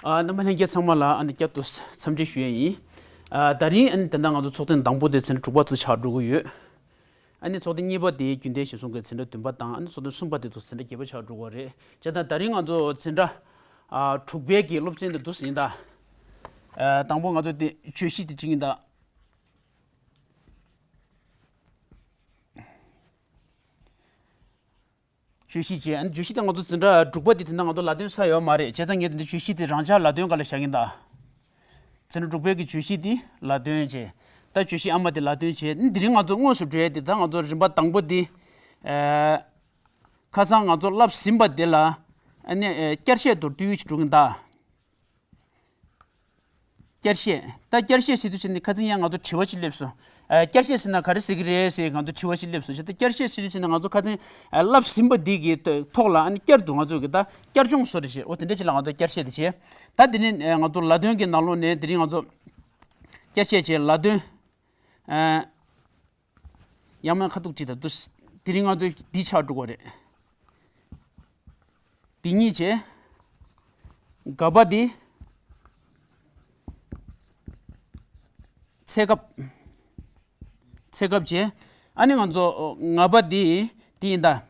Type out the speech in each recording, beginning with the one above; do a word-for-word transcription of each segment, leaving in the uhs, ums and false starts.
ཨ། རྣམ་པ་ལྷན་རྒྱས་ཚང་མ་ལ་ཨ་ནི་བསྐྱར་དུ་འཚམས་འདྲི་ཞུ་ཡས་ཡིན། ཨ། ད་རིང་ཨ་ནི་དེ་འདྲ་ང་ཚོ་ཚོགས་ཐེངས་དང་པོ་དེ་ཚན་དྲུག་པ་ཚོ་ཆགས་འགྲོ་གི་ཡོད། ཨ་ནི་ཚོགས་ཐེངས་གཉིས་པ་དེ་རྒྱུན་ལྡན་གཞིར་བཟུང་གི་ཚན་དྲུག་བདུན་པ་དང་ཨ་ནི་ཚོགས་ཐེངས་གསུམ་པ་དེ་ཚོ་ཚན་ཆུང་བརྒྱད་པ་ཆགས་འགྲོ་གི་རེད། བྱས་ཙང་ད་རིང་ང་ཚོ་ཚན་ཆུང་ཨ་དྲུག་པའི་གི་སློབ་ཚན་དེ་འདུག་ཟིན་ད། ཨ། དང་པོ་ང་ཚོ་དེ་བརྗོད་གཞི་དེ་བྲིས་ཡིན་ད། བརྗོད་གཞི་བྱས། ཨ་ནི་བརྗོད་གཞི་དེ་ང་ཚོ་འཛིན་གྲྭ་དྲུག་པ་དེ་དེ་འདྲ་ང་ཚོ་ལ་དོན་ས་ཡོད་མ་རེད། བྱས་ཙང་ངས་དེ་འདྲ་བརྗོད་གཞི་དེ་རང་འཇགས་ལ་དོན་སྒང་ལ་བཞག་གིན་གདའ། འཛིན་གྲྭ་དྲུག་པའི་གི་བརྗོད་གཞི་དེ་ལ་དོན་བྱས། ད་བརྗོད་གཞི་ཨ་མ་དེ་ལ་དོན་བྱས། ཨ་ནི་དེ་རིང་ང་ཚོ་དངོས་སུ་འགྲོ་ཡས་དེ་ད་ང་ཚོ་རིམ་པ་དང་པོ་དེ། ཨ། ཁ་སང་ང་ཚོ་བསླབས་ཟིན་པ་དེ་ལ་ཨ་ནི་ཨ་བསྐྱར་བཤད་མདོར་བསྡུས་ཞིག་འགྲོ་གིན་གདའ། བསྐྱར་བཤད། ད་བསྐྱར་བཤད་ཟེར་དུས་ཙམ་ནས་ཁ་སང་ཡང་ང་ཚོ་དྲི་བ་ཅིག་སླེབས་སོང་། ཨ། བསྐྱར་བཤད་ཟེར་ན་ག་རེ་ཟེར་གི་རེད་ཟེར་ང་ཚོ་དྲི་བ་ཅིག་སླེབས་སོང་། བྱས་ཙང་བསྐྱར་བཤད་ཟེར་དུས་ཙམ་ནས་ང་ཚོ་ཁ་སང་ཨ་བསླབས་ཟིན་པ་འདི་གི་ཐོག་ལ་ཨ་ནི་བསྐྱར་དུ་ང་ཚོ་གི་ད་བསྐྱར་སྦྱོང་བཟོ་འདྲ་བྱས། འོ་དེ་འདྲ་ཅིག་ལ་ང་ཚོ་བསྐྱར་བཤད་དེ་བྱས། ད་དེ་ནས་ཨ་ང་ཚོ་ལ་དོན་གྱི་ནང་ལོགས་ནས་དེ་རིང་ང་ཚོ་བསྐྱར་བཤད་བྱས། ལ་དོན། ཨ། ཡང་མིན་ཁ་ཐུག་ཅིག་ད་འདུག་དེ་རིང་ང་ཚོ་འདི་ཆགས་འགྲོ་གི་རེད། འདི་གཉིས་བྱས། ག་པ་འདི་ཚེ་སྐབས། ཚེ་སྐབས་བྱས། ཨ་ནི་ང་ཚོ་ང་པ་འདི་འདི་ཡིན་ད།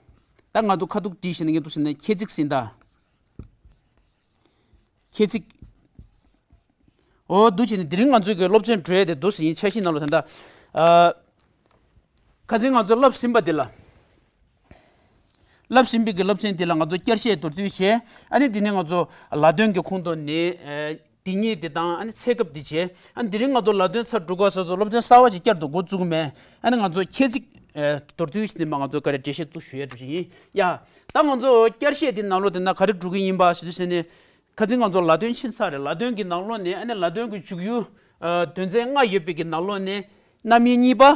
ད་ང་ཚོ་ཁ་ཐུག་བྲིས་ཤིང་ངས་འདུག་ཟེར་ན་ཁྱད་ཚིག་ཟིན་ད། ཁྱད་ཚིག་འོ་འདུག་བྱས་ནས་དེ་རིང་ང་ཚོའི་གི་སློབ་ཚན་འགྲོ་ཡས་དེ་འདུག་ཟིན་ཡིན། འཆར་གཞི་ནང་ལ་ད་ལྟ། ཨ། ཁ་སང་ང་ཚོ་བསླབས་ཟིན་པ་དེ་ལ། བསླབས་ཟིན་པའི་གི་སློབ་ཚན་དེ་ལ་ང་ཚོ་བསྐྱར་བཤད་མདོར་བསྡུས་བྱས། ཨ་ནི་དེ་ནས་ང་ཚོ་ལ་དོན་གྱི་ཁོངས་གཏོགས་ནས། ཨ། འདི་གཉིས་དེ་དང་ཨ་ནི་ཚེ་སྐབས་འདི་བྱས། ཨ་ནི་དེ་རིང་ང་ཚོ་ལ་དོན་ཚར་དྲུག་པ་སོ་སོ་སློབ་ཚན་གསར་པ་ཞིག་བསྐྱར་དུ་འགོ་བཙུགས་མེད། ཨ་ནི་ང་ཚོ་ཁྱད་ཚིག་ཨ་མདོར་བསྡུས་ཤིག་ནས་མ་ང་ཚོ་ག་རེ་འགྲེལ་བཤད་ཏུ་ཞུ་ཡས་འགྲོ་བཞིན་ཡིན་ཡ། ད་ང་ཚོ་བསྐྱར་བཤད་འདི་ནང་ལོགས་དེ་ན་ག་རེ་འགྲོ་གི་ཡིན་པ་ཞུ་དུས་ཟེར་ནས། ཁ་སང་ང་ཚོ་ལ་དོན་ཕྱིན་ཚར་རེད། ལ་དོན་གྱི་ནང་ལོགས་ནས་ཨ་ནི་ལ་དོན་གྱི་འཇུག་ཡུལ། ཨ། དོན་ཚན་ལྔ་ཡོད་པའི་གི་ནང་ལོགས་ནས། རྣམ་དབྱེ་གཉིས་པ།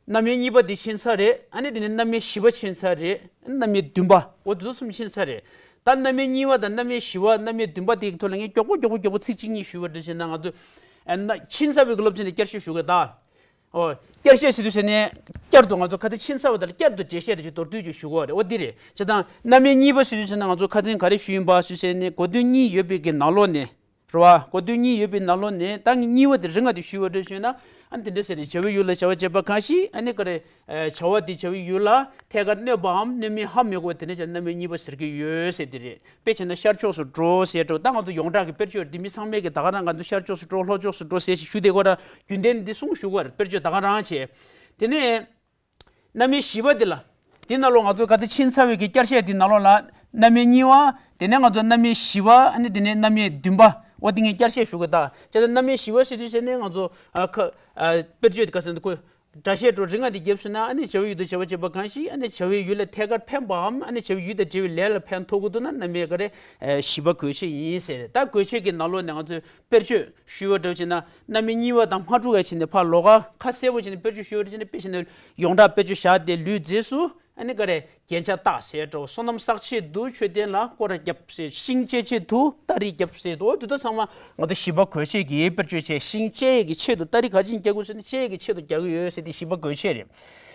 རྣམ་དབྱེ་གཉིས་པ་འདི་ཕྱིན་ཚར་རེད། ཨ་ནི་དེ་ནས་རྣམ་དབྱེ་བཞི་པ་ཕྱིན་ཚར་རེད། ཨ་ནི་རྣམ་དབྱེ་བདུན་པ། འོ་དེ་ཚོ་གསུམ་ཕྱིན་ཚར་རེད། ད་རྣམ་དབྱེ་གཉིས་པ་དང་རྣམ་དབྱེ་བཞི་པ་རྣམ་དབྱེ་བདུན་པ་དེའི་ཐོག་ལ་ངས་མགྱོགས་པོ་མགྱོགས་པོ་མགྱོགས་པོ་ཚིག་གཅིག་གཉིས་ཞུས་པ་འདྲ་བྱས་ན་ང་ཚོ། ཨ། ཕྱིན་ཚར་བའི་གི་སློབ་ཚན་དེ་བསྐྱར་ཞིབ་ཞུ་དགོས་ད། ཨོ། བསྐྱར་བཤད་ཟེར་དུས་ཟེར་ནས་བསྐྱར་དུ་ང་ཚོ་ཁ་སང་ཕྱིན་ཚར་བ་དང་བསྐྱར་དུ་འགྲེལ་བཤད་དེ་ཅིག་མདོར་བསྡུས་ཅིག་ཞུ་དགོས་རེད། འོ་འདི་རེད། བྱས་ཙང་རྣམ་དབྱེ་གཉིས་པ་ཟེར་དུས་ཟེར་ན་ང་ཚོ་ཁ་སང་ག་རེ་ཞུས་ཡིན་པ་ཞུས་ཟེར་ནས་གོ་དོན་གཉིས་ཡོད་པའི་གི་ནང་ལོགས་ནས། རེད་བ། གོ་དོན་གཉིས་ཡོད་པའི་ནང་ལོགས་ནས་ད་གཉིས་པ་དེ་རིང་ང་དེ་ཞུས་པ་འདྲ་ཞུས་ན། ཨ་ནི་དེ་འདྲ་ཟེར་ནས་བྱ་བའི་ཡུལ་ལ་བྱ་བ་བྱེད་པ་གང་ཞིག་ཨ་ནི་ག་རེ། ཨ། བྱ་བ་དེ་བྱ་བའི་ཡུལ་ལ་ཐད་ཀར་གནོད་པའམ་གནོད་མིན་ཧ་མི་གོ་བ་དེ་འདྲ་བྱས་ན་རྣམ་དབྱེ་གཉིས་པ་ཟེར་གྱི་ཡོད་ཟེར་དེ་རེད། དཔེ་བྱས་ན་ཤར་ཕྱོགས་སུ་འགྲོ་ཟེར་འགྲོ། ད་ང་ཚོ་ཡོངས་གྲགས་ཀྱི་དཔེར་བརྗོད་འདི་མི་ཚང་མས་ཀྱི་ད་ག་རང་ང་ཚོ་ཤར་ཕྱོགས་སུ་འགྲོ་ལྷོ་ཕྱོགས་སུ་འགྲོ་ཟེར་ཞིག་ཞུ་བསྡད་ཀྱི་ཡོད་ར། རྒྱུན་ལྡན་འདི་གསུངས་ཞུ་གི་ཡོད་རེད། དཔེར་བརྗོད་ད་ག་རང་བྱས། དེ་ནས་རྣམ་དབྱེ་བཞི་པ་འདི་ལ། འདི་ནང་ལོགས་ང་ཚོ་ག་ཚོད་ཕྱིན་ཚར་བའི་གི་བསྐྱར་བཤད་འདི་ནང་ལོགས་ལ་རྣམ་དབྱེ་གཉིས་པ། དེ་ནས་ང་ཚོ་རྣམ་དབྱེ་བཞི་པ། ཨ་ནི་དེ་ནས་རྣམ་དབྱེ་བདུན་པ། འོ་འདི་ངས་བསྐྱར་བཤད་ཞུ་གི་ད། བྱས་ཙང་རྣམ་དབྱེ་བཞི་པ་ཟེར་དུས་ཟེར་ནས་ང་ཚོ། ཨ། ཁ། ཨ། དཔེར་བརྗོད་འདི་ག་ཟེར་འདུག་གོ། སྒྲ་བཤད་འགྲོ་རིང་ང་འདི་བརྒྱབ་སོང་ན་ཨ་ནི་བྱ་བའི་ཡུལ་དུ་བྱ་བ་བྱེད་པ་གང་ཞིག་ཨ་ནི་བྱ་བའི་ཡུལ་ལ་ཐད་ཀར་ཕན་པའམ་ཨ་ནི་བྱ་བའི་ཡུལ་དང་འབྲེལ་བའི་ལས་ལ་ཕན་ཐོགས་ཀྱི་འདུག་ན་རྣམ་དབྱེ་ག་རེ། ཨ། བཞི་པ་དགོས་ཆེད་ཡིན་ཟེར། ད་དགོས་ཆེད་ཀྱི་ནང་ལོགས་ནས་ང་ཚོས་དཔེར་བརྗོད་ཞུས་པ་འདྲ་བྱས་ན་རྣམ་དབྱེ་གཉིས་པ་དང་སྔ་དྲོ་ག་ཕྱིན་ནས་ཕར་ལོགས་ཀ་ཁ་གསལ་པོ་བྱས་ནས་དཔེར་བརྗོད་ཞུས་པ་འདྲ་བྱས་ན། དཔེ་བྱས་ན་ཡོངས་གྲགས་དཔེར་བརྗོད་བཞག་སྟེ་ལུས་རྫས་སུ། ཨ་ནི་ག་རེ། རྒྱན་ཆ་བཏགས་ཟེར་འགྲོ། སོ་ནམ་བསགས་ཆེད་དུ་མཆོད་རྟེན་ལ་སྐོར་ར་བརྒྱབ་ཟེར། ཤིང་བཅད་ཆེད་དུ་སྟ་རེ་བརྒྱབ་ཟེར་འགྲོ། འོ་དེ་ཚོ་ཚང་མ་ང་ཚོ་བཞི་པ་དགོས་ཆེད་ཀྱི་དཔེར་བརྗོད་བྱས། ཤིང་བཅད་ཡས་ཀྱི་ཆེད་དུ་སྟ་རེ་ག་ཅིག་རྒྱག་དགོས་ཟེར་ན་བཅད་ཡས་ཀྱི་ཆེད་དུ་རྒྱག་གི་ཡོད་ཟེར། དེ་བཞི་པ་དགོས་ཆེད་རེད།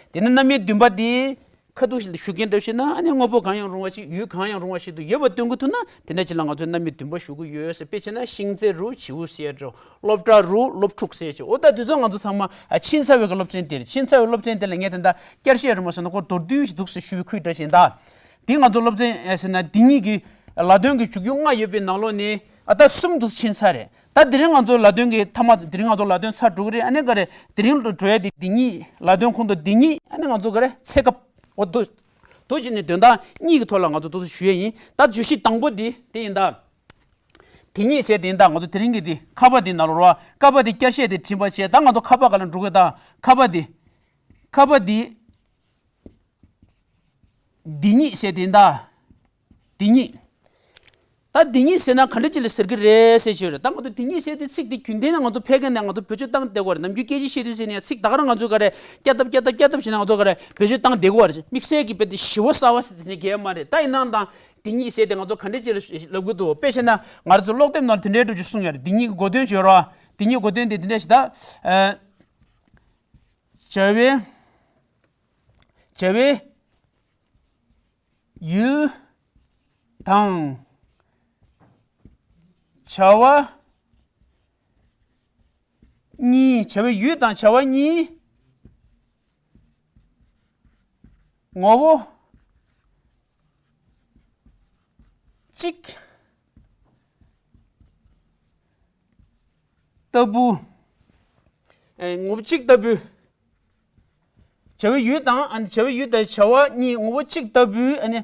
དེ་ནས་རྣམ་དབྱེ་བདུན་པ་དེ་ཁ་ཐུག་ཞིག་ལ་ཞུ་མཁན་འདྲ་བྱས་ན་ཨ་ནི་དངོས་པོ་གང་ཡང་རུང་བ་ཞིག་ཡུལ་གང་ཡང་རུང་བ་ཞིག་ཏུ་ཡོད་པ་སྟོན་གྱི་ཐུབ་ན་དེ་འདྲ་ཅིག་ལ་ང་ཚོས་རྣམ་དབྱེ་བདུན་པ་ཞུ་གི་ཡོད་ཟེར། དཔེ་བྱས་ན་ཤིང་རྩེ་རུ་བྱིའུ་ཟེར་འགྲོ། སློབ་གྲྭ་རུ་སློབ་ཕྲུག་ཟེར་བྱས། འོ་ད་དེ་ཚོ་ང་ཚོ་ཚང་མ་ཨ་ཕྱིན་ཚར་བའི་གི་སློབ་ཚན་དེ་རེད། ཕྱིན་ཚར་བའི་སློབ་ཚན་དེ་ལ་ངས་དེ་འདྲ་བསྐྱར་བཤད་རུ་མ་སོང་ན་ཁོ་མདོར་བསྡུས་ཤིག་འདུག་ཟེར་ཞུ་བའི་ཁུལ་འདྲ་བྱས་ད། འདི་ང་ཚོ་སློབ་ཚན་ཨེ་ཟེར་ན་འདི་གཉིས་ཀྱི་ལ་དོན་གྱི་འཇུག་ཡུལ་ལྔ་ཡོད་པའི་ནང་ལོགས་ནས་ཨ་ད་གསུམ་འདུག་ཕྱིན་ཚར་རེད། ད་དེ་རིང་ང་ཚོ་ལ་དོན་གྱི་མཐའ་མ་དེ་རིང་ང་ཚོ་ལ་དོན་ཚར་དྲུག་རེད། ཨ་ནི་ག་རེ་དེ་རིང་འགྲོ་ཡ་དེ་འདི་གཉིས། ལ་དོན་ཁོངས་གཏོགས་འདི་གཉིས། ཨ་ནི་ང་ཚོ་ག་རེ་ཚེ་སྐབས། འོ་འདུག་འདུག་བྱས་ནས་དོན་དག་གཉིས་ཀྱི་ཐོག་ལ་ང་ཚོ་འདུག་ཞུ་ཡ་ཡིན། ད་བརྗོད་གཞི་དང་པོ་འདི་དེ་ཡིན་ད། དེ་གཉིས་ཟེར་དེ་ཡིན་ད། ང་ཚོ་དེ་རིང་གི་དེ་ཁ་པ་དེ་ནང་ལོགས་རོ། ཀ་པ་དེ་བསྐྱར་བཤད་དེ་བྲིས་པ་བྱས། ད་ང་ཚོ་ཁ་པ་ག་ལ་འགྲོ་གི་ད། ཁ་པ་དེ། ཁ་པ་དེ། འདི་གཉིས་ཟེར་དེ་ཡིན་ད། འདི་གཉིས། ད་འདི་གཉིས་ཟེར་ན་ག་འདྲ་ཅིག་ལ་ཟེར་གི་རེད་ཟེར་ཞུ་རེད། ད་ང་ཚོ་འདི་གཉིས་ཟེར་དེ་ཚིག་དེ་རྒྱུན་ལྡན་ནས་ང་ཚོ་ཕལ་སྐད་ནས་ང་ཚོ་བེད་སྤྱོད་བཏང་བསྡད་ཀྱི་ཡོད་རེད། ནམ་རྒྱུན་སྐད་ཆ་བཤད་དུས་ཟེར་ནས་ཚིག་ད་ག་རང་ང་ཚོ་ག་རེ་བསྐྱར་ལྡབ་བསྐྱར་ལྡབ་བསྐྱར་ལྡབ་བྱས་ན་ང་ཚོ་ག་རེ་བེད་སྤྱོད་བཏང་བསྡད་ཀྱི་ཡོད་རེད། དམིགས་བསལ་གྱི་དཔེ་དེ་ཞི་བ་གསར་བ་ཟེར་དེ་ནས་གལ་མ་རེད། ད་ཡིན་ནའང་ད་འདི་གཉིས་ཟེར་དེ་ང་ཚོ་ག་འདྲ་ཅིག་ལ་ལབ་གི་འདུག་དཔེ་བྱས་ན་ང་རང་ཚོ་ཀློག་དེབ་ནང་དེ་འདྲའི་འདྲ་ཅིག་གསུངས་ཡོད་རེད། འདི་གཉིས་ཀྱི་གོ་དོན་བརྗོད་རོགས། འདི་གཉིས་གོ་དོན་དེ་དེ་འདྲ་ཞིག་ད། ཨ། བྱ་བའི། བྱ་བའི་ཡུལ་དང་ བྱ་བ་གཉིས། བྱ་བའི་ཡུལ་དང་བྱ་བ་གཉིས་ངོ་བོ་གཅིག་ལྟ་བུ། ཨེ། ངོ་བོ་གཅིག་ལྟ་བུའི། བྱ་བའི་ཡུལ་དང་། ཨ་ནི་བྱ་བའི་ཡུལ་དང་བྱ་བ་གཉིས་ངོ་བོ་གཅིག་ལྟ་བུའི། ཨ་ནི་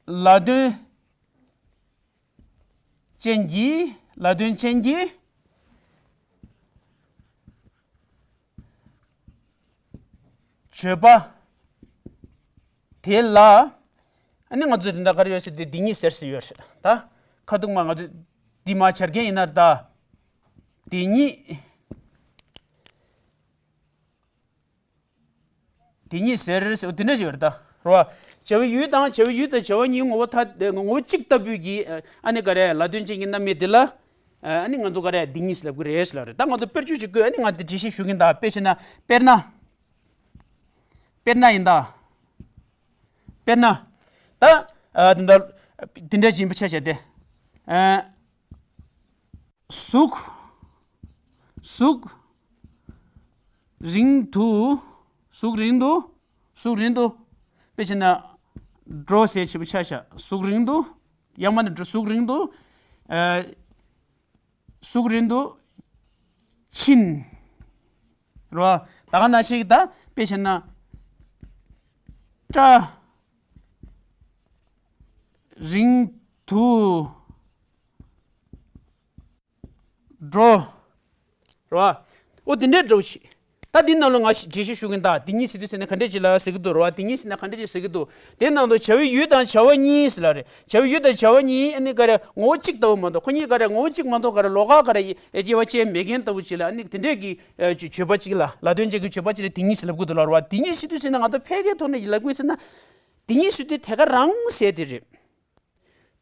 ལ་དོན་ཅན་གྱི། ལ་དོན་ཅན་གྱི་བརྗོད་པ་དེ་ལ། ཨ་ནི་ང་ཚོས་དེ་འདྲ་ག་རེ་ཡོད་ཟེར་དུས་དེ་ཉིད་ཟེར་ཟེར་ཡོད་རེད་ད། ཁ་ཐུག་མ་ང་ཚོས་འདི་མ་བྱར་མཁན་ཡིན་ན་ད། དེ་ཉིད། དེ་ཉིད་ཟེར་ཟེར་དེ་འདྲ་ཞིག་ཡོད་རེད་ད། རེད་བ། བྱ་བའི་ཡུལ་དང་། བྱ་བའི་ཡུལ་དང་བྱ་བ་གཉིས་ངོ་བོ་ཐ། ངོ་བོ་གཅིག་ལྟ་བུའི་གི། ཨ་ནི་ག་རེ། ལ་དོན་ཅན་གྱི་རྣམ་དབྱེ་དེ་ལ། ཨ་ནི་ང་ཚོ་ག་རེ། དེ་ཉིད་ཟེར་ལབ་ཀྱི་རེད་ཟེར་ལབ་རེད། ད་ང་ཚོ་དཔེར་བརྗོད་ཅིག་བཀོད། ཨ་ནི་ང་དེ་འགྲེལ་བཤད་ཞུ་གིན་ད། དཔེ་བྱས་ན། དཔེར་ན། དཔེར་ན་ཡིན་ད། དཔེར་ན། ད། ཨ། དེ་འདྲ། དེ་འདྲ་ཞིག་ཡིན་པ་ཆ་བཞག་སྟེ། ཨ། གཟུགས། གཟུགས་རིང་དུ། གཟུགས་རིང་དུ། གཟུགས་རིང་དུ། དཔེ་བྱས་ན། འགྲོ་ཟེར་བྱས་པ་ཆ་བཞག་གཟུགས་རིང་དུ། ཡང་མིན་ན་འགྲོ། གཟུགས་རིང་དུ། ཨ། གཟུགས་རིང་དུ་ཕྱིན། རེད་བ། ད་ག་ནང་བཞིན་ད། དཔེ་བྱས་ན། སྐྲ་རིང་དུ་འགྲོ། རེད་བ། འོ་དེ་འདྲའི་འདྲ་བོ་ཞིག་ད་འདི་ནང་ལ་ང་ཞིག་འགྲེལ་བཤད་ཞུ་གིན་ད། དེ་ཉིད་ཟེར་དུས་ཟེར་ན་ག་འདྲས་ཅིག་ལ་ཟེར་གི་འདུག་རེད་བ། དེ་ཉིད་ཟེར་ན་ག་འདྲས་ཅིག་ཟེར་གི་འདུག་དེ་ནང་དུ་བྱ་བའི་ཡུལ་དང་བྱ་བ་གཉིས་ཟེར་ལབ་རེད། བྱ་བའི་ཡུལ་དང་བྱ་བ་གཉིས། ཨ་ནི་ག་རེ། ངོ་བོ་གཅིག་ལྟ་བུ་མ་གཏོགས། ཁོ་གཉིས་ག་རེ། ངོ་བོ་གཅིག་མ་གཏོགས་ག་རེ། ལོགས་ཀ་ག་རེ། དབྱེ་བ་ཕྱེ་མེད་མཁན་ལྟ་བུ་ཅིག་ལ། ཨ་ནི་དེ་འདྲས་ཀྱི། ཨ། བརྗོད་པ་ཅིག་ལ། ལ་དོན་ཅན་གྱི་བརྗོད་པ་ཅིག་ལ་དེ་ཉིད་ཟེར་ལབ་གི་འདུག་ལབ་རེད་བ། དེ་ཉིད་ཟེར་དུས་ཟེར་ན་ང་ཚོ་ཕལ་སྐད་ཐོག་ནས་ལབ་དགོས་ཟེར་ན། དེ་ཉིད་ཟེར་དུས་དེ་ག་རང་ཟེར་དེ་རེད།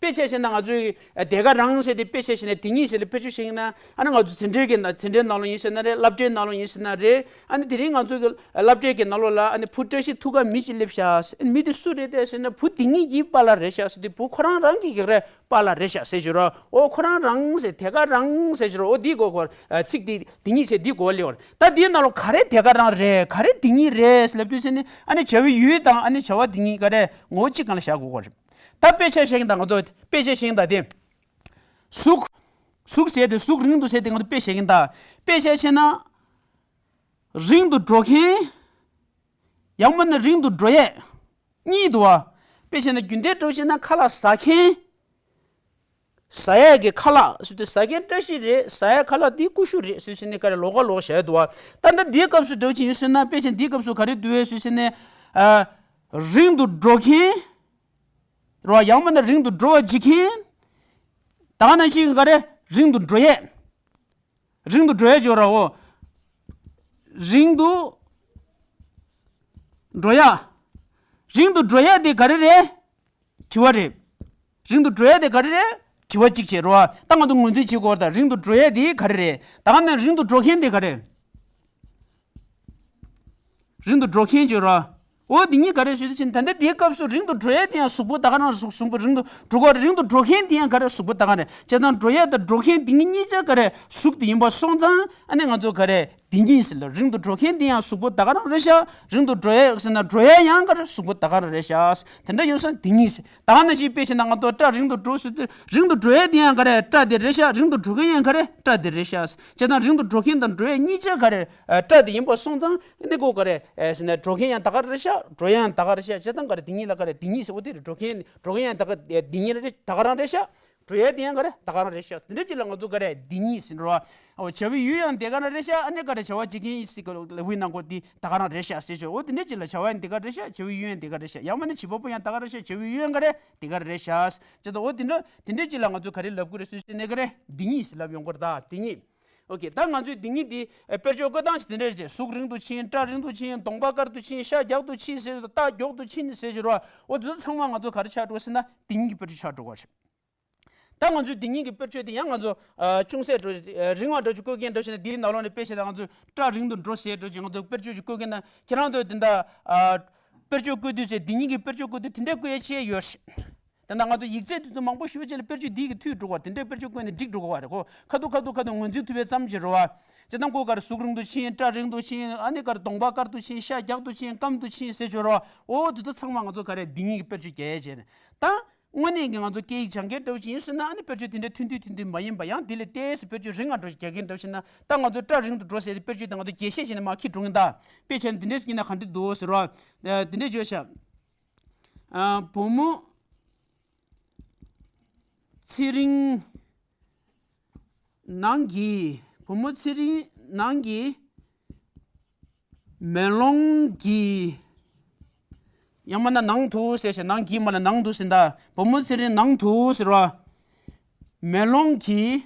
དཔེ་ཆ་བཞག་ན་ང་ཚོས་དེ་ག་རང་ཟེར་དེ། དཔེ་ཆ་བཞག་ན་དེ་ཉིད་ཟེར་ལ་དཔེ་ཆ་བཞག་ན། ཨ་ནི་ང་ཚོ་འཛིན་གྲྭའི་གི་ནང་། འཛིན་གྲྭའི་ནང་ལོགས་ཡིན་ཟེར་ན་རེད། སློབ་གྲྭའི་ནང་ལོགས་ཡིན་ཟེར་ན་རེད། ཨ་ནི་དེ་རིང་ང་ཚོ་གི་སློབ་གྲྭའི་གི་ནང་ལོགས་ལ། ཨ་ནི་བུ་བཀྲ་ཤིས་ཐུག་ག་མི་ཅིག་སླེབས་ཤག་མི་དེ་སུ་རེད་དེ་ཟེར་ན། བུ་དེ་ཉིད་ཀྱི་པཱ་ལགས་རེད་ཤག་ཟེར་དུས། བུ་ཁོ་རང་རང་གི་ག་རེ། པཱ་ལགས་རེད་ཤག་ཟེར་བརྗོད་རོགས། འོ་ཁོ་རང་རང་ཟེར། དེ་ག་རང་ཟེར་བརྗོད་རོགས། འོ་འདི་གོ་གོ། ཚིག་དེ་དེ་ཉིད་ཟེར་འདི་གོ་ལེ་བར། ད་འདིའི་ནང་ལོགས་ག་རེ་དེ་ག་རང་རེད། ག་རེ་དེ་ཉིད་རེད་ཟེར་ལབ་དུས་ཟེར་ན། ཨ་ནི་བྱ་བའི་ཡུལ་དང་། ཨ་ནི་བྱ་བ་དེ་ཉིད་ག་རེ། ངོ་བོ་གཅིག་སྒང་ལ་བཞག་དགོས་གོ་རེད། ད་དཔེ་ཆ་བཞག་གིན་ད། ང་ཚོ་དཔེ་ཆ་བཞག་གིན་ད་དེ། གཟུགས། གཟུགས་ཟེར་དེ། གཟུགས་རིང་དུ་ཟེར་དེ་ང་ཚོ་དཔེ་བཞག་གིན་ད། དཔེ་ཆ་བྱས་ན། རིང་དུ་འགྲོ་མཁན། ཡང་མིན་ན་རིང་དུ་འགྲོ་ཡས། གཉིས་འདུག་བ། དཔེ་བྱས་ན་རྒྱུན་ལྡན་འགྲོ་བྱས་ན་ཁ་ལག་ཟ་མཁན། ཟ་ཡས་ཀྱི་ཁ་ལག་ཟེར་དུས། ཟ་མཁན་བཀྲ་ཤིས་རེད། ཟ་ཡས་ཁ་ལག་འདི་ཀུ་ཤུ་རེད་ཟེར་ཟེར་ནས་ག་རེ། ལོགས་ཀ་ལོགས་བཞག་འདུག་བ། ད་ལྟ་འདིའི་སྐབས་སུ་འགྲོ་བྱས་ཡོད་ཟེར་ན། དཔེ་ཆ་འདིའི་སྐབས་སུ་ག་རེ་འདུག་ཟེར་ཟེར་ན། ཨ། རིང་དུ་འགྲོ་མཁན། རེད་བ། ཡང་མིན་ན་རིང་དུ་འགྲོ་བ་བྱེད་མཁན། ད་ག་ནང་བཞིན་ག་རེ། རིང་དུ་འགྲོ་ཡས། རིང་དུ་འགྲོ་ཡས་བརྗོད་ར་འོ། རིང་དུ་འགྲོ་ཡ། རིང་དུ་འགྲོ་ཡ་དེ་ག་རེ་རེད། དྲི་བ་རེད། རིང་དུ་འགྲོ་ཡ་དེ་ག་རེ་རེད། དྲི་བ་གཅིག་བྱས་རོ། ད་ང་ཚོ་ངོས་འཛིན་བྱེད་དགོས་རེད་ད། རིང་དུ་འགྲོ་ཡ་དེ་ག་རེ་རེད། ད་ག་ནང་རིང་དུ་འགྲོ་མཁན་དེ་ག་རེ། རིང་དུ་འགྲོ་མཁན་བརྗོད་ར། འོ་དེ་གཉིས་ག་རེ་ཞུ་དུས་ཕྱིན། ད་ལྟ་དེའི་སྐབས་སུ་རིང་དུ་འགྲོ་ཡས་དེ་ཡང་གཟུགས་པོ་ད་ག་རང་གཟུགས། གཟུགས་པོ་རིང་དུ་འགྲོ་གོ། རིང་དུ་འགྲོ་མཁན་དེ་ཡང་ག་རེ། གཟུགས་པོ་ད་ག་རེ། བྱས་ཙང་འགྲོ་ཡས་དང་འགྲོ་མཁན་དེ་གཉིས་གཉིས་ཆ་ག་རེ། གཟུགས་དེ་ཡིན་པ་སོང་ཙང་། ཨ་ནི་ང་ཚོ་ག་རེ། དེ་གཉིས་ཟེར་ལ། རིང་དུ་འགྲོ་མཁན་དེ་ཡང་གཟུགས་པོ་ད་ག་རང་རེད་ཤག་རིང་དུ་འགྲོ་ཡས་ཟེར་ན་འགྲོ་ཡས་ཡང་ག་རེ། གཟུགས་པོ་ད་ག་རང་རེད་ཤག་དེ་འདྲ་ཡོད་ཙང་དེ་གཉིས་ཟེར། ད་ག་ནང་བཞིན་དཔེ་བྱས་ན་ང་ཚོ་སྐྲ་རིང་དུ་འགྲོ་ཟེར་དུས། རིང་དུ་འགྲོ་ཡས་དེ་ཡང་ག་རེ། སྐྲ་དེ་རེད་ཤག་རིང་དུ་འགྲོ་མཁན་ཡང་ག་རེ། སྐྲ་དེ་རེད་ཤག་བྱས་ཙང་རིང་དུ་འགྲོ་མཁན་དང་འགྲོ་ཡས་གཉིས་ཆ་ག་རེ། ཨ། སྐྲ་དེ་ཡིན་པ་སོང་ཙང་། ཨ་ནི་ཁོ་ག་རེ། ཨེ། ཟེར་ན་འགྲོ་མཁན་ཡང་ད་ག་རེད་ཤག་འགྲོ་ཡས་ཡང་ད་ག་རེད་ཤག་བྱས་ཙང་ག་རེ། དེ་གཉིས་ལ་ག་རེ། དེ་གཉིས་ཟེར། འོ་དེ་རེད། འགྲོ་མཁན། འགྲོ་མཁན་ཡང་ད་ག་དེ་གཉིས་རེད། ད་ག་རང་རེད་ཤག་འགྲོ་ཡས་དེ་ཡང་ག་རེ། ད་ག་རང་རེད་ཤག་དེ་འདྲ་ཅིག་ལ་ང་ཚོ་ག་རེ། དེ་གཉིས་ཟེར་རོ། འོ་བྱ་བའི་ཡུལ་ཡང་དེ་ག་རང་རེད་ཤག་ཨ་ནི་ག་རེ། བྱ་བ་བྱེད་མཁན་ཡིན་སྲིད་གི་ལབ་པའི་ནང་གོ་དེ་ད་ག་རང་རེད་ཤག་ཟེར་ཆོག་འོ་དེ་འདྲ་ཅིག་ལ་བྱ་བ་ཡང་དེ་ག་རེད་ཤག་བྱ་བའི་ཡུལ་ཡང་དེ་ག་རེད་ཤག་ཡང་མིན་ན་བྱེད་པ་པོ་ཡང་ད་ག་རེད་ཤག་བྱ་བའི་ཡུལ་ཡང་ག་རེ། དེ་ག་རེད་ཤག་བྱས་ཙང་འོ་དེ་འདྲ། དེ་འདྲ་ཅིག་ལ་ང་ཚོ་ག་རེ་ལབ་དགོས་རེད་ཟེར་ཟེར་ནས་ག་རེ། དེ་གཉིས་ཟེར་ལབ་ཡོང་གི་རེད་ད། དེ་གཉིས། ཨོ་ཀེ། ད་ང་ཚོས་དེ་གཉིས་དེ་དཔེར་བརྗོད་བཀོད་སྟངས་ཤིག་དེ་འདྲ་རེད། གཟུགས་རིང་དུ་ཕྱིན། སྐྲ་རིང་དུ་ཕྱིན། གདོང་པ་དཀར་དུ་ཕྱིན་ཟེར། རྟ་མགྱོགས་དུ་ཕྱིན་ཟེར་ཞུ་རོགས། འོ་དེ་ཚོ་ཚང་མ་ང་ཚོ་ག་རེ་ཆགས་འགྲོ་ཟེར་ན་དེ་གཉིས་ཀྱི་དཔེར་བརྗོད་ཆགས་འགྲོ་གི་རེད། ད་ང་ཚོས་དེ་གཉིས་ཀྱི་དཔེར་བརྗོད་དེ་ཡང་ང་ཚོ། ཨ། ཅུང་ཟད་འགྲོ། རིང་བ་འདྲ་ཅིག་བཀོད་མཁན་འདྲ་ཞིག་ན། དེའི་ནང་ལོགས་ནས་དཔེ་བྱས་ན་ང་ཚོས་སྐྲ་རིང་དུ་འགྲོ་ཟེར་འདྲ་ཅིག་ང་ཚོ་དཔེར་བརྗོད་ཅིག་བཀོད་མཁན་ན། ཁྱེད་རང་ཚོས་དེ་འདྲ། ཨ། དཔེར་བརྗོད་བཀོད་དུས་ཚེ། དེ་གཉིས་ཀྱི་དཔེར་བརྗོད་བཀོད་དུས་དེ་འདྲ་བཀོད་ཡས་ཆེ་ཡོད་རེད། དེ་ན་ང་ཚོ་ཡིག་ཚད་དེ་ཚོ་མང་པོ་ཞུ་བ་བྱས་ལ་དཔེར་བརྗོད་འདི་གི་མཐུད་འགྲོ་བ། དེ་འདྲའི་དཔེར་བརྗོད་བཀོད་ནས་འགྲིག་འགྲོ་གི་བ་རེད་གོ། ཁ་ཐུག་ཁ་ཐུག་ཁ་ཐུག་ངོས་འཛིན་ཐུབ་པའི་ཙམ་ཅིག་རེད་བ། སྤྱིར་བཏང་ཁོ་གར་གཟུགས་རིང་དུ་ཕྱིན། སྐྲ་རིང་དུ་ཕྱིན། ཨ་ནི་གར་གདོང་པ་དཀར་དུ་ཕྱིན། ཤ་རྒྱགས་དུ་ཕྱིན། སྐམ་དུ་ཕྱིན་ཟེར་ཞོར་བ། འོ་དེ་ཚོ་ཚང་མ་ང་ཚོ་ག་རེ་འདི་ཉིད་ཀྱི་དཔེར་བརྗོད་རྒྱག་ཡས་བྱས་ནས། ད་དངོས་གནས་ཀྱི་ང་ཚོ་སྐད་ཡིག་སྦྱང་མཁན་འདྲ་བོ་ཅིག་ཡིན་ཟེར་ན། ཨ་ནི་དཔེར་བརྗོད་དེ་འདྲའི་ཐུང་ཐུང་ཐུང་ཐུང་མ་ཡིན་པ། ཡང་དེ་ལས་ཏོག་ཙམ་དཔེར་བརྗོད་རིང་བ་འགྲོ་རྒྱག་མཁན་འདྲ་བོ་ཞིག་ན། ད་ང་ཚོ་སྐྲ་རིང་དུ་འགྲོ་ཟེར་ཏེ་དཔེར་བརྗོད་དེ་ང་ཚོ་རྒྱས་བཤད་བྱས་ནས་མར་འཁྱེར་འགྲོ་མཁན། ད་དཔེ་བྱས་ན་དེ་འདྲས་ཞིག་ཡིན་ན་ག་འདྲ་འདུག་ཟེར་བ། དེ་འདྲས་བརྗོད་བྱ། ཨ། བུ་མོ་ཚེ་རིང་ནང་གི། བུ་མོ་ཚེ་རིང་ནང་གི་མེ་ལོང་གི། ཡང་མིན་ན་ནང་དུ་ཟེར་བྱས། ནང་གི་མ་ལ་ནང་དུ་ཟེར་ད། བུ་མོ་ཚེ་རིང་ནང་དུ་ཟེར་བ། མེ་ལོང་གི་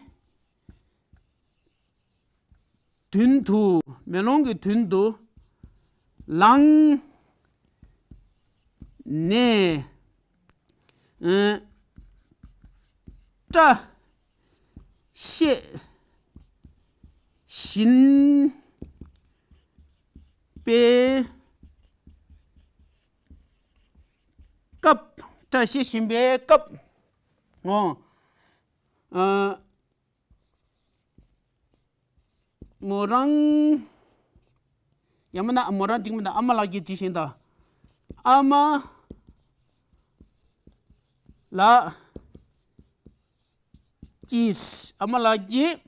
མདུན་དུ། མེ་ལོང་གི་མདུན་དུ་ལངས་ནས། ཨ། སྐྲ་ཤད་བཞིན་པའི་སྐབས། སྐྲ་ཤད་བཞིན་པའི་སྐབས། འོ། ཨ། མོ་རང་། ཡང་མིན་ན་མོ་རང་འགྲིག་མིན་ད། ཨ་མ་ལགས་ཀྱིས་འགྲིག་བཞིན་ད། ཨ་མ་ལགས་ཀྱིས། ཨ་མ་ལགས་ཀྱིས།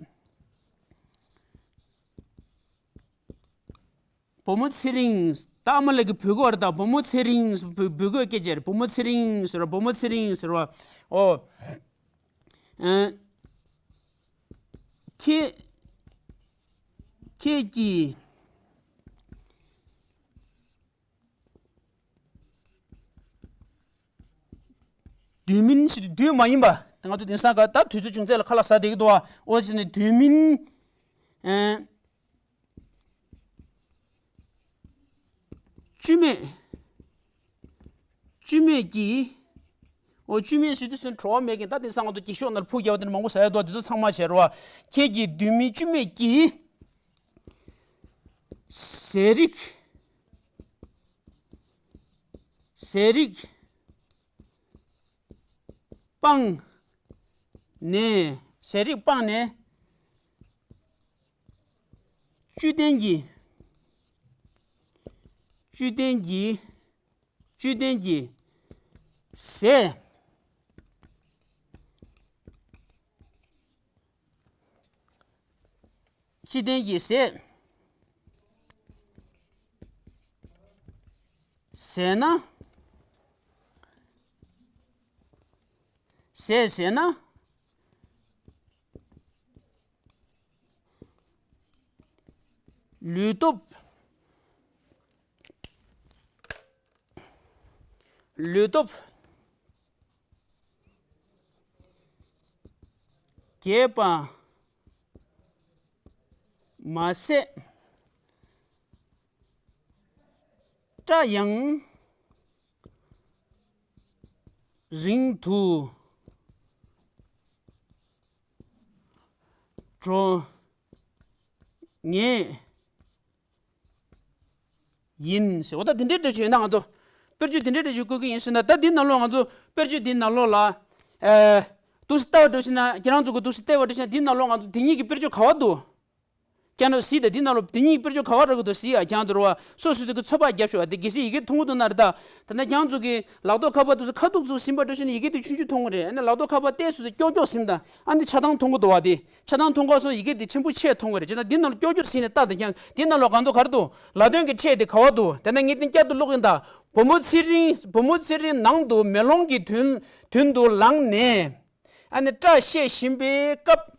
བུ་མོ་ཚེ་རིང་། ད་ཨ་མ་ལགས་ཀྱིས་འབོད་ཀྱི་ཡོད་རེད་ད། བུ་མོ་ཚེ་རིང་། འབོད་འབོད་སྐད་སྐད་ཆ་རེད། བུ་མོ་ཚེ་རིང་ཟེར་བ། བུ་མོ་ཚེ་རིང་ཟེར་བ། འོ། ཨ། ཁྱེད། ཁྱེད་ཀྱིས། དུས་མིན་ཞེས་དུས་མ་ཡིན་པ། ད་ང་ཚོ་དེང་སང་ག་ད་དུས་ཚོད་ཅུང་ཟད་ལ་ཁ་ལག་ཟ་བསྡད་ཀྱི་འདུག་བ། འོ་བྱས་ནས་དུས་མིན། ཨ། བཅུད་མེད། བཅུད་མེད་ཀྱི། འོ། བཅུད་མེད་ཟེར་དུས་ཙམ་བྲོ་བ་མེད་མཁན། ད་དེང་སང་ང་ཚོ་འགྱིག་ཤོག་ནང་ལ་ཕུག་རྒྱག་པ་དེ་འདྲ་མང་པོ་ཟ་ཡ་འདུག་དེ་ཚོ་ཚང་མ་བྱས་རོགས། ཁྱེད་ཀྱིས་དུས་མིན་བཅུད་མེད་ཀྱི་ཟས་རིགས། ཟས་རིགས་སྤངས་ནས། ཟས་རིགས་སྤངས་ནས། བཅུད་ལྡན་གྱི། བཅུད་ལྡན་གྱི། བཅུད་ལྡན་གྱི་ཟས། བཅུད་ལྡན་གྱི་ཟས། ཟས་ན། ཟས་ཟས་ན། ལུས་སྟོབས། ལུས་སྟོབས་རྒྱས་པ་མ་ཟད། སྐྲ་ཡང་རིང་དུ་འགྲོ་ངེས་ཡིན་ཟེར། འོ་ད་འདི་འདྲའི་འགྲེལ་བརྗོད་ཡིན་ན། ང་ཚོ་དཔེར་བརྗོད་འདི་འདྲའི་འགྲེལ་བརྗོད་བཀོད་ཀྱི་ཡིན་ཟེར་ན། ད་འདི་ནང་ལོགས་ང་ཚོ་དཔེར་བརྗོད་འདི་ནང་ལོགས་ལ། ཨ། འདུག་སེ་ལྟ་བ་འདྲ་བྱས་ན། ཁྱེད་རང་ཚོ་གི་འདུག་སེ་ལྟ་བ་འདྲ་བྱས་ན། འདི་ནང་ལོགས་ང་ཚོ་འདི་གཉིས་ཀྱི་དཔེར་བརྗོད་ག་བ་འདུག་ཀྱང་ནོ་སི་ད། འདི་ནང་ལོགས་འདི་གཉིས་དཔེར་བརྗོད་ག་བ་རག་གི་འདུག་སི་ཡ། ཁྱང་དུ་རུ་བ་སོ་སོ་སོ་གི་ཚོད་དཔག་རྒྱབ་ཤོག་ཨ། དེ་གལ་སྲིད་ཡི་གེ་མཐོང་གི་འདུག་ན་རེད་ད། ད་ནི་ཁྱང་ཚོ་གི་ལག་ཐོག་ཁ་པར་འདུག་སེ་ཁ་ཐུག་ཚོ་ཟིན་པ་འདྲ་བྱས་ན་ཡི་གེ་དེ་ཆུང་ཆུང་མཐོང་གི་རེད། ཨ་ནི་ལག་ཐོག་ཁ་པར་ཏོག་ཙམ་ཀྱོག་ཀྱོག་ཟིན་ད། ཨ་ནི་ཆ་ཚང་མཐོང་གི་འདུག་བ། དེ་ཆ་ཚང་མཐོང་ག་སོང་ཡི་གེ་དེ་ཆེན་པོ་ཆེ་མཐོང་གི་རེད། བྱས་ན་འདི་ནང་ལོགས་ཀྱོག་ཀྱོག་ཟིན་ནས་ལྟ་ད། ཁྱང་འདི་ནང་ལོགས་གང་དུ་ག་རེ་འདུག་ལ་དོན་གྱི་ཕྲད་དེ་ག་བ་འདུག་དེ་ནས་ངས་དེ་བསྐྱར་དུ་ཀློག་གིན་ད། བུ་མོ་ཚེ་རིང་། བུ་མོ་ཚེ་རིང་ནང་དུ་མེ་ལོང་གི་མདུན། མདུན་དུ་ལངས་ནས། ཨ་ནི་སྐྲ་ཤད་བཞིན་པའི་སྐབས།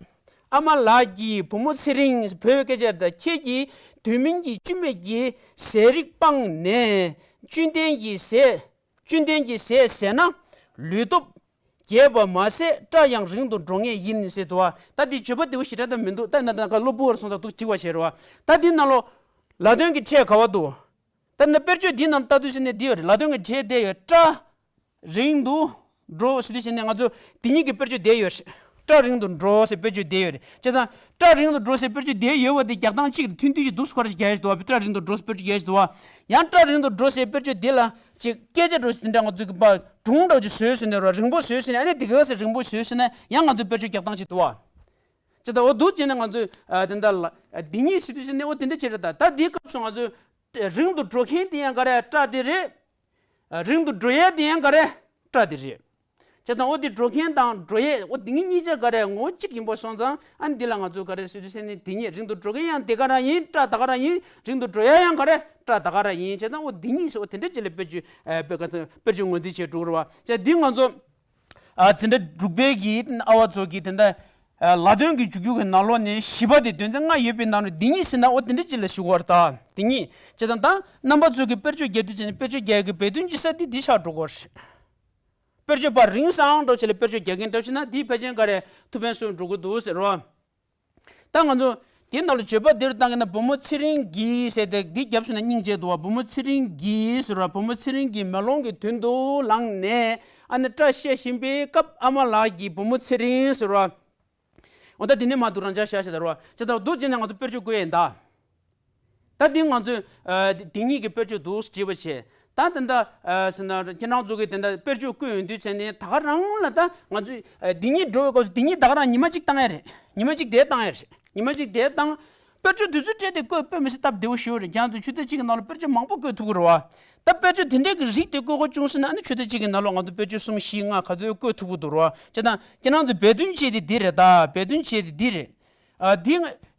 ཨ་མ་ལགས་ཀྱིས་བུ་མོ་ཚེ་རིང་བོས་སྐད་ཆ་དང་། ཁྱེད་ཀྱིས་དུས་མིན་གྱི་བཅུད་མེད་ཀྱི་ཟས་རིགས་སྤངས་ནས། བཅུད་ལྡན་གྱི་ཟས། བཅུད་ལྡན་གྱི་ཟས་ཟས་ན་ལུས་སྟོབས་རྒྱས་པ་མ་ཟད། སྐྲ་ཡང་རིང་དུ་འགྲོ་ངེས་ཡིན་ཟེར་འདུག་བ། ད་འདི་བརྗོད་པ་བདེ་བོ་ཞེ་དྲག་ད་མི་འདུག་ད་ན་ད་ག་གློ་བུར་བ་སོང་ཙང་འདུག་འགྲིག་པ་བྱས་རེད་བ། ད་འདི་ནང་ལོགས་ལ་དོན་གྱི་ཕྲད་ག་བ་འདུག་ད་ནི་དཔེར་བརྗོད་འདི་ནང་ལྟ་དུས་ཟེར་ནས་འདི་ཡོད་རེད། ལ་དོན་གྱི་ཕྲད་དེ་ཡོད། སྐྲ་རིང་དུ་འགྲོ་ཟེར་དུས་ཟེར་ནས་ང་ཚོ་འདི་གཉིས་ཀྱི་དཔེར་བརྗོད་དེ་ཡོད་རེད། སྐྲ་རིང་དུ་འགྲོ་ཟེར་དཔེར་བརྗོད་བསྡད་ཡོད་རེད། བྱས་ཙང་སྐྲ་རིང་དུ་འགྲོ་ཟེར་དཔེར་བརྗོད་བསྡད་ཡོད་པ་དེ་རྒྱག་སྟངས་གཅིག་རེད། ཐུང་ཐུང་ཅིག་འདུག་སེ་ཁོ་རང་ཞིག་རྒྱག་ཡ་ཞིག་འདུག་བ། སྐྲ་རིང་དུ་འགྲོ་ཟེར་དཔེར་བརྗོད་བསྡད་ལ་ཅིག་སྐད་ཆ་འགྲོ་ཟེར་དཔེར་བརྗོད་བསྡད་ལ་ཅིག་སྐད་ཆ་འགྲོ་ཟེར་དེ་འདྲ་ང་ཚོ་གི་པ་སྒྲུང་འདྲ་ཅིག་བཟོས་ཟེར་ནས་རོ། རིང་པོ་བཟོས་ཟེར་ནས་ཨ་ནི་དེ་ག་ཟེར་རིང་པོ་བཟོས་ཟེར་ན་ཡང་ང་ཚོས་དཔེར་བརྗོད་རྒྱག་སྟངས་ཅིག་འདུག་བ། ཅེས་དང་འོ་འདུག་བྱས་ནས་ང་ཚོས་ཨ་དེ་འདྲ་ལ་ཨ་འདི་གཉིས་ཟེར་དུས་ཟེར་ནས་འོ་དེ་འདྲ་བྱས་རེད། ད་ད་འདིའི་སྐབས་སུ་ང་ཚོས་རིང་དུ་འགྲོ་མཁན་དེ་ཡང་ག་རེ་སྐྲ་དེ་རེད། ཨ་རིང་དུ་འགྲོ་ཡས་དེ་ཡང་ག་རེ་སྐྲ་དེ་རེད། བྱས་ཙང་འོ་དེ་འགྲོ་མཁན་དང་འགྲོ་ཡས་འོ་དེ་གཉིས་གཉིས་ཆ་ག་རེ་ངོ་བོ་གཅིག་ཡིན་པ་སོང་ཙང་ཨ་ནི་འདི་ལ་ང་ཚོས་ག་རེ་ཟེར་དུས་ཟེར་ནས་དེ་གཉིས་རིང་དུ་འགྲོ་མཁན་ཡང་དེ་ག་རང་ཡིན། སྐྲ་ད་ག་རང་ཡིན། རིང་དུ་འགྲོ་ཡས་ཡང་ག་རེ་སྐྲ་ད་ག་རང་ཡིན། བྱས་ཙང་འོ་དེ་གཉིས་ཟེར་འོ་དེ་འདྲ་ཅིག་ལ་དཔེར་བརྗོད་ཨ་དཔེ་ག་ཚོད་དཔེར་བརྗོད་ངོས་འཛིན་བྱས་འགྲོ་གི་རེད་བ། བྱས་འདི་ང་ཚོ། ཨ་འཛིན་གྲྭ་དྲུག་པའི་གི་ཨ་བ་ཚོ་གི་དེ་འདྲ་ཨ་ལ་དོན་གྱི་འཇུག་རྒྱུ་གི་ནང་ལོགས་ནས་བཞི་པ་དེ་དོན་ཚན་ལྔ་ཡོད་པའི་ནང་ནས་འདི་གཉིས་ཟེར་ན་འོ་དེ་འདྲ་ཅིག་ལ་ཞུ་གི་ཡོད་རེད། ད་དེ་གཉིས་བྱས་ཙང་ད་རྣམ་པ་ཚོ་གི་དཔེར་བརྗོད་རྒྱག་དུས་ཙམ་ནས་དཔེར་བརྗོད་རྒྱག་གི་སྦས་དོན་ཅི་ཟེར་དེ་འདི་ཆགས་འགྲོ་གི་ཡོད་རེད། དཔེར་བརྗོད་པ་རིང་སང་འགྲོ་བྱས་ལ་དཔེར་བརྗོད་རྒྱག་མཁན་འདྲ་བྱས་ན་འདིའི་ཕལ་ཆེར་ག་རེ་ཐུགས་ཕན་གསོས་འགྲོ་གི་འདུག་ཟེར་རོ། ད་ང་ཚོ་དེའི་ནང་ལ་བརྗོད་པ་འདིར་བཏང་གི་ན་བུ་མོ་ཚེ་རིང་གིས་ཟེར་ཏེ་འདི་རྒྱབ་སོང་ན་སྙིང་རྗེ་འདུག་བ། བུ་མོ་ཚེ་རིང་གིས་ཟེར་བ། བུ་མོ་ཚེ་རིང་གིས་མེ་ལོང་གི་མདུན་དུ་ལངས་ནས་ཨ་ནི་སྐྲ་བཤད་བཞིན་པའི་སྐབས་ཨ་མ་ལགས་ཀྱིས་བུ་མོ་ཚེ་རིང་ཟེར་བ། འོ་ད་འདི་ནས་མ་འདུག་རང་ཅག་བཤད་བཤད་ད་རོ་བ་ཅེས་ད་འདུག་ཅེས་ནས་ང་ཚོ་དཔེར་བརྗོད་བཀོད་ཡིན་ད། ད་འདི་ང་ཚོས་ཨ་འདི་གཉིས་ཀྱི་དཔེར་བརྗོད་འདུག་བྲིས་པ་བྱས། ད་དེ་འདྲ་ཨ་ཟེར་ན་ཁྱེད་རང་ཚོ་གིས་དེ་འདྲ་དཔེར་བརྗོད་བཀོད་ཡོང་དུས་བྱས་ནས་ད་ག་རང་ལ་ད་ང་ཚོས་ཨ་འདི་གཉིས་འགྲོ་བའི་སྐབས་སུ་འདི་གཉིས་ད་ག་རང་ཉི་མ་གཅིག་བཏང་ཡ་རེད། ཉི་མ་གཅིག་དེ་བཏང་ཡ་རེད། ཉི་མ་གཅིག་དེ་བཏང་། དཔེར་བརྗོད་དུས་ཚོད་སྤྲད་དེ་བཀོད་དཔེ་མི་སྲིད་སྟབས་བདེ་བོ་ཞིག་རེད། ཁྱེད་རང་ཚོ་ཆུ་ཚོད་གཅིག་གི་ནང་ལ་དཔེར་བརྗོད་མང་པོ་བཀོད་ཐུབ་ཀྱི་རེད་བ། ད་དཔེར་བརྗོད་དེ་འདྲའི་གི་རིགས་དེ་བཀོད་དགོས་བྱུང་ཟེར་ན་ཨ་ནི་ཆུ་ཚོད་གཅིག་གི་ནང་ལ་ང་ཚོ་དཔེར་བརྗོད་གསུམ་བཞི་ལྔ་ག་ཚོད་བཀོད་ཐུབ་ཀྱི་འདུག་རེད་བ། བྱས་ཙང་ཁྱེད་རང་ཚོ་སྦས་དོན་བྱས་དེ་འདི་རེད། ད་སྦས་དོན་བྱས་དེ་འདི་རེད། ཨ་འདི་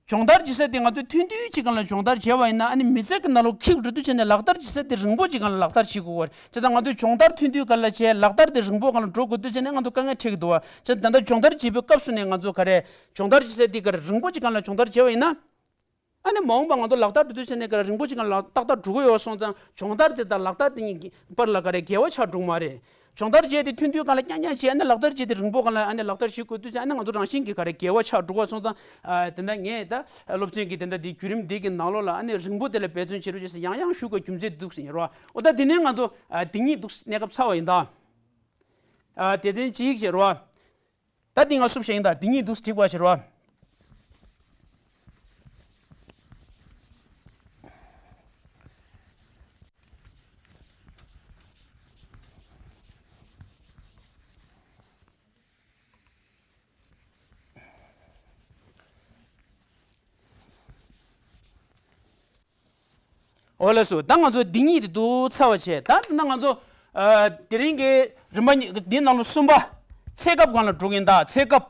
སྦྱོང་བརྡར་བྱེད་ས་དེ་ང་ཚོས་ཐུང་ཐུང་ཅིག་སྒང་ལ་སྦྱོང་བརྡར་བྱས་པ་ཡིན་ན་ཨ་ནི་མི་ཚེ་གི་ནང་ལོགས་འཁྱེར་འགྲོ་དུས་བྱས་ནས་ལག་བསྟར་བྱེད་ས་དེ་རིང་པོ་ཅིག་སྒང་ལ་ལག་བསྟར་བྱེད་དགོས་པ་རེད། བྱས་ཙང་ང་ཚོས་སྦྱོང་བརྡར་ཐུང་ཐུང་སྒང་ལ་བྱས་ལག་བསྟར་དེ་རིང་པོ་སྒང་ལ་འགྲོ་དགོས་དུས་བྱས་ནས་ང་ཚོ་དཀའ་ངལ་འཕྲད་ཀྱི་འདུག་བ། བྱས་ཙང་ད་ལྟ་སྦྱོང་བརྡར་བྱེད་པའི་སྐབས་སུ་ནས་ང་ཚོ་ག་རེ་སྦྱོང་བརྡར་བྱེད་ས་དེ་ག་རེ་རིང་པོ་ཅིག་སྒང་ལ་སྦྱོང་བརྡར་བྱས་པ་ཡིན་ན། ཨ་ནི་མ་འོངས་པ་ང་ཚོ་ལག་བསྟར་འགྲོ་དུས་བྱས་ནས་ག་རེ་རིང་པོ་ཅིག་སྒང་ལ་ཏག་ཏག་འགྲོ་གི་ཡོད་སོང་ཙང་སྦྱོང་བརྡར་དེ་དང་ལག་བསྟར་དེ་གཉིས་ཀྱི་བར་ལ་ག་རེ་འགལ་བ་ཆགས་འགྲོ་གི་མ་རེད། སྦྱོང་བརྡར་བྱས་ཏེ་ཐུང་ཐུང་སྒང་ལ་རྐྱང་རྐྱང་བྱས་ཨ་ནི་ལག་བསྟར་བྱས་ཏེ་རིང་པོ་སྒང་ལ་ཨ་ནི་ལག་བསྟར་བྱེད་དགོས་དུས་ཙང་ཨ་ནི་ང་ཚོ་རང་བཞིན་གྱིས་ག་རེ་འགལ་བ་ཆགས་འགྲོ་གི་སོང་ཙང་། ཨ་དེ་འདྲ་ངས་ད་སློབ་ཚན་གྱི་དེ་འདྲ་དེ་བརྒྱུད་རིམ་འདི་གི་ནང་ལོགས་ལ་ཨ་ནི་རིང་པོ་དེ་ལ་འབད་བརྩོན་བྱེད་རོགས་བྱེད་ཟེར་ཡང་ཡང་ཞུ་དགོས་རྒྱུ་མཚན་འདུག་ཟེར་ཡིན་རོ། འོ་ད་དེ་ནས་ང་ཚོ་ཨ་དེ་གཉིས་འདུག་གནས་སྐབས་ཚར་བ་ཡིན་ད། ཨ་དེ་ཚན་གཅིག་བྱེད་རོ། ད་འདི་ང་སུབ་བྱས་ཡིན་ད། འདི་གཉིས་འདུག་སྒྲིག་པ་བྱེད་རོགས། འོ་ལགས་སོ། ད་ང་ཚོ་འདི་གཉིས་དེ་འདུག་ཚར་བ་བྱས། ད་ད་ང་ཚོ་ཨ་དེ་རིང་གི་རིམ་པ་གཉིས་འདི་ནང་ལ་གསུམ་པ་ཚེ་སྐབས་སྒང་ལ་འགྲོ་གིན་ད། ཚེ་སྐབས།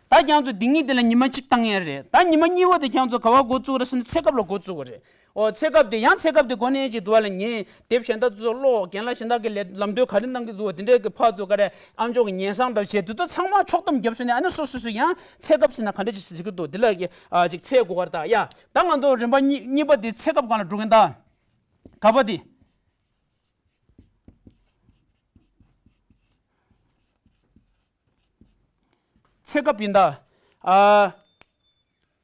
ད་ཁྱེད་ཚོ་འདི་གཉིས་དེ་ལ་ཉི་མ་གཅིག་བཏང་ཡས་རེད། ད་ཉི་མ་གཉིས་པ་དེ་ཁྱེད་ཚོ་ག་བ་འགོ་བཙུགས་རེད་ཟེར་ན་ཚེ་སྐབས་ལ་འགོ་བཙུགས་པ་རེད། འོ་ཚེ་སྐབས་དེ་ཡང་ཚེ་སྐབས་དེ་འགོ་ནས་ཅིག་འདུག་བ་ལ་ཉན་དེབ་གཞན་དག་ཚོ་ཀློག་རྒན་ལགས་གཞན་དག་གི་ལས་ལམ་སྟོན་ག་རེ་གནང་གི་འདུག་བ་དེ་འདྲའི་གི་ཕར་ཚུར་ག་རེ་ཨམ་ཅོག་གི་ཉན་བསམ་འདྲ་བྱས་དུས་ད་ཚང་མ་ཕྱོགས་བསྡོམས་བརྒྱབ་སོང་ནས་ཨ་ནི་སོ་སོ་སོ་ཡང་ཚེ་སྐབས་ཟེར་ན་ག་འདྲ་ཅིག་ཟེར་གི་འདུག་དེ་ལ་ཨ་ཅིག་ཚེ་དགོས་པ་རེད་ད། ཡ་ད་ང་ཚོ་རིམ་པ་གཉིས་གཉིས་པ་དེ་ཚེ་སྐབས་སྒང་ལ་འགྲོ་གིན་ད། ག་པ་དེ། ཚེ་སྐབས་ཡིན་ད། ཨ།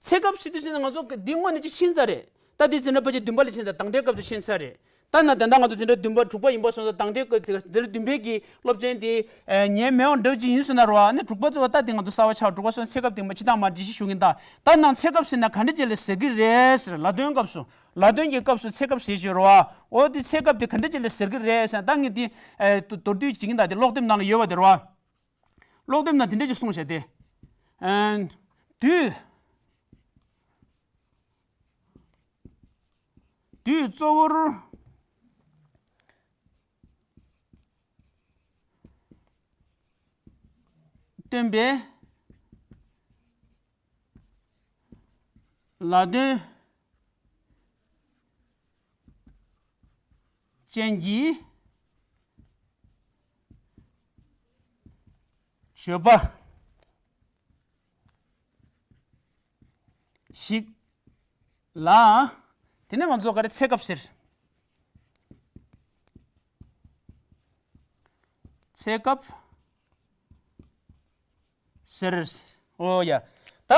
ཚེ་སྐབས་ཟེར་དུས་ཟེར་ན་ང་ཚོ་འདི་སྔོན་ནས་ཅིག་ཕྱིན་ཚར་རེད། ད་འདི་འཛིན་གྲྭ་ཕལ་ཆེར་བདུན་པ་ལ་ཕྱིན་ཚར། དང་འདྲའི་སྐབས་སུ་ཕྱིན་ཚར་རེད། ད་ན་ད་ལྟ་ང་ཚོ་འཛིན་གྲྭ་བདུན་པ་དྲུག་པ་ཡིན་པ་སོང་ཙང་དང་འདྲའི་སྐབས་དེ་འཛིན་གྲྭ་བདུན་པའི་གི་སློབ་ཚན་དེ་ཉན་མེད་པ་འདྲ་ཅིག་ཡིན་སོང་ན་རོ། ཨ་ནི་དྲུག་པ་ཚོ་ད་འདི་ང་ཚོ་གསར་པ་ཆགས། དྲུག་པ་སོང་ཚེ་སྐབས་དེ་མ་ཕྱི་ཐག་མ་འགྲེལ་བཤད་ཞུ་གིན་ད། ད་ནང་ཚེ་སྐབས་ཟེར་ན་ག་འདྲ་ཅིག་ལ་ཟེར་གི་རེད་ཟེར། ལ་དོན་སྐབས་སུ། ལ་དོན་གྱི་སྐབས་སུ་ཚེ་སྐབས་ཟེར་ཞུ་རོ། འོ་དེ་ཚེ་སྐབས་དེ་ག་འདྲ་ཅིག་ལ་ཟེར་གི་རེད་ཟེར་ན་ད་ངས་དེ་མདོར་བསྡུས་བྱེད་ཀྱིན་ད། དེ་ཀློག་དེབ་ནང་ལ་ཡོད་པ་དེ་རོ། ཀློག་དེབ་ནང་དེ་འདྲ་ཅིག་གསུངས་བཞག་སྟེ། ཨན། དུས། དུས་གཙོ་བོར་སྟོན་པའི་ལ་དོན་ཅན་གྱི་བརྗོད་པ་ཞིག་ལ། དེ་ནས་ང་ཚོ་ག་རེ་ཚེ་སྐབས་ཟེར། ཚེ་སྐབས་ཟེར། འོ་ཡ། ད་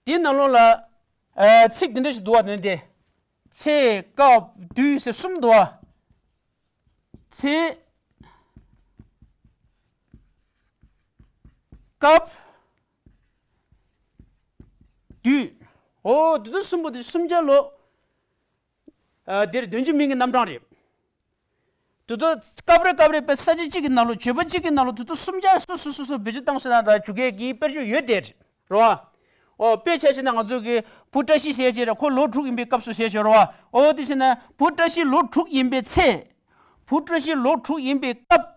དེའི་ནང་ལོགས་ལ་ཨ་ཚིག་འདི་འདྲ་ཞིག་འདུག་བ། དེ་འདྲ་ཚེ་སྐབས་དུས་ཟེར་གསུམ་འདུག་བ། ཚེ་སྐབས་ དུས། འོ་དེ་དུས་གསུམ་པོ་དེ་སུམ་བརྒྱ་ལོ། ཨ་འདིར་དོན་གྱི་མིང་གི་རྣམ་གྲངས་རེད། དེ་དུས་སྐབས་རེ་སྐབས་རེ་པའི་ས་ཆ་གཅིག་གི་ནང་ལོ་བརྗོད་པ་གཅིག་གི་ནང་ལོ་དེ་དུས་སུམ་བརྒྱ་སོ་སོ་སོ་སོ་བེད་སྤྱོད་བཏང་ཟེར་ན་ད་ཆུ་རྐྱལ་གྱི་དཔེར་བརྗོད་ཡོད་དེ་རེད་བ། འོ་དཔེ་ཆ་བཞག་ན་ང་ཚོ་གི་བུ་བཀྲ་ཤིས་ཟེར་གྱི་རེད། ཁོ་ལོ་དྲུག་ཡིན་པའི་སྐབས་སུ་ཟེར་ཞོར་བ། འོ་དེ་བྱས་ན་བུ་བཀྲ་ཤིས་ལོ་དྲུག་ཡིན་པའི་ཚེ། བུ་བཀྲ་ཤིས་ལོ་དྲུག་ཡིན་པའི་སྐབས།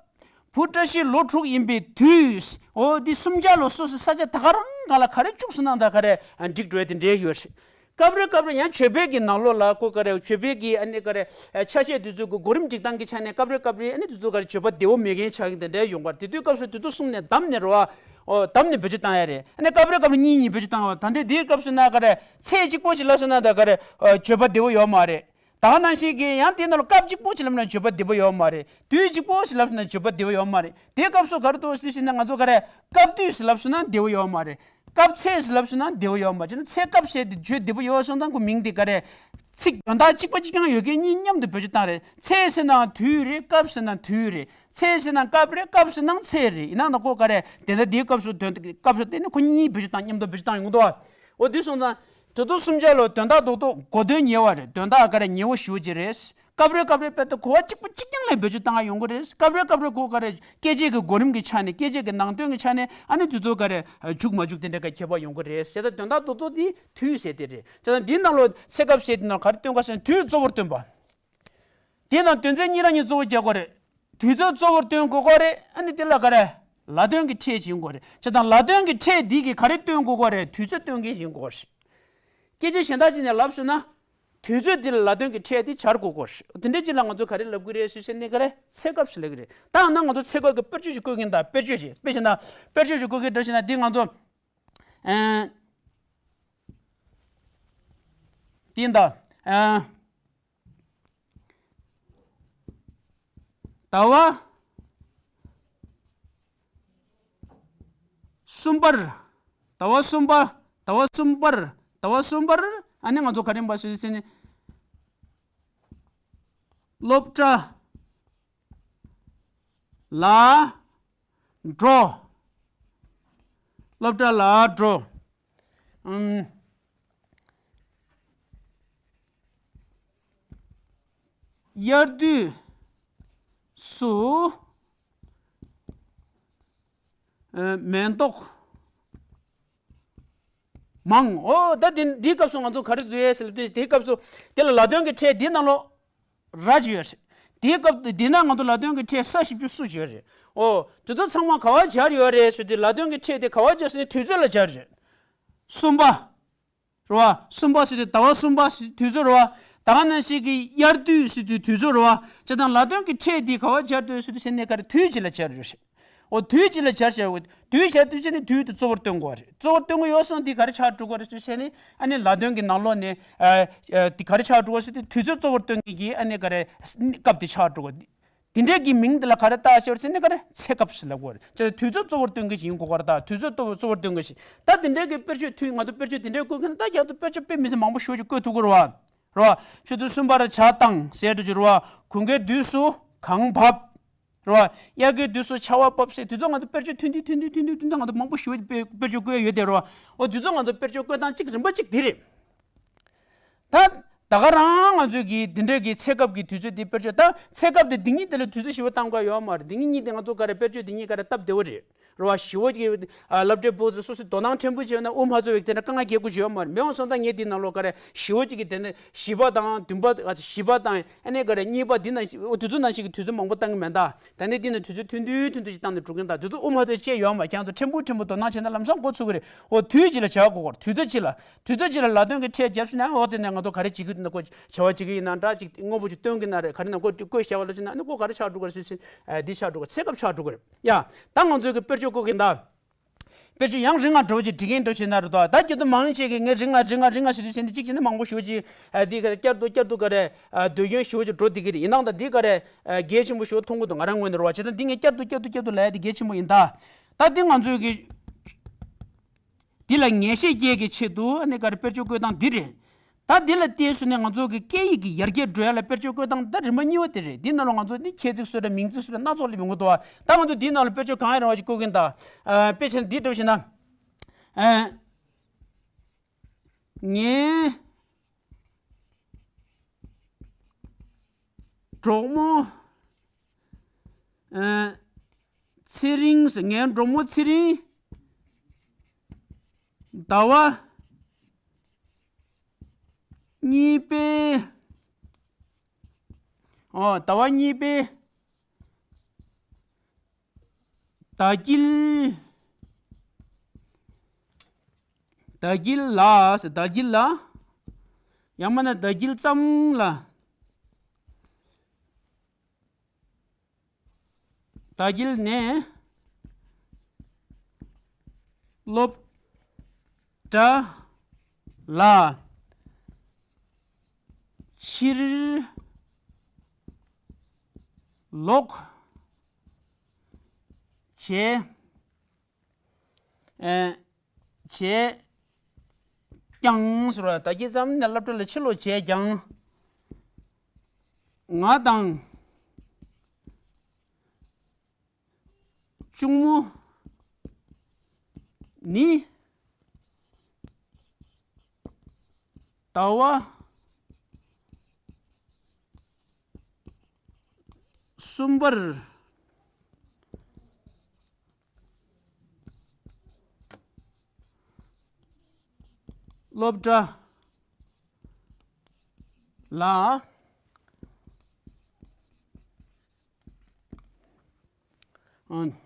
བུ་བཀྲ་ཤིས་ལོ་དྲུག་ཡིན་པའི་དུས། འོ་འདི་སུམ་བརྒྱ་ལོ་སོ་སོའི་ས་ཆ་ད་ག་རང་ག་ལ་ག་རེ་བཅུག་སོང་ན་ད་ག་རེ་འགྲིག་འགྲོ་ཡ་དེ་འདྲའི་ཡོད་རེད། སྐབས་རེ་སྐབས་རེ་ཡང་བརྗོད་པའི་གི་ནང་ལོགས་ལ་ཁོ་ག་རེ་བརྗོད་པའི་གི་ཨ་ནི་ག་རེ་ཆ་ཤས་དེ་ཚོ་གི་གོ་རིམ་སྒྲིག་སྟངས་ཀྱི་ཆ་ནས་སྐབས་རེ་སྐབས་རེ་ཨ་ནི་དེ་ཚོ་ག་རེ་བརྗོད་པ་བདེ་བོ་མེད་མཁན་ཆགས་ཀྱི་དེ་འདྲའི་ཡོང་གི་རེད། དེ་དུས་སྐབས་སུ་དེ་དུས་གསུམ་ནས་བདམས་ནས་རེད་བ། འོ་བདམས་ནས་བེད་སྤྱོད་བཏང་ཡ་རེད། ཨ་ནི་སྐབས་རེ་སྐབས་རེ་གཉིས་གཉིས་བེད་སྤྱོད་བཏང་བ། ད་ལྟའི་འདིའི་སྐབས་སུ་ན་ག་རེ་ཚེས་གཅིག་པོ་ཞིག་ལབ་སོང་ན་ད་ག་རེ་བརྗོད་པ་བདེ་བོ་ཡོད་མ་རེད། ད་ག་ནང་བཞིན་གྱི་ཡང་དེའི་ནང་ལ་སྐབས་གཅིག་པོ་ཞིག་ལབ་ན་བརྗོད་པ་བདེ་པོ་ཡོད་མ་རེད། དུས་གཅིག་པོ་ཞིག་ལབ་ན་བརྗོད་པ་བདེ་པོ་ཡོད་མ་རེད། དེའི་སྐབས་སུ་ག་རེ་འདུག་ཟེར་ན་ང་ཚོ་ག་རེ་སྐབས་དུས་ཞིག་ལབ་སོང་ན་བདེ་པོ་ཡོད་མ་རེད། སྐབས་ཚེས་ཞིག་ལབ་སོང་ན་བདེ་པོ་ཡོད་མ་རེད། ཅེས་ན་ཚེ་སྐབས་ཞེས་དེ་བརྗོད་བདེ་པོ་ཡོད་སོང་ཙང་ཁོ་མིང་དེ་ག་རེ་ཚིག་དོན་དག་གཅིག་པ་གཅིག་རྐྱང་ཡོད་མཁན་གཉིས་མཉམ་དུ་བེད་སྤྱོད་བཏང་རེད། ཚེས་ཟེར་ན་དུས་རེད། སྐབས་ཟེར་ན་དུས་རེད། ཚེས་ཟེར་ན་སྐབས་རེད། སྐབས་ཟེར་ན་ཚེས་རེད། ཡིན་ན་ན་ཁོ་ག་རེ་དེ་འདྲ་དེའི་སྐབས་སུ་དོན་སྐབས་སུ་བརྟེན་ནས་ཁོ་གཉིས་བེད་སྤྱོད་བཏང་མཉམ་དུ་བེད་སྤྱོད་བཏང་ཡོང་གི་འདུག་བ། འོ་དེ་སོང་ཙང་། དེ་དུས་སུམ་བརྒྱ་ལོ་དོན་དག་རྡོག་རྡོག་གོ་དོན་ཉེ་བ་རེད། དོན་དག་ག་རེ་ཉེ་བོ་ཞེ་པོ་ཅིག་རེད། སྐབས་རེ་སྐབས་རེ་དཔེ་དེ་གོ་བ་གཅིག་པ་གཅིག་རྐྱང་ལ་བེད་སྤྱོད་བཏང་ཡ་ཡོང་གི་རེད། སྐབས་རེ་སྐབས་རེ་ཁོ་ག་རེ་སྐད་ཆའི་གི་གོ་རིམ་གྱི་ཆ་ནས་སྐད་ཆའི་གི་ནང་དོན་གྱི་ཆ་ནས་ཨ་ནི་དེ་ཚོ་ག་རེ་འཇུག་མ་འཇུག་དེ་འདྲ་ག་ཁྱད་པར་ཡོང་གི་རེད། བྱས་ཙང་དོན་དག་རྡོག་རྡོག་དེ་དུས་ཟེར་དེ་རེད། བྱས་ཙང་འདིའི་ནང་ལོ་ཚེ་སྐབས་ཟེར་དེ་ནང་ག་རེ་སྟོན་ག་ཟེར་ན་དུས་གཙོ་བོར་སྟོན་པ། དེ་དང་དོན་ཚན་གཉིས་རང་གཉིས་གཙོ་བོ་རྒྱག་དགོས་རེད། དུས་ཚོད་གཙོ་བོར་སྟོན་དགོས་ཀྱི་རེད། ཨ་ནི་དེ་ལ་ག་རེ། ལ་དོན་གྱི་ཕྲད་ཅིག་ཡིན་དགོས་རེད། བྱས་ཙང་ལ་དོན་གྱི་ཕྲད་འདི་གིས་ག་རེ་སྟོན་དགོས་ཀྱི་རེད། དུས་ཚོད་སྟོན་མཁན་ཞིག་ཡིན་དགོས་རེད། སྐད་ཆ་གཞན་དག་ཅིག་ནས་ལབ་སོང་ན། དུས་ཚོད་འདི་ལ་ལ་དོན་གྱི་ཕྲད་འདི་སྦྱར་དགོས་ཀྱི་རེད། དེ་འདྲའི་ཅིག་ལ་ང་ཚོ་ག་རེ་ལབ་ཀྱི་རེད་ཟེར་ཟེར་ནས་ག་རེ་ཚེ་སྐབས་ཤིག་ལབ་ཀྱི་རེད། ད་ཡང་ན་ང་ཚོ་ཚེ་སྐབས་ཀྱི་དཔེར་བརྗོད་ཅིག་བཀོད་མཁན་དང་དཔེར་བརྗོད་ཅིག་དཔེ་བཞག་ན་དཔེར་བརྗོད་ཅིག་བཀོད་མཁན་འདྲ་ཞིག་ན་འདི་ང་ཚོ། ཨ། འདི་ད། ཨ། ཟླ་བ་གསུམ་པར། ཟླ་བ་གསུམ་པ། ཟླ་བ་གསུམ་པར། ཟླ་བ་གསུམ་པར། ཨ་ནི་ང་ཚོ་ག་རེ་ཡིན་པ་ཞུ་ཟེར་ན། སློབ་གྲྭ་ལ་འགྲོ། སློབ་གྲྭ་ལ་འགྲོ། ཨུམ། དབྱར་དུས་སུ། ཨ། མེ་ཏོག་མང་། འོ་ད་དེ་འདིའི་སྐབས་སུ་ང་ཚོ་ག་རེ་བཟོ་ཡས་ཟེར་ལབ་དུས་དེའི་སྐབས་སུ་དེ་ལ་ལ་དོན་གྱི་ཕྲད་འདི་ནང་ལོགས་ར་ཅིག་ཡོད་རེད། དེའི་སྐབས་འདི་ན་ང་ཚོ་ལ་དོན་གྱི་ཕྲད་ས་བཞི་བཅུ་སུ་ཅིག་ཡོད་རེད། འོ་དེ་ཚོ་ཚང་མ་ག་བ་སྦྱར་ཡོད་རེད་ཟེར་དུས་ལ་དོན་གྱི་ཕྲད་དེ་ག་བ་སྦྱར་ཟེར་ན་དུས་ཚོད་ལ་སྦྱར་རེད། གསུམ་པ། རེད་བ། གསུམ་པ་ཟེར་དུས་ཟླ་བ་གསུམ་པ་ཟེར་དུས་དུས་ཚོད་རེད་བ། ད་ག་ནང་བཞིན་གྱི་དབྱར་དུས་ཟེར་དུས་དུས་ཚོད་རེད་བ། བྱས་ཙང་ལ་དོན་གྱི་ཕྲད་འདི་ག་བ་སྦྱར་འདུག་ཟེར་དུས་ཟེར་ནས་ག་རེ་དུས་གཅིག་ལ་སྦྱར་ཡོད་རེད། འོ་དུས་གཅིག་ལ་སྦྱར་བྱས་འོ་དུས་སྦྱར་དུས་ཟེར་ནས་དུས་དེ་གཙོ་བོར་སྟོན་དགོས་རེད། གཙོ་བོར་སྟོན་གྱི་ཡོད་སོང་འདི་ག་རེ་ཆགས་འགྲོ་གི་རེད་ཟེར་ནས་ཨ་ནི་ལ་དོན་གྱི་ནང་ལོགས་ནས་ཨ་ཨ་འདི་ག་རེ་ཆགས་འགྲོ་གི་ཟེར་དུས་དུས་ཚོད་གཙོ་བོར་སྟོན་མཁན་གྱི་ཨ་ནི་ག་རེ་སྐབས་དེ་ཆགས་འགྲོ་གི། དེ་འདྲའི་གི་མིང་དེ་ལ་ག་རེ་བཏགས་ཤེས་པར་བྱས་ནས་ག་རེ་ཚེ་སྐབས་སུ་ལབ་དགོས་རེད། ཅེས་དུས་ཚོད་གཙོ་བོར་སྟོན་མཁན་ཞིག་ཡིན་དགོས་ག་རེ། ད་དུས་ཚོད་གཙོ་བོ་གཙོ་བོར་སྟོན་མཁན་ཞིག་ད་དེ་འདྲའི་གི་དཔེར་བརྗོད་ཐུན་ང་ཚོ་དཔེར་བརྗོད་དེ་འདྲའི་བཀོད་མཁན་ད་རྒྱག་ཏུ་དཔེར་བརྗོད་དཔེ་མི་སྲིད་མང་པོ་ཞེ་པོ་ཅིག་བཀོད་ཐུབ་ཀྱི་རེད་བ། རེད་བ། ཆུ་ཚོད་གསུམ་པར་ཇ་བཏང་ཟེར་འགྲོ་གི་རེད་བ། དགུན་ཁའི་དུས་སུ་གངས་བབས། རེད་བ། དབྱར་ཁའི་དུས་སུ་ཆར་པ་བབས་ཟེར་དུས་ཚོད་ང་ཚོ་དཔེར་བརྗོད་ཐུན་དུས་ཐུན་དུས་ཐུན་དུས་ཐུན་དུས་ང་ཚོ་མང་པོ་ཞེ་པོ་ཅིག་དཔེ་དཔེར་བརྗོད་བཀོད་ཡ་ཡོད་དེ་རེད་བ། འོ་དུས་ཚོད་ང་ཚོ་དཔེར་བརྗོད་བཀོད་སྟངས་གཅིག་རིམ་པ་གཅིག་འདི་རེད། ད་ད་ག་རང་ང་ཚོས་ཀྱི་འདི་འདྲའི་གི་ཚེ་སྐབས་ཀྱི་དུས་ཚོད་འདི་དཔེར་བརྗོད་ད་ཚེ་སྐབས་དེ་འདི་གཉིས་དེ་ལ་དུས་ཚོད་ཞིབ་པོ་བཏང་དགོས་ཡོད་མ་རེད། འདི་གཉིས་གཉིས་དེ་ང་ཚོ་ག་རེ་དཔེར་བརྗོད་འདི་གཉིས་ག་རེ་སྟབས་བདེ་བོ་རེད། རེད་བ། ཞི་བོ་གི་ཨ་སློབ་གྲྭའི་བུ་ཚོ་སོ་སོའི་དོ་སྣང་ཕྲན་བུ་བྱས་ན་དབུ་མ་ཚོ་བའི་དེ་འདྲ་དཀའ་ངལ་སྐྱེལ་དགོས་ཀྱི་ཡོད་མ་རེད། མེད་འོང་སོང་ད་ངས་འདི་ནང་ལོགས་ག་རེ་ཞི་བོ་གཅིག་གི་དེ་ནས་བཞི་པ་དང་བདུན་པ་ཨ་བཞི་པ་དང་ཨ་ནི་ག་རེ་གཉིས་པ་འདི་ནང་དུས་ཚོད་ནང་བཞིན་གྱི་དུས་ཚོད་མང་པོ་བཏང་གི་མེད་ད། ད་ནི་འདི་ནས་དུས་ཚོད་ཐུང་ཐུང་ཐུང་ཐུང་ཞིག་བཏང་ནས་འགྲོ་གི་ཡིན་ད། དུས་ཚོད་དབུ་མ་ཚོ་བཅད་ཡོད་མ་རེད། ཁྱེད་ཚོ་ཕྲན་བུ་ཕྲན་བུ་དོ་སྣང་བྱས་ན་ལམ་སང་གོ་ཚུགས་ཀྱི་རེད། འོ་དུས་གཅིག་ལ་བྱ་དགོས་གོ་དུས་ཚོད་གཅིག་ལ། དུས་ཚོད་གཅིག་ལ་ལ་དོན་གྱི་ཕྲད་བརྒྱབ་ཤིག་ན་འོ་དེ་ནས་ང་ཚོ་ག་རེ་བྱེད་ཀྱི་འདུག་ན་ཁོ་བྱ་བ་བྱེད་ཀྱི་ཡིན་ན་འདྲ་ཅིག་དངོས་པོ་ཅིག་སྟོན་གྱི་ན་རེད། ག་རེ་ན་ཁོ་བཀོད་བཞག་པ་ལ་ཕྱིན་ན་ཨ་ནི་ཁོ་ག་རེ་ཆགས་འགྲོ་གི་རེད་ཟེར་ཕྱིན་ཨ་འདི་ཆགས་འགྲོ་གི་རེད། ཚེ་སྐབས་ཆགས་འགྲོ་གི་རེད་ཡ། ད་ང་ཚོའི་གི་དཔེར་བརྗོད་བཀོད་ཀྱི་ཡིན་ད། དཔེར་བརྗོད་ཡང་རིང་ང་འགྲོ་ཅིག་འབྲི་མཁན་འགྲོ་ཅིག་ན་རེད་དོ། ད་སྐྱོ་དུ་མང་ཆེ་གི་ངས་རིང་ང་རིང་ང་རིང་ང་ཟེར་དུས་ཟེར་ནས་གཅིག་བྱས་ན་མང་པོ་ཞེ་པོ་ཅིག་ཨ་འདི་ག་རེ་བསྐྱར་དུ་བསྐྱར་དུ་ག་རེ་ཨ་ཟློས་སྐྱོན་ཞེ་པོ་ཅིག་འགྲོ་བསྡད་ཀྱི་རེད། ཡིན་ནའང་ད་འདི་ག་རེ་ཨ་གལ་ཆེན་པོ་ཞེ་པོ་མཐོང་གི་འདུག་ང་རང་ངོས་ནས་རེད་བ། བྱས་ཙང་འདི་ངས་བསྐྱར་དུ་བསྐྱར་དུ་བསྐྱར་དུ་ལབ་ཡ་དེ་གལ་ཆེན་པོ་ཡིན་ད། ད་འདི་ང་ཚོའི་གི་འདི་ལ་ངེས་ཤེས་སྐྱེས་ཀྱི་ཆེད་དུ་ཨ་ནི་ག་རེ་དཔེར་བརྗོད་བཀོད་སྟངས་འདི་རེད། ད་འདི་ལ་བལྟས་སོང་ནས་ང་ཚོ་གི་སྐད་ཡིག་གི་ཡར་རྒྱས་འགྲོ་ཡ་ལ་དཔེར་བརྗོད་བཀོད་སྟངས་ད་རིམ་པ་གཉིས་པ་དེ་རེད། འདི་ནང་ལ་ང་ཚོ་ནི་ཁྱད་ཚིག་སོགས་རེད། མིང་ཚིག་སོགས་རེད། སྣ་ཚོགས་སླེབས་ཡོང་གི་འདུག་བ། ད་ང་ཚོ་འདིའི་ནང་ལ་དཔེར་བརྗོད་གང་ཡང་རུང་བ་ཞིག་བཀོད་གི་ཡིན་ད། ཨ་དཔེ་ཆ་འདི་འདྲ་བོ་ཞིག་ན། ཨ། ངའི་གྲོགས་མོ་ཨ་ཚེ་རིང་ཟེར། ངའི་གྲོགས་མོ་ཚེ་རིང་ཟླ་བ་གཉིས་པའི། ཨོ། ཟླ་བ་གཉིས་པའི་ཟླ་དཀྱིལ། ཟླ་དཀྱིལ་ལ་ཟེར། ཟླ་དཀྱིལ་ལ། ཡང་མིན་ན་ཟླ་དཀྱིལ་ཙམ་ལ། ཟླ་དཀྱིལ་ནས་སློབ་གྲྭ་ལ་ཕྱིར་ལོག་བྱས། ཨེ། བྱས་ཀྱང་ཟེར་བ། ཟླ་དཀྱིལ་ཙམ་ནས་སློབ་གྲྭ་ལ་ཕྱིར་ལོག་བྱས་ཀྱང་། ང་དང་གཅུང་མོ་ནི་ཟླ་བ་གསུམ་པར་སློབ་གྲྭ་ལ། ཨང་།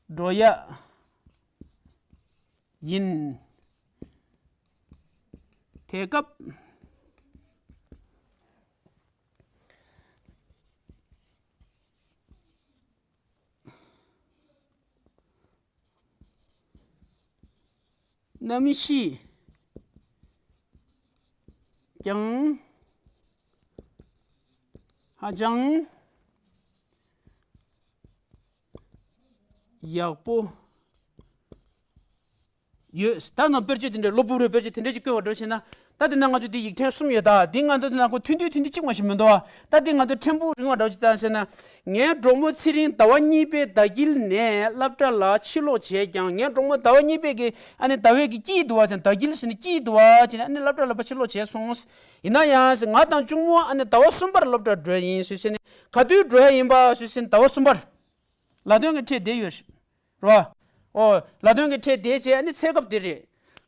འགྲོ་ཡ་ཡིན། དེ་སྐབས་གནམ་གཤིས་ཀྱང་ཧ་ཅང་ཡག་པོ་ཡོད། ད་ནང་དཔེར་བརྗོད་དེ་འདྲ། གློ་བུར་བའི་དཔེར་བརྗོད་དེ་འདྲ་ཅིག་བཀོད་པ་འདྲ་བྱས་ན། ད་དེ་ན་ང་ཚོ་འདི་ཡིག་ཕྲེང་གསུམ་ཡོད། ད་འདི་ང་ཚོ་འདི་ན་ཁོ་ཐུང་ཐུང་ཐུང་ཐུང་གཅིག་མ་ཞིག་མི་འདུག་ཨ། ད་འདི་ང་ཚོ་ཕྲན་བུ་རིང་བ་འདྲ་བ་ཅིག་བཏང་ཟེར་ན། ངའི་གྲོགས་མོ་ཚེ་རིང་ཟླ་བ་གཉིས་པའི་ཟླ་དཀྱིལ་ནས་སློབ་གྲྭ་ལ་ཕྱིར་ལོག་བྱས་ཀྱང་། ངའི་གྲོགས་མོ་ཟླ་བ་གཉིས་པའི་གི་ཨ་ནི་ཟླ་བའི་གི་དཀྱིལ་འདུག་བ་ཟེར། ཟླ་དཀྱིལ་ཟེར་ནི་དཀྱིལ་འདུག་བ་ཟེར་ནས་ཨ་ནི་སློབ་གྲྭ་ལ་ཕར་ཕྱིར་ལོག་བྱས་སོང་། ཡིན་ན་ཡང་ཟེར། ང་དང་གཅུང་མོ་ཨ་ནི་ཟླ་བ་གསུམ་པར་སློབ་གྲྭར་འགྲོ་ཡིན་ཟེར་ཟེར་ནས། ག་དུས་འགྲོ་ཡ་ཡིན་པ་ཟེར་ཟེར་ནས་ཟླ་བ་གསུམ་པར། ལ་དོན་གྱི་ཕྲད་དེ་ཡོད་རེད། རོ། ཨོ། ལ་དོན་གྱི་ཕྲད་དེ་བྱས་ཨ་ནི་ཚེ་སྐབས་དེ་རེད།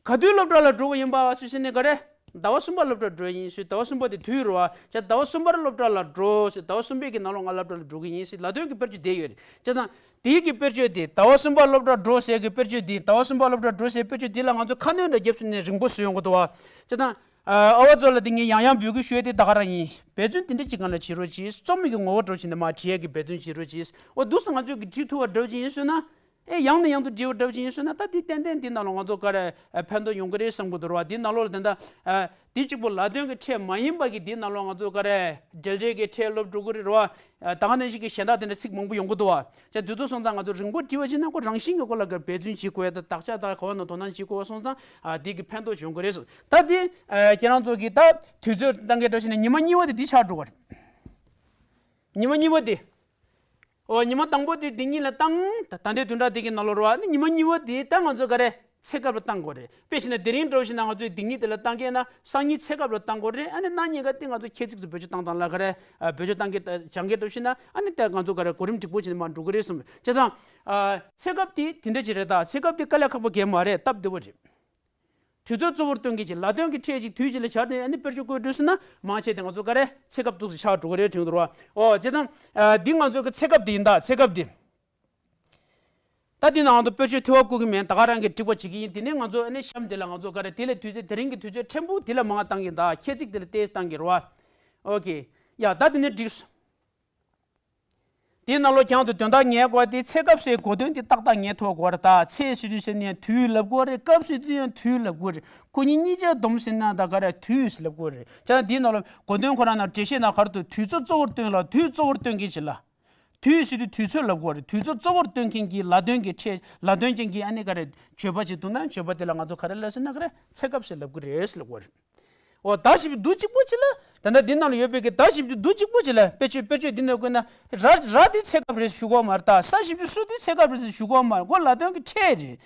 ག་དུས་སློབ་གྲྭ་ལ་འགྲོ་དགོས་ཡིན་པ་ཟེར་ཟེར་ནས་ག་རེ། ཟླ་བ་གསུམ་པར་སློབ་གྲྭར་འགྲོ་ཡིན་ཟེར། ཟླ་བ་གསུམ་པ་དེ་དུས་རེད་བ། ཅག་ཟླ་བ་གསུམ་པར་སློབ་གྲྭ་ལ་འགྲོ་ཟེར། ཟླ་བ་གསུམ་པའི་གི་ནང་ལོགས་ང་སློབ་གྲྭ་ལ་འགྲོ་གི་ཡིན་ཟེར། ལ་དོན་གྱི་དཔེར་བརྗོད་དེ་ཡོད་རེད། བྱས་ཙང་དེའི་གི་དཔེར་བརྗོད་དེ། ཟླ་བ་གསུམ་པར་སློབ་གྲྭར་འགྲོ་ཟེར་གི་དཔེར་བརྗོད་དེ། ཟླ་བ་གསུམ་པར་སློབ་གྲྭར་འགྲོ་ཟེར་དཔེར་བརྗོད་དེ་ལ་ང་ཚོ་ཁ་སྣོན་འདྲ་བརྒྱབ་སོང་ནས་རིང་པོ་བཟོ་ཡོང་གི་འདུག་བ། བྱས་ཙང་། ཨ། ཨ་བ་ཚོ་ལ་དེ་ངས་ཡང་ཡང་འབོད་སྐུལ་ཞུ་ཡ་དེ་ད་ག་རང་ཡིན། འབད་བརྩོན་དེ་འདྲ་ཅིག་སྒང་ལ་བྱེད་རོགས་གྱིས། རྩོམ་མི་གི་ངོ་བོ་འདྲ་བྱས་ནས་མར་བྲིས་ཡ་གི་འབད་བརྩོན་བྱེད་རོགས་གྱིས། འོ་འདུག་སེ་ང་ཚོས་གི་བྲིས་ཐུབ་པ་འདྲ་བྱས་ཡིན་སོང་ན། ཨེ། ཡང་ནས་ཡང་དུ་བྲིས་པ་འདྲ་བྱས་ཡིན་སོང་ན། ད་དེ་ཏན་ཏན་དེ་ནང་ལ་ང་ཚོ་ག་རེ་ཕན་ཐོགས་ཡོང་གི་རེད་བསམ་གི་འདུག་ར་བ། དེ་ནང་ལོགས་ལ་དེ་འདྲ། ཨ། དེ་གཅིག་པོ་ལ་དོན་གྱི་ཕྲད་མ་ཡིན་པ་གི་དེ་ནང་ལོགས་ང་ཚོ་ག་རེ་འབྲེལ་སྒྲའི་གི་ཕྲད་སློབ་འགྲོ་གི་རེད་ར་བ། ཨ། ད་ག་ནང་བཞིན་གྱི་གཞན་དག་དེ་འདྲ་ཚིག་མང་པོ་ཡོང་གི་འདུག་བ། ཅག་དེ་ཚོ་སོང་ཙང་ང་ཚོ་རིང་པོ་བྲིས་པ་བྱས་ན་ཁོ་རང་བཞིན་གྱི་སྐོར་ལ་ག་རེ་འབད་བརྩོན་བྱེད་དགོས་ཡ་དང་། དག་ཆ་དག་ག་བ་ན་དོ་སྣང་བྱེད་དགོས་པ་སོང་ཙང་། ཨ། དེ་གི་ཕན་ཐོགས་བྱུང་གི་རེད་ཟེར། ད་དེ། ཨ། ཁྱེད་རང་ཚོ་གི་ད་དུས་ཚོད་བཏང་གི་འདྲ་བྱས་ན་ཉི་མ་གཉིས་པ་དེ་དེ་ཆགས་འགྲོ་གི་རེད། ཉི་མ་གཉིས་པ་དེ། ཨོ། ཉི་མ་དང་པོ་དེ་འདི་གཉིས་ལ་བཏང་། ད་ད་ལྟའི་བདུན་ཕྲག་འདི་གི་ནང་ལོགས་རེད་བ། ཨ་ནི་ཉི་མ་གཉིས་པ་དེ་ད་ང་ཚོ་ག་རེ་ཚེ་སྐབས་ལ་བཏང་དགོས་རེད། དཔེ་བྱས་ན་དེ་རིང་འདྲ་བོ་བྱས་ན་ང་ཚོས་འདི་གཉིས་དེ་ལ་བཏང་གི་ཡིན་ན། སང་ཉིན་ཚེ་སྐབས་ལ་བཏང་དགོས་རེད། ཨ་ནི་གནངས་ཉིན་ཀ་དེ་ང་ཚོ་ཁྱད་ཚིག་ཚོ་བེད་སྤྱོད་བཏང་སྟངས་ལ་ག་རེ། ཨ། བེད་སྤྱོད་བཏང་གི། སྦྱང་གི་འདྲ་བོ་བྱས་ན། ཨ་ནི་ད་ང་ཚོ་ག་རེ་གོ་རིམ་འགྲིག་པོ་བྱས་ནས་མར་འགྲོ་གི་རེད་བསམ། བྱས་ཙང་། ཨ། ཚེ་སྐབས་དེ་དེ་འདྲ་ཅིག་རེད། ད་ཚེ་སྐབས་དེ་དཀའ་ལས་ཁག་པོ་གང་ཡང་མ་རེད། སྟབས་བདེ་བོ་རེད། དུས་ཚོད་གཙོ་བོར་སྟོན་མཁན་ཅིག་ལ་དོན་གྱི་ཕྲད་ཅིག་དུས་གཅིག་ལ་སྦྱར་ནས་ཨ་ནི་དཔེར་བརྗོད་བཀོད་འགྲོ་ཟེར་ན། མང་ཆེ་དེ་ང་ཚོ་ག་རེ་ཚེ་སྐབས་འདུག་སེ་ཆགས་འགྲོ་གི་རེད་དྲན་འདུག་ར། ཨོ། བྱས་ཙང་། ཨ། འདི་ང་ཚོ་གི་ཚེ་སྐབས་འདི་ཡིན། ད་ཚེ་སྐབས་འདི། ད་འདི་ནང་དུ་དཔེར་བརྗོད་ཐོལ་པ་བཀོད་ཀྱི་མེད། ད་ག་རང་གིས་འགྲིག་པ་བྱེད་ཀྱི་ཡིན། དེ་ནས་ང་ཚོ་ཨ་ནི་གཤམ་འདི་ལ་ང་ཚོ་ག་རེ་དེ་ལས་དུས་ཚོད། དེ་རིང་གི་དུས་ཚོད་ཕྲན་བུ་འདི་ལ་མང་བཏང་གི་ཡིན། ད་ཁྱད་ཚིག་འདི་ལ་བལྟས་བཏང་གི་རེད་བ། ཨོ་ཁེ། ཡ། ད་འདི་ནས་འགྲིག་སོང་། དེའི་ནང་ལོགས་ཁྱེད་རང་ཚོ་དོན་དག་ངེས་དགོས་དེ། ཚེ་སྐབས་ཟེར་གོ་དོན་དེ་ཏག་ཏག་ངེས་ཐུབ་དགོས་རེད། ད་ཚེ་ཟེར་དུས་ཟེར་ནས་དུས་ལབ་དགོས་རེད། སྐབས་ཟེར་དུས་ཡང་དུས་ལབ་དགོས་རེད། ཁོ་གཉིས་གཉིས་ཆ་བསྡོམས་ཟེར་ན་ད་ག་རེ་དུས་ལབ་དགོས་རེད། བྱས་ཙང་དེའི་ནང་ལོགས་གོ་དོན་ཁོ་རང་ནང་འགྲེལ་བཤད་ནང་ག་རེ་འདུག་དུས་ཚོད་གཙོ་བོར་སྟོན་ལ། དུས་གཙོ་བོར་སྟོན་མཁན་ཞིག་ལ། དུས་ཟེར་དུས་དུས་ཚོད་ལབ་དགོས་རེད། དུས་ཚོད་གཙོ་བོར་སྟོན་མཁན་གྱི་ལ་དོན་གྱི་ཕྲད། ལ་དོན་ཅན་གྱི་ཨ་ནི་ག་རེ་བརྗོད་པ་ཅིག་འདུག་ན། བརྗོད་པ་དེ་ལ་ང་ཚོ་ག་རེ་ལབ་ཟེར་ན། ག་རེ་ཚེ་སྐབས་ཟེར་ལབ་གི་རེད་ཟེར་ལབ་དགོས་རེད། འོ། ད་ཞིབ་རྒྱུ་འདུག་གཅིག་པོ་ཅིག་ལ། ད་ལྟ་འདི་ནང་ལ་ཡོད་པའི་གི་ད་ཞིབ་རྒྱུ་འདུག་གཅིག་པོ་ཅིག་ལ། དཔེར་བརྗོད། དཔེར་བརྗོད་འདི་ནང་བཀོད་ན། ར། ར་དེ་ཚེ་སྐབས་རེད་ཞུ་གི་ཡོད་མ་རེད། ད་ས་ཞིབ་རྒྱུ་སུ་དེ་ཚེ་སྐབས་རེད་ཞུ་གི་ཡོད་མ་རེད། ཁོ་ལ་དོན་གྱི་ཕྲད་རེད།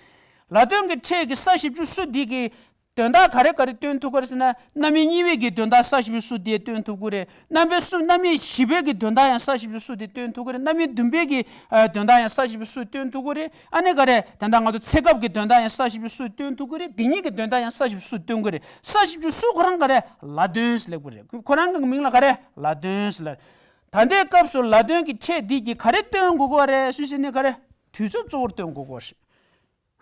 ལ་དོན་གྱི་ཕྲད་ཀྱི་ས་བཞི་བཅུ་སུ་འདི་གི་དོན་དག་ག་རེ་ག་རེ་སྟོན་ཐུབ་ཀྱི་རེད་ཟེར་ན། རྣམ་དབྱེ་གཉིས་པའི་གི་དོན་དག་ས་བཞི་བཅུ་སུ་དེ་སྟོན་ཐུབ་ཀྱི་རེད། རྣམ་པ་གསུམ་རྣམ་དབྱེ་བཞི་པའི་གི་དོན་དག་ཡང་ས་བཞི་བཅུ་སུ་དེ་སྟོན་ཐུབ་ཀྱི་རེད། རྣམ་དབྱེ་བདུན་པའི་གི་ཨ་དོན་དག་ཡང་ས་བཞི་བཅུ་སུ་སྟོན་ཐུབ་ཀྱི་རེད། ཨ་ནི་ག་རེ་ད་ལྟ་ང་ཚོ་ཚེ་སྐབས་ཀྱི་དོན་དག་ཡང་ས་བཞི་བཅུ་སུ་སྟོན་ཐུབ་ཀྱི་རེད། དེ་ཉིད་ཀྱི་དོན་དག་ཡང་ས་བཞི་བཅུ་སུ་སྟོན་གྱི་རེད། ས་བཞི་བཅུ་སུ་ཁོ་རང་ག་རེ་ལ་དོན་ཟེར་ལབ་ཀྱི་རེད། ཁོ་རང་གི་མིང་ལ་ག་རེ་ལ་དོན་ཟེར་ལབ། ད་ལྟའི་སྐབས་སུ་ལ་དོན་གྱི་ཕྲད་འདི་གིས་ག་རེ་སྟོན་དགོས་ཀྱི་རེད་ཟེར་ནས་ག་རེ་དུས་ཚོད་གཙོ་བོར་སྟོན་དགོས་ཀྱི་རེད།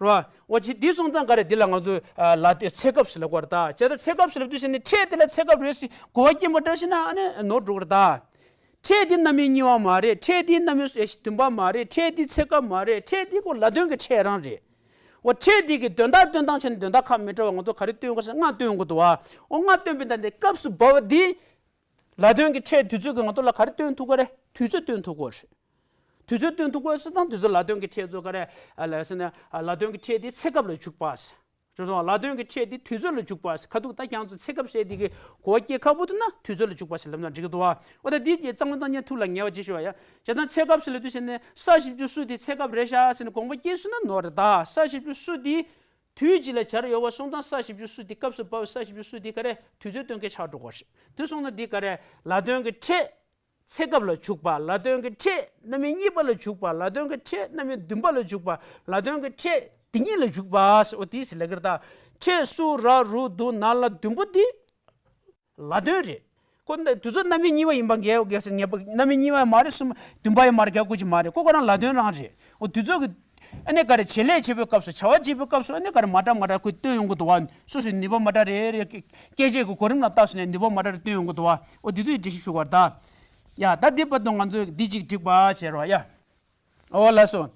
རོ། འོ་ཅི་འདི་སོང་ཙང་ག་རེ་འདི་ལ་ང་ཚོ་ཨ་ལ་དེ་ཚེ་སྐབས་སུ་ལབ་དགོས་རེད་ད། བྱས་ཙང་ཚེ་སྐབས་སུ་ལབ་དུས་ཟེར་ནས་ཕྲད་དེ་ལ་ཚེ་སྐབས་རེད་ཟེར་གོ་བ་སྐྱེན་པ་འདྲ་ཞིག་ན་ཨ་ནི་ནོར་འགྲོ་གི་རེད་ད། ཕྲད་འདི་རྣམ་དབྱེ་གཉིས་པ་མ་རེད། ཕྲད་འདི་རྣམ་དབྱེ་བདུན་པ་མ་རེད། ཕྲད་འདི་ཚེ་སྐབས་མ་རེད། ཕྲད་འདི་ཁོ་ལ་དོན་གྱི་ཕྲད་རང་རེད། འོ་ཕྲད་འདི་གི་དོན་དག་སྟོན་སྟངས་བྱས་ནས་དོན་དག་ཁག་མི་འདྲ་བ་ང་ཚོ་ག་རེ་སྟོན་དགོས་ཟེར་ལྔ་སྟོན་དགོས་འདུག་བ། འོ་ལྔ་སྟོན་པའི་ད་ལྟའི་སྐབས་སུ་བབ་པ་འདི། ལ་དོན་གྱི་ཕྲད་དུས་ཚོད་ཀྱི་ང་ཚོ་ལ་ག་རེ་སྟོན་ཐུབ་ཀྱི་རེད། དུས་ཚོད་སྟོན་ཐུབ་ཀྱི་རེད། དུས་ཚོད་སྟོན་ཐུབ་ཀྱི་རེད་ཟེར་དང་དུས་ཚོད་ལ་དོན་གྱི་ཕྲད་ཚོ་ག་རེ་ཨ་ལ་ཟེར་ན་ཨ་ལ་དོན་གྱི་ཕྲད་དེ་ཚེ་སྐབས་ལ་འཇུག་པ། ཞུ་སོང་། ལ་དོན་གྱི་ཕྲད་དེ་དུས་ཚོད་ལ་འཇུག་པ། ཁ་ཐུག་ད་ཁྱེད་ཚོ་ཚེ་སྐབས་ཟེར་དེ་གི་གོ་བ་སྐྱེ་ཁག་པོ་འདུག་ན་དུས་ཚོད་ལ་འཇུག་པ་ཟེར་ལབ་ན་འགྲིག་གི་འདུག་བ། འོ་ད་འདི་རྗེས་གཙང་མ་བཏང་ཉན་ཐུགས་ལ་ངེས་པ་ཅིག་ཞུ་བ་ཡ། བྱས་ཙང་ཚེ་སྐབས་ཟེར་ལབ་དུས་ཟེར་ནས་ས་བཞི་བཅུ་སུ་དེ་ཚེ་སྐབས་རེད་ཤག་ཟེར་ནས་དགོངས་པ་སྐྱེས་སོང་ན་ནོར་རེད་ད། ས་བཞི་བཅུ་སུ་དེ། དུས་གཅིག་ལ་སྦྱར་ཡོད་པ་སོང་ཙང་ས་བཞི་བཅུ་སུ་དེ་སྐབས་སུ་བབས་ས་བཞི་བཅུ་སུ་དེ་ག་རེ་དུས་ཚོད་སྟོན་མཁན་ཆགས་འགྲོ་གི་རེད། དེ་སོང་ན་འདི་ག་རེ་ལ་དོན་གྱི་ཕྲད་ཚེ་སྐབས་ལ་འཇུག་པ། ལ་དོན་གྱི་ཕྲད་རྣམ་དབྱེ་གཉིས་པ་ལ་འཇུག་པ། ལ་དོན་གྱི་ཕྲད་རྣམ་དབྱེ་བདུན་པ་ལ་འཇུག་པ། ལ་དོན་གྱི་ཕྲད་དེ་ཉིད་ལ་འཇུག་པ། འོ་དེ་ཟེར་ལབ་ཀྱི་རེད་ད། ཕྲད་སུ་ར་རུ་དུ་ན་ལ་བདུན་པོ་འདི་ལ་དོན་རེད། ཁོ་འདི་དུས་ཚོད་རྣམ་དབྱེ་གཉིས་པ་ཡིན་པ་འགལ་འགལ་ཟེར་ངེས་པ་རྣམ་དབྱེ་གཉིས་པ་མ་རེད་གསུམ་བདུན་པ་ཡང་མ་རེད། འགལ་དགོས་ཀྱི་མ་རེད། ཁོ་ཁོ་རང་ལ་དོན་རང་རེད། འོ་དུས་ཚོད་ཀྱི་ཨ་ནི་ག་རེ་བྱེད་ལས་བྱེད་པའི་སྐབས་སུ་བྱ་བ་བྱེད་པའི་སྐབས་སུ་ཨ་ནི་ག་རེ་མ་འདྲ་མ་འདྲ་ཁོས་སྟོན་ཡོང་གི་འདུག་བ། སོ་སོའི་ནུས་པ་མ་འདྲ་རེ་རེ་སྐད་ཆའི་གི་གོ་རིམ་ལ་བལྟས་སོང་ནས་ནུས་པ་མ་འདྲ་རེ་སྟོན་ཡོང་གི་འདུག་བ། འོ་འདི་ཚོའི་འགྲེལ་བཤད་ཞུ་བར་ད། ཡ་ད་འདི་བར་དུ་ང་ཚོས་འདི་གཅིག་འགྲིག་པ་བྱས་རོགས་ཡ། ཨོ་ལགས་སོ།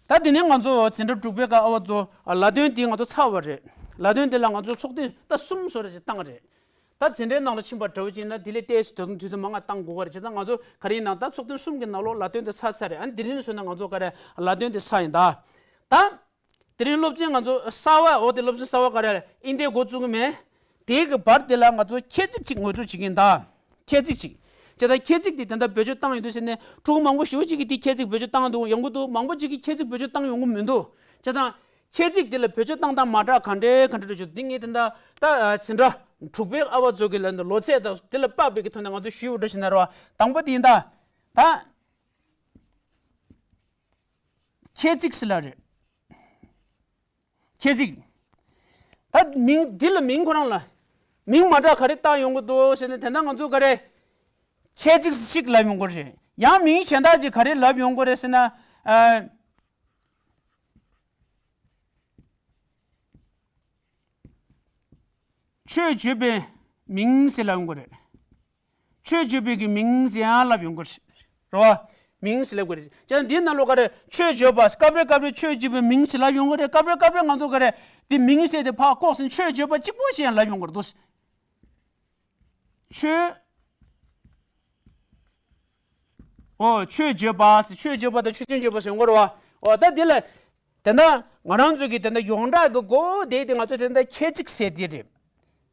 ད་དེ་ནས་ང་ཚོ་འཛིན་གྲྭ་དྲུག་པའི་སྐབས་ཨ་བ་ཚོ་ལ་དོན་དེ་ང་ཚོ་ཚར་བ་རེད། ལ་དོན་དེ་ལ་ང་ཚོ་ཚོགས་ཐེངས་ད་གསུམ་བཟོ་འདྲ་ཞིག་བཏང་རེད། ད་འཛིན་གྲྭའི་ནང་ལ་ཕྱིན་པ་འདྲ་བོ་ཅིག་ཡིན་ན་དེ་ལས་ཏོག་ཙམ་ད་དུང་དུས་ཚོད་མང་ང་བཏང་དགོས་པ་རེད། བྱས་ཙང་ང་ཚོ་ག་རེ་ཡིན་ན་ད་ཚོགས་ཐེངས་གསུམ་གྱི་ནང་ལོགས་ལ་དོན་དེ་ཚར་ཚར་རེད། ཨ་ནི་དེ་རིང་ནས་བཟུང་ན་ང་ཚོ་ག་རེ་ལ་དོན་དེ་ཚར་ཡིན་ད། ད། དེ་རིང་སློབ་ཚན་ང་ཚོ་གསར་བ་འོ་དེ་སློབ་ཚན་གསར་བ་ག་རེ་རེད། ཨིན་དེ་འགོ་བཙུགས་གི་མེད། དེའི་གི་བར་དེ་ལ་ང་ཚོ་ཁྱད་ཚིག་ཅིག་ངོ་སྤྲོད་བྱེད་ཀྱི་ཡིན་ད། ཁྱད་ཚིག་ཅིག་བྱས་ཙང་ཁྱད་ཚིག་དེ་ད་ལྟ་བེད་སྤྱོད་བཏང་ཡོང་དུས་ཟེར་ནས་ཕྲུ་གུ་མང་པོ་ཞེ་པོ་ཅིག་གིས་དེ་ཁྱད་ཚིག་བེད་སྤྱོད་བཏང་འདུག་ཡོང་གི་འདུག་མང་པོ་ཅིག་གིས་ཁྱད་ཚིག་བེད་སྤྱོད་བཏང་ཡོང་གི་མི་འདུག་བྱས་ཙང་ཁྱད་ཚིག་དེ་ལ་བེད་སྤྱོད་བཏང་སྟངས་མ་འདྲ་ག་འདྲའི་ག་འདྲ་འདྲ་ཅིག་འདི་ངས་དེ་འདྲ་ད་འཛིན་གྲྭ་དྲུག་པའི་ཨ་བ་ཚོ་གི་ལ་འདི་ལོ་ཚད་དང་དེ་ལ་དཔག་པའི་གི་ཐོག་ནས་ང་ཚོ་ཞུས་པ་འདྲ་ཞིག་ན་རོ། དང་པོ་དེ་ཡིན་ད། ད། ཁྱད་ཚིག་ཟེར་ལབ་རེད། ཁྱད་ཚིག་ད་མིང་འདི་ལ་མིང་ཁོ་རང་ལ་མིང་མ་འདྲ་ག་རེ་བཏགས་ཡོང་གི་འདུག་ཟེར་ན་དེ་འདྲ་ང་ཚོ་ག་རེ་ཁྱད་ཚིག་ཅིག་ལབ་ཡོང་གི་རེད། ཡང་མིང་གཞན་དག་ཅིག་ག་རེ་ལབ་ཡོང་གི་རེད་ཟེར་ན། ཨ། ཆོས་བརྗོད་པའི་མིང་ཟེར་ལབ་ཡོང་གི་རེད། ཆོས་བརྗོད་པའི་གི་མིང་ཟེར་ཡང་ལབ་ཡོང་གི་རེད། རེད་བ། མིང་ཟེར་ལབ་གི་རེད། ཅང་འདི་ནང་ལོགས་ག་རེ་ཆོས་བརྗོད་པ་སྐབས་རེ་སྐབས་རེ་ཆོས་བརྗོད་པའི་མིང་ཟེར་ལབ་ཡོང་གི་རེད། སྐབས་རེ་སྐབས་རེ་ང་ཚོ་ག་རེ་འདི་མིང་ཟེར་དེ་ཕར་ལྐོག་ཟིན་ཆོས་བརྗོད་པ་གཅིག་པོ་ཞིག་ཡང་ལབ་ཡོང་གི་རེད་འདུག་ཆོས། ཨོ་ཆོས་བརྗོད་པ་ཟེར་ཆོས་བརྗོད་པ་དང་ཆོས་ཅན་བརྗོད་པ་ཟེར་ཡོང་གི་རེད་བ། ཨོ་ད་འདི་ལ། དེ་ན་ང་རང་ཚོ་གི་དེ་འདྲ་ཡོངས་གྲགས་ཀྱི་གོ་བོ་དེ་དེ་ང་ཚོ་དེ་འདྲ་ཁྱད་ཚིག་ཟེར་དེ་རེད།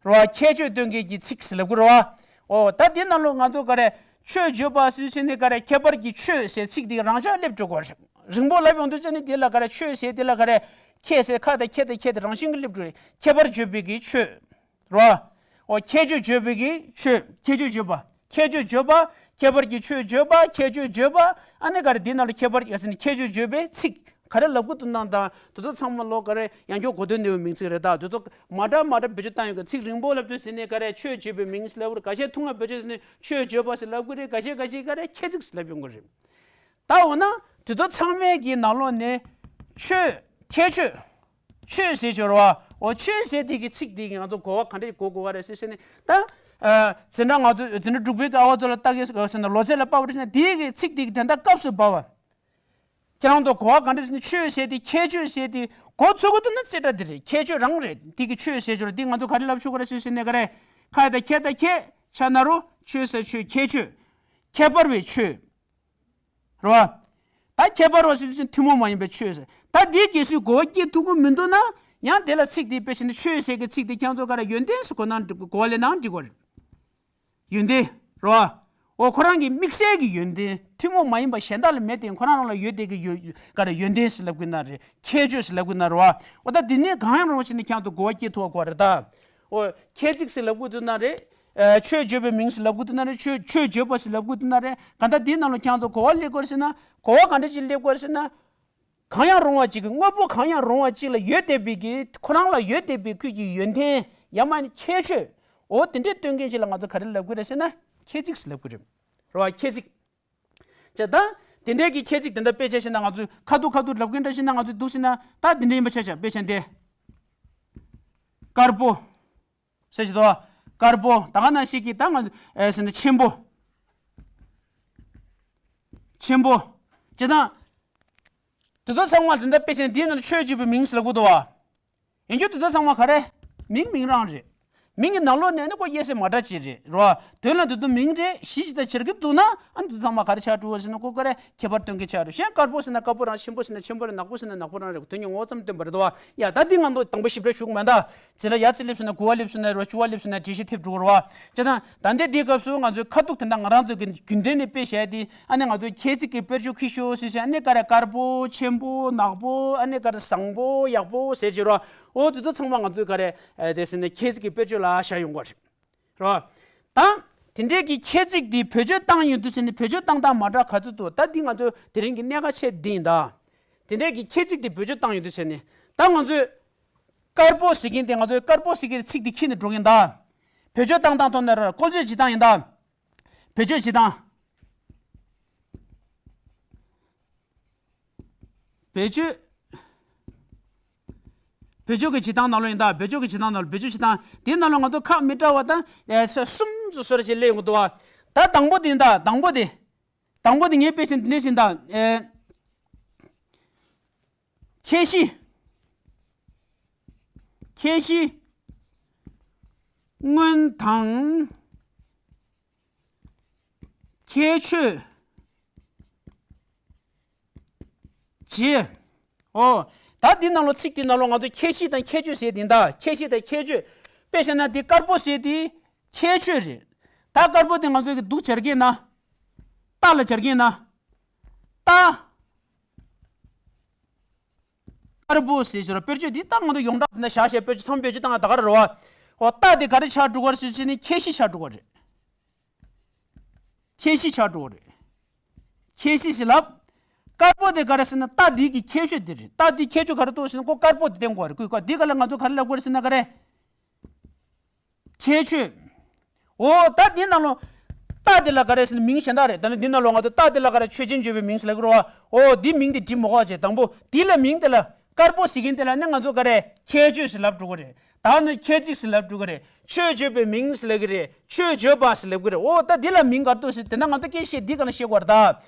རེད་བ། ཁྱད་ཆོས་སྟོན་མཁན་གྱི་ཚིག་ཟེར་ལབ་དགོས་རེད་བ། ཨོ་ད་དེ་ནང་ལོགས་ང་ཚོ་ག་རེ་ཆོས་བརྗོད་པ་ཟེར་ཟེར་ནས་ག་རེ་ཁྱད་པར་གྱི་ཆོས་ཟེར་ཚིག་དེ་རང་འཇགས་སླེབས་འགྲོ་གི་རེད། རིང་པོ་ལབ་ཡོང་དུས་ཙ་ནས་དེ་ལ་ག་རེ་ཆོས་ཟེར་དེ་ལ་ག་རེ་ཁྱད་ཟེར་ཁ་དང་ཁྱད་དང་ཁྱད་དེ་རང་བཞིན་གྱིས་སླེབས་འགྲོ་རེད། ཁྱད་པར་བརྗོད་པའི་གི་ཆོས། རེད་བ། ཨོ་ཁྱད་ཆོས་བརྗོད་པའི་གི་ཆོས། ཁྱད་ཆོས་བརྗོད་པ། ཁྱད་ཆོས་བརྗོད་པ། ཁྱད་པར་གྱི་ཆོས་བརྗོད་པ། ཁྱད་ཆོས་བརྗོད་པ། ཨ་ནི་ག་རེ་འདི་ནང་ལ་ཁྱད་པར་ཡ་ཟེར་ནས་ཁྱད་ཆོས་བརྗོད་པའི་ཚིག་ག་རེ་ལབ་དགོས་འདུག་ན་དང་དེ་ཚོ་ཚང་མ་ལོ་ག་རེ་ཡང་སྐྱར་གོ་དོན་ནུས་པའི་མིང་ཚིག་རེད། ད་དེ་ཚོ་མ་འདྲ་མ་འདྲ་བེད་སྤྱོད་བཏང་ཡོད་གི། ཚིག་རིང་པོ་ལབ་དུས་ཟེར་ནས་ག་རེ་ཆོས་བརྗོད་པའི་མིང་ཟེར་ལབ་དགོས་རེད། ཁ་ཤས་ཐུང་ང་བེད་སྤྱོད་ཟེར་ནས་ཆོས་བརྗོད་པ་ཟེར་ལབ་དགོས་རེད། ཁ་ཤས་ཁ་ཤས་ག་རེ་ཁྱད་ཚིག་ཟེར་ལབ་ཡོང་གི་རེད། ད་འོ་ན་དེ་ཚོ་ཚང་མའི་གི་ནང་ལོགས་ནས་ཆོས་ཁྱད་ཆོས། ཆོས་ཟེར་ཆོག་རེད་བ། འོ་ཆོས་ཟེར་དེ་གི་ཚིག་དེ་གི་ང་ཚོ་གོ་བ་ག་འདྲ་གོ་དགོས་བ་རེད་ཟེར་ཟེར་ནས་ད། ཨ། འཛིན་གྲྭ་ང་ཚོ་འཛིན་གྲྭ་དྲུག་པའི་ཨ་བ་ཚོ་ལ་ལྟ་གི་ཟེར་ན་ལོ་ཚད་ལ་དཔག་པ་རེད་ཟེར་ན་དེ་གི་ཚིག་དེ་གི་དེ་འདྲ་སྐབས་སུ་བབ་བ། ཁྱེད་རང་ཚོ་གོ་བ་ག་འདྲ་ཟེར་ན་ཆོས་ཟེར་དེ་ཁྱད་ཆོས་ཟེར་དེ་གོ་ཚུགས་གི་འདུག་ན་རྩེ་གྲ་དེ་རེད། ཁྱད་ཆོས་རང་རེད། དེ་གི་ཆོས་ཟེར་ཆོག་རེད། དེ་ང་ཚོ་ག་རེ་ལབ་ཆོག་གི་རེད་ཟེར་ཟེར་ནས་ག་རེ། ཁ་དང་ཁྱད་དང་ཁྱད་ཆ་ན་རོ་ཆོས་ཟེར་ཆོས་ཁྱད་ཆོས། ཁྱད་པར་བའི་ཆོས། རེད་བ། ད་ཁྱད་པར་བ་ཟེར་དུས་ཐུན་མོང་མ་ཡིན་པའི་ཆོས་ཟེར། ད་འདིའི་གལ་སྲིད་གོ་བ་སྐྱེ་ཐུབ་ཀྱི་མི་འདུག་ན་ཡང་དེ་ལ་ཚིག་དེ་དཔེ་བྱས་ན་ཆོས་ཟེར་གྱི་ཚིག་དེ་ཁྱེད་ཚོ་ག་རེ་ཡོན་ཏན་ཟེར་གོ་ན་འགྲིག་གོ་བ་ལེན་ན་འགྲིག་གོ་རེད། ཡོན་ཏན། རེད་བ། འོ་ཁོ་རང་གི་དམིགས་བསལ་གྱི་ཡོན་ཏན་ཐུན་མོང་མ་ཡིན་པ་གཞན་དག་ལ་མེད་དེ་ཁོ་རང་རང་ལ་ཡོད་དེ་གི་ཡོད་ག་རེ་ཡོན་ཏན་ཟེར་ལབ་དགོས་ན་རེད། ཁྱད་ཆོས་ཟེར་ལབ་དགོས་ན་རེད་བ། འོ་ད་འདི་ནས་གང་ཡང་རུང་བ་ཞིག་ནས་ཁྱེད་རང་ཚོ་གོ་བ་སྐྱེ་ཐུབ་པ་དགོས་རེད་ད། འོ་ཁྱད་ཅིག་ཟེར་ལབ་དགོས་འདུག་ན་རེད། ཨ་ཆོས་བརྗོད་པའི་མིང་ཟེར་ལབ་དགོས་འདུག་ན་རེད། ཆོས་ཆོས་བརྗོད་པ་ཟེར་ལབ་དགོས་འདུག་ན་རེད། གང་ལྟར་འདིའི་ནང་ལ་ཁྱེད་རང་ཚོ་གོ་བ་སླེབས་དགོས་རེད་ཟེར་ན་གོ་བ་གང་འདྲ་ཅིག་སླེབས་དགོས་རེད་ཟེར་ན། གང་ཡང་རུང་བ་ཅིག་གི་དངོས་པོ་གང་ཡང་རུང་བ་ཅིག་ལ་ཡོད་བསྡད་པའི་གི་ཁོ་རང་ལ་ཡོད་བསྡད་པའི་ཁོས་ཀྱི་ཡོན་ཏན་ཡང་མ་ནི་ཁྱད་ཆོས། འོ་དེ་འདྲའི་སྟོན་མཁན་ཅིག་ལ་ང་ཚོ་ག་རེ་ལབ་དགོས་རེད་ཟེར་ན་ཁྱད་ཅིག་ཟེར་ལབ་དགོས་རེད། རེད་བ། ཁྱད་ཅིག་བྱས་ད། དེ་འདྲའི་གི་ཁྱད་ཅིག་དེ་འདྲ་དཔེ་ཆ་བཞག་ན་ང་ཚོས་ཁ་ཐུག་ཁ་ཐུག་ལབ་མཁན་འདྲ་བཞག་ན་ང་ཚོས་འདུག་ཟེར་ན་ད་དེ་འདྲ་ཡིན་པ་ཆ་བཞག་དཔེ་ཆ་འདི། དཀར་པོ། ཟེར་གྱི་འདུག་བ། དཀར་པོ་ད་ག་ནང་བཞིན་གྱི་ད་ང་ཚོ་ཨེ་ཟེར་ན་ཆེན་པོ། ཆེན་པོ། བྱས་ད། དེ་ཚོ་ཚང་མ་དེ་འདྲ་དཔེ་ཆ་འདིའི་ནང་ཆོས་བརྗོད་པའི་མིང་ཟེར་ལབ་དགོས་འདུག་བ། ཡིན་རྒྱུ་དེ་ཚོ་ཚང་མ་ག་རེ། མིང་མིང་རང་རེད། མིང་གི་ནང་ལོགས་ནས་ནི་ཁོ་དབྱེ་ཟེར་མ་འདྲ་ཅིག་རེད་རོ། དོན་ལ་དེ་ཚོ་མིང་རེད། གཞི་ཞིག་ད་བྱེད་ཀྱི་འདུག་ན་ཨ་ནི་དེ་ཚོ་ཚང་མ་ག་རེ་ཆགས་འགྲོ་བ་ཟེར་ན་ཁོ་ག་རེ་ཁྱད་པར་སྟོན་གྱི་ཆགས་འགྲོ། གཞན་དཀར་པོ་ཟེར་ན་དཀར་པོ་རང་། ཆེན་པོ་ཟེར་ན་ཆེན་པོ་རེད། ནག་པོ་ཟེར་ན་ནག་པོ་རང་རེད། དོན་གྱི་ངོ་བོ་ཙམ་སྟོན་པ་རེད་དོ། ཡ་ད་འདི་ང་ཚོ་དང་པོ་ཞིབ་ཕྲ་ཞུ་གི་མེད་ད། དེ་ལ་ཡ་ཙི་སླེབས་སོང་ན་དགུ་བ་སླེབས་སོང་ན་རོ་བཅུ་བ་སླེབས་སོང་ན་འགྲེལ་བཤད་ཐེབས་འགྲོ་གི་རེད་བ། བྱས་ཙང་ད་ལྟའི་འདིའི་སྐབས་སུ་ང་ཚོའི་ཁ་ཐུག་དེ་འདྲ་ང་རང་ཚོ་གི་རྒྱུན་ལྡན་ནས་དཔེ་བཞག་དེ་ཨ་ནི་ང་ཚོའི་ཁྱད་ཚིག་གི་དཔེར་བརྗོད་ཁྱི་ཤོ་ཟེར་ཞིང་ཨ་ནི་ག་རེ་དཀར་པོ་ཆེན་པོ་ནག་པོ་ཨ་ནི་ག་རེ་བཟང་པོ་ཡག་པོ་ཟེར་གྱི་རོ། འོ་དེ་ཚོ་ཚང་མ་ང་ཚོའི་ག་རེ་ཨ་དེ་ཟེར་ན་ཁྱད་ཚིག་གི་དཔེར་བརྗོད་ལ་བཞག་ཡོང་གི་རེད་རོ། ད་དེ་འདྲའི་གི་ཁྱད་ཚིག་དེ་བེད་སྤྱོད་བཏང་ཡོང་དུས་ཟེར་ནས་བེད་སྤྱོད་བཏང་སྟངས་མ་འདྲ་ག་ཚོད་འདུག་ད་འདི་ང་ཚོ་དེ་རིང་གི་གནད་འགག་ཆེ་འདི་ཡིན་ད། དེ་འདྲའི་གི་ཁྱད་ཚིག་དེ་བེད་སྤྱོད་བཏང་ཡོང་དུས་ཟེར་ནས་ད་ང་ཚོས། དཀར་པོ་ཟེར་མཁན་དེ་ང་ཚོས་དཀར་པོ་ཟེར་མཁན་དེ་ཚིག་དེ་ཁྱེར་ནས་འགྲོ་གིན་གདའ། བེད་སྤྱོད་བཏང་སྟངས་ཐོག་ནས་ར་བཀོལ་སྤྱོད་བྱེད་སྟངས་ཡིན་གདའ། བེད་སྤྱོད་བྱེད་སྟངས། བེད་སྤྱོད། བེད་སྤྱོད་ཀྱི་བྱེད་སྟངས་ནང་ལོགས་ཡིན་གདའ། བེད་སྤྱོད་ཀྱི་བྱེད་སྟངས་ནང་ལོགས། བེད་སྤྱོད་བྱེད་སྟངས་དེའི་ནང་ལོགས་ང་ཚོ་ཁག་མི་འདྲ་བ་དང་ཨེ་ས་གསུམ་ཙམ་བཟོ་འདྲ་ཞིག་སླེབས་ཡོང་གི་འདུག་བ། ད་དང་པོ་དེ་ཡིན་གདའ། དང་པོ་དེ། དང་པོ་དེ་ངས་དཔེ་ཆ་འདི་འདྲ་ཞིག་ཡིན་གདའ། ཨེ། ཁྱད་གཞི། ཁྱད་གཞི། སྔོན་དང་། ཁྱད་ཆོས། རྗེས། ཨོ། ད་འདི་ནང་ལོགས་ཚིག་འདི་ནང་ལོགས་ང་ཚོ་ཁྱད་གཞི་དང་ཁྱད་ཆོས་ཟེར་དེ་ཡིན་ད། ཁྱད་གཞི་དང་ཁྱད་ཆོས། དཔེ་བཞག་ན་འདི་དཀར་པོ་ཟེར་དེ་ཁྱད་ཆོས་རེད། ད་དཀར་པོ་དེ་ང་ཚོ་གི་འདུག་སྦྱར་གྱིན་ན། རྟ་ལ་སྦྱར་གྱིན་ན། རྟ། དཀར་པོ་ཟེར་ཞོར་དཔེར་བརྗོད་འདི་ད་ང་ཚོ་ཡོངས་གྲགས་འདི་ན་བཞག་བཞག་དཔེར་བརྗོད་ཚང་བེད་སྤྱོད་བཏང་ད་ག་ར་རེད་བ། འོ་རྟ་དེ་ག་རེ་ཆགས་འགྲོ་གི་རེད་ཟེར་ཟེར་ནས་ཁྱད་གཞི་ཆགས་འགྲོ་གི་རེད། ཁྱད་གཞི་ཆགས་འགྲོ་གི་རེད། ཁྱད་གཞི་ཞིག་ལབ། དཀར་པོ་དེ་ག་རེ་ཟེར་ན་རྟ་འདི་གི་ཁྱད་ཆོས་འདི་རེད། རྟ་འདི་ཁྱད་ཆོས་ག་རེ་འདུག་ཟེར་ན་ཁོ་དཀར་པོ་དེ་བསྟན་དགོས་རེད། ཁོས་ཁོ་འདི་ག་ལ་ང་ཚོ་ག་རེ་ལབ་དགོས་རེད་ཟེར་ན་ག་རེ། ཁྱད་ཆོས། འོ་ད་འདི་ནང་ལོ། རྟ་འདི་ལ་ག་རེ་ཟེར་ན་མིང་གཞན་དག་རེད། ད་ནི་འདི་ནང་ལོ་ང་ཚོ་རྟ་འདི་ལ་ག་རེ་ཆོས་ཅན་བརྗོད་པའི་མིང་ཟེར་ལབ་ཀྱི་རེད་བ། འོ་འདི་མིང་འདི་བྲིས་མ་དགོས་བྱས་དང་པོ་འདི་ལ་མིང་འདི་ལ་དཀར་པོ་ཟེར་མཁན་འདི་ལ་ནི་ང་ཚོ་ག་རེ་ཁྱད་ཆོས་ཟེར་ལབ་འགྲོ་གི་རེད། ད་ནི་ཁྱད་ཚིག་ཟེར་ལབ་འགྲོ་གི་རེད། ཆོས་བརྗོད་པའི་མིང་ཟེར་ལབ་ཀྱི་རེད། ཆོས་བརྗོད་པ་ཟེར་ལབ་ཀྱི་རེད། འོ་ད་འདི་ལ་མིང་ག་རེ་འདུག་ཟེར་དེ་ན་ང་ཚོ་སྐད་བཤད་འདི་ག་ལ་བཤད་དགོས་རེད་ད།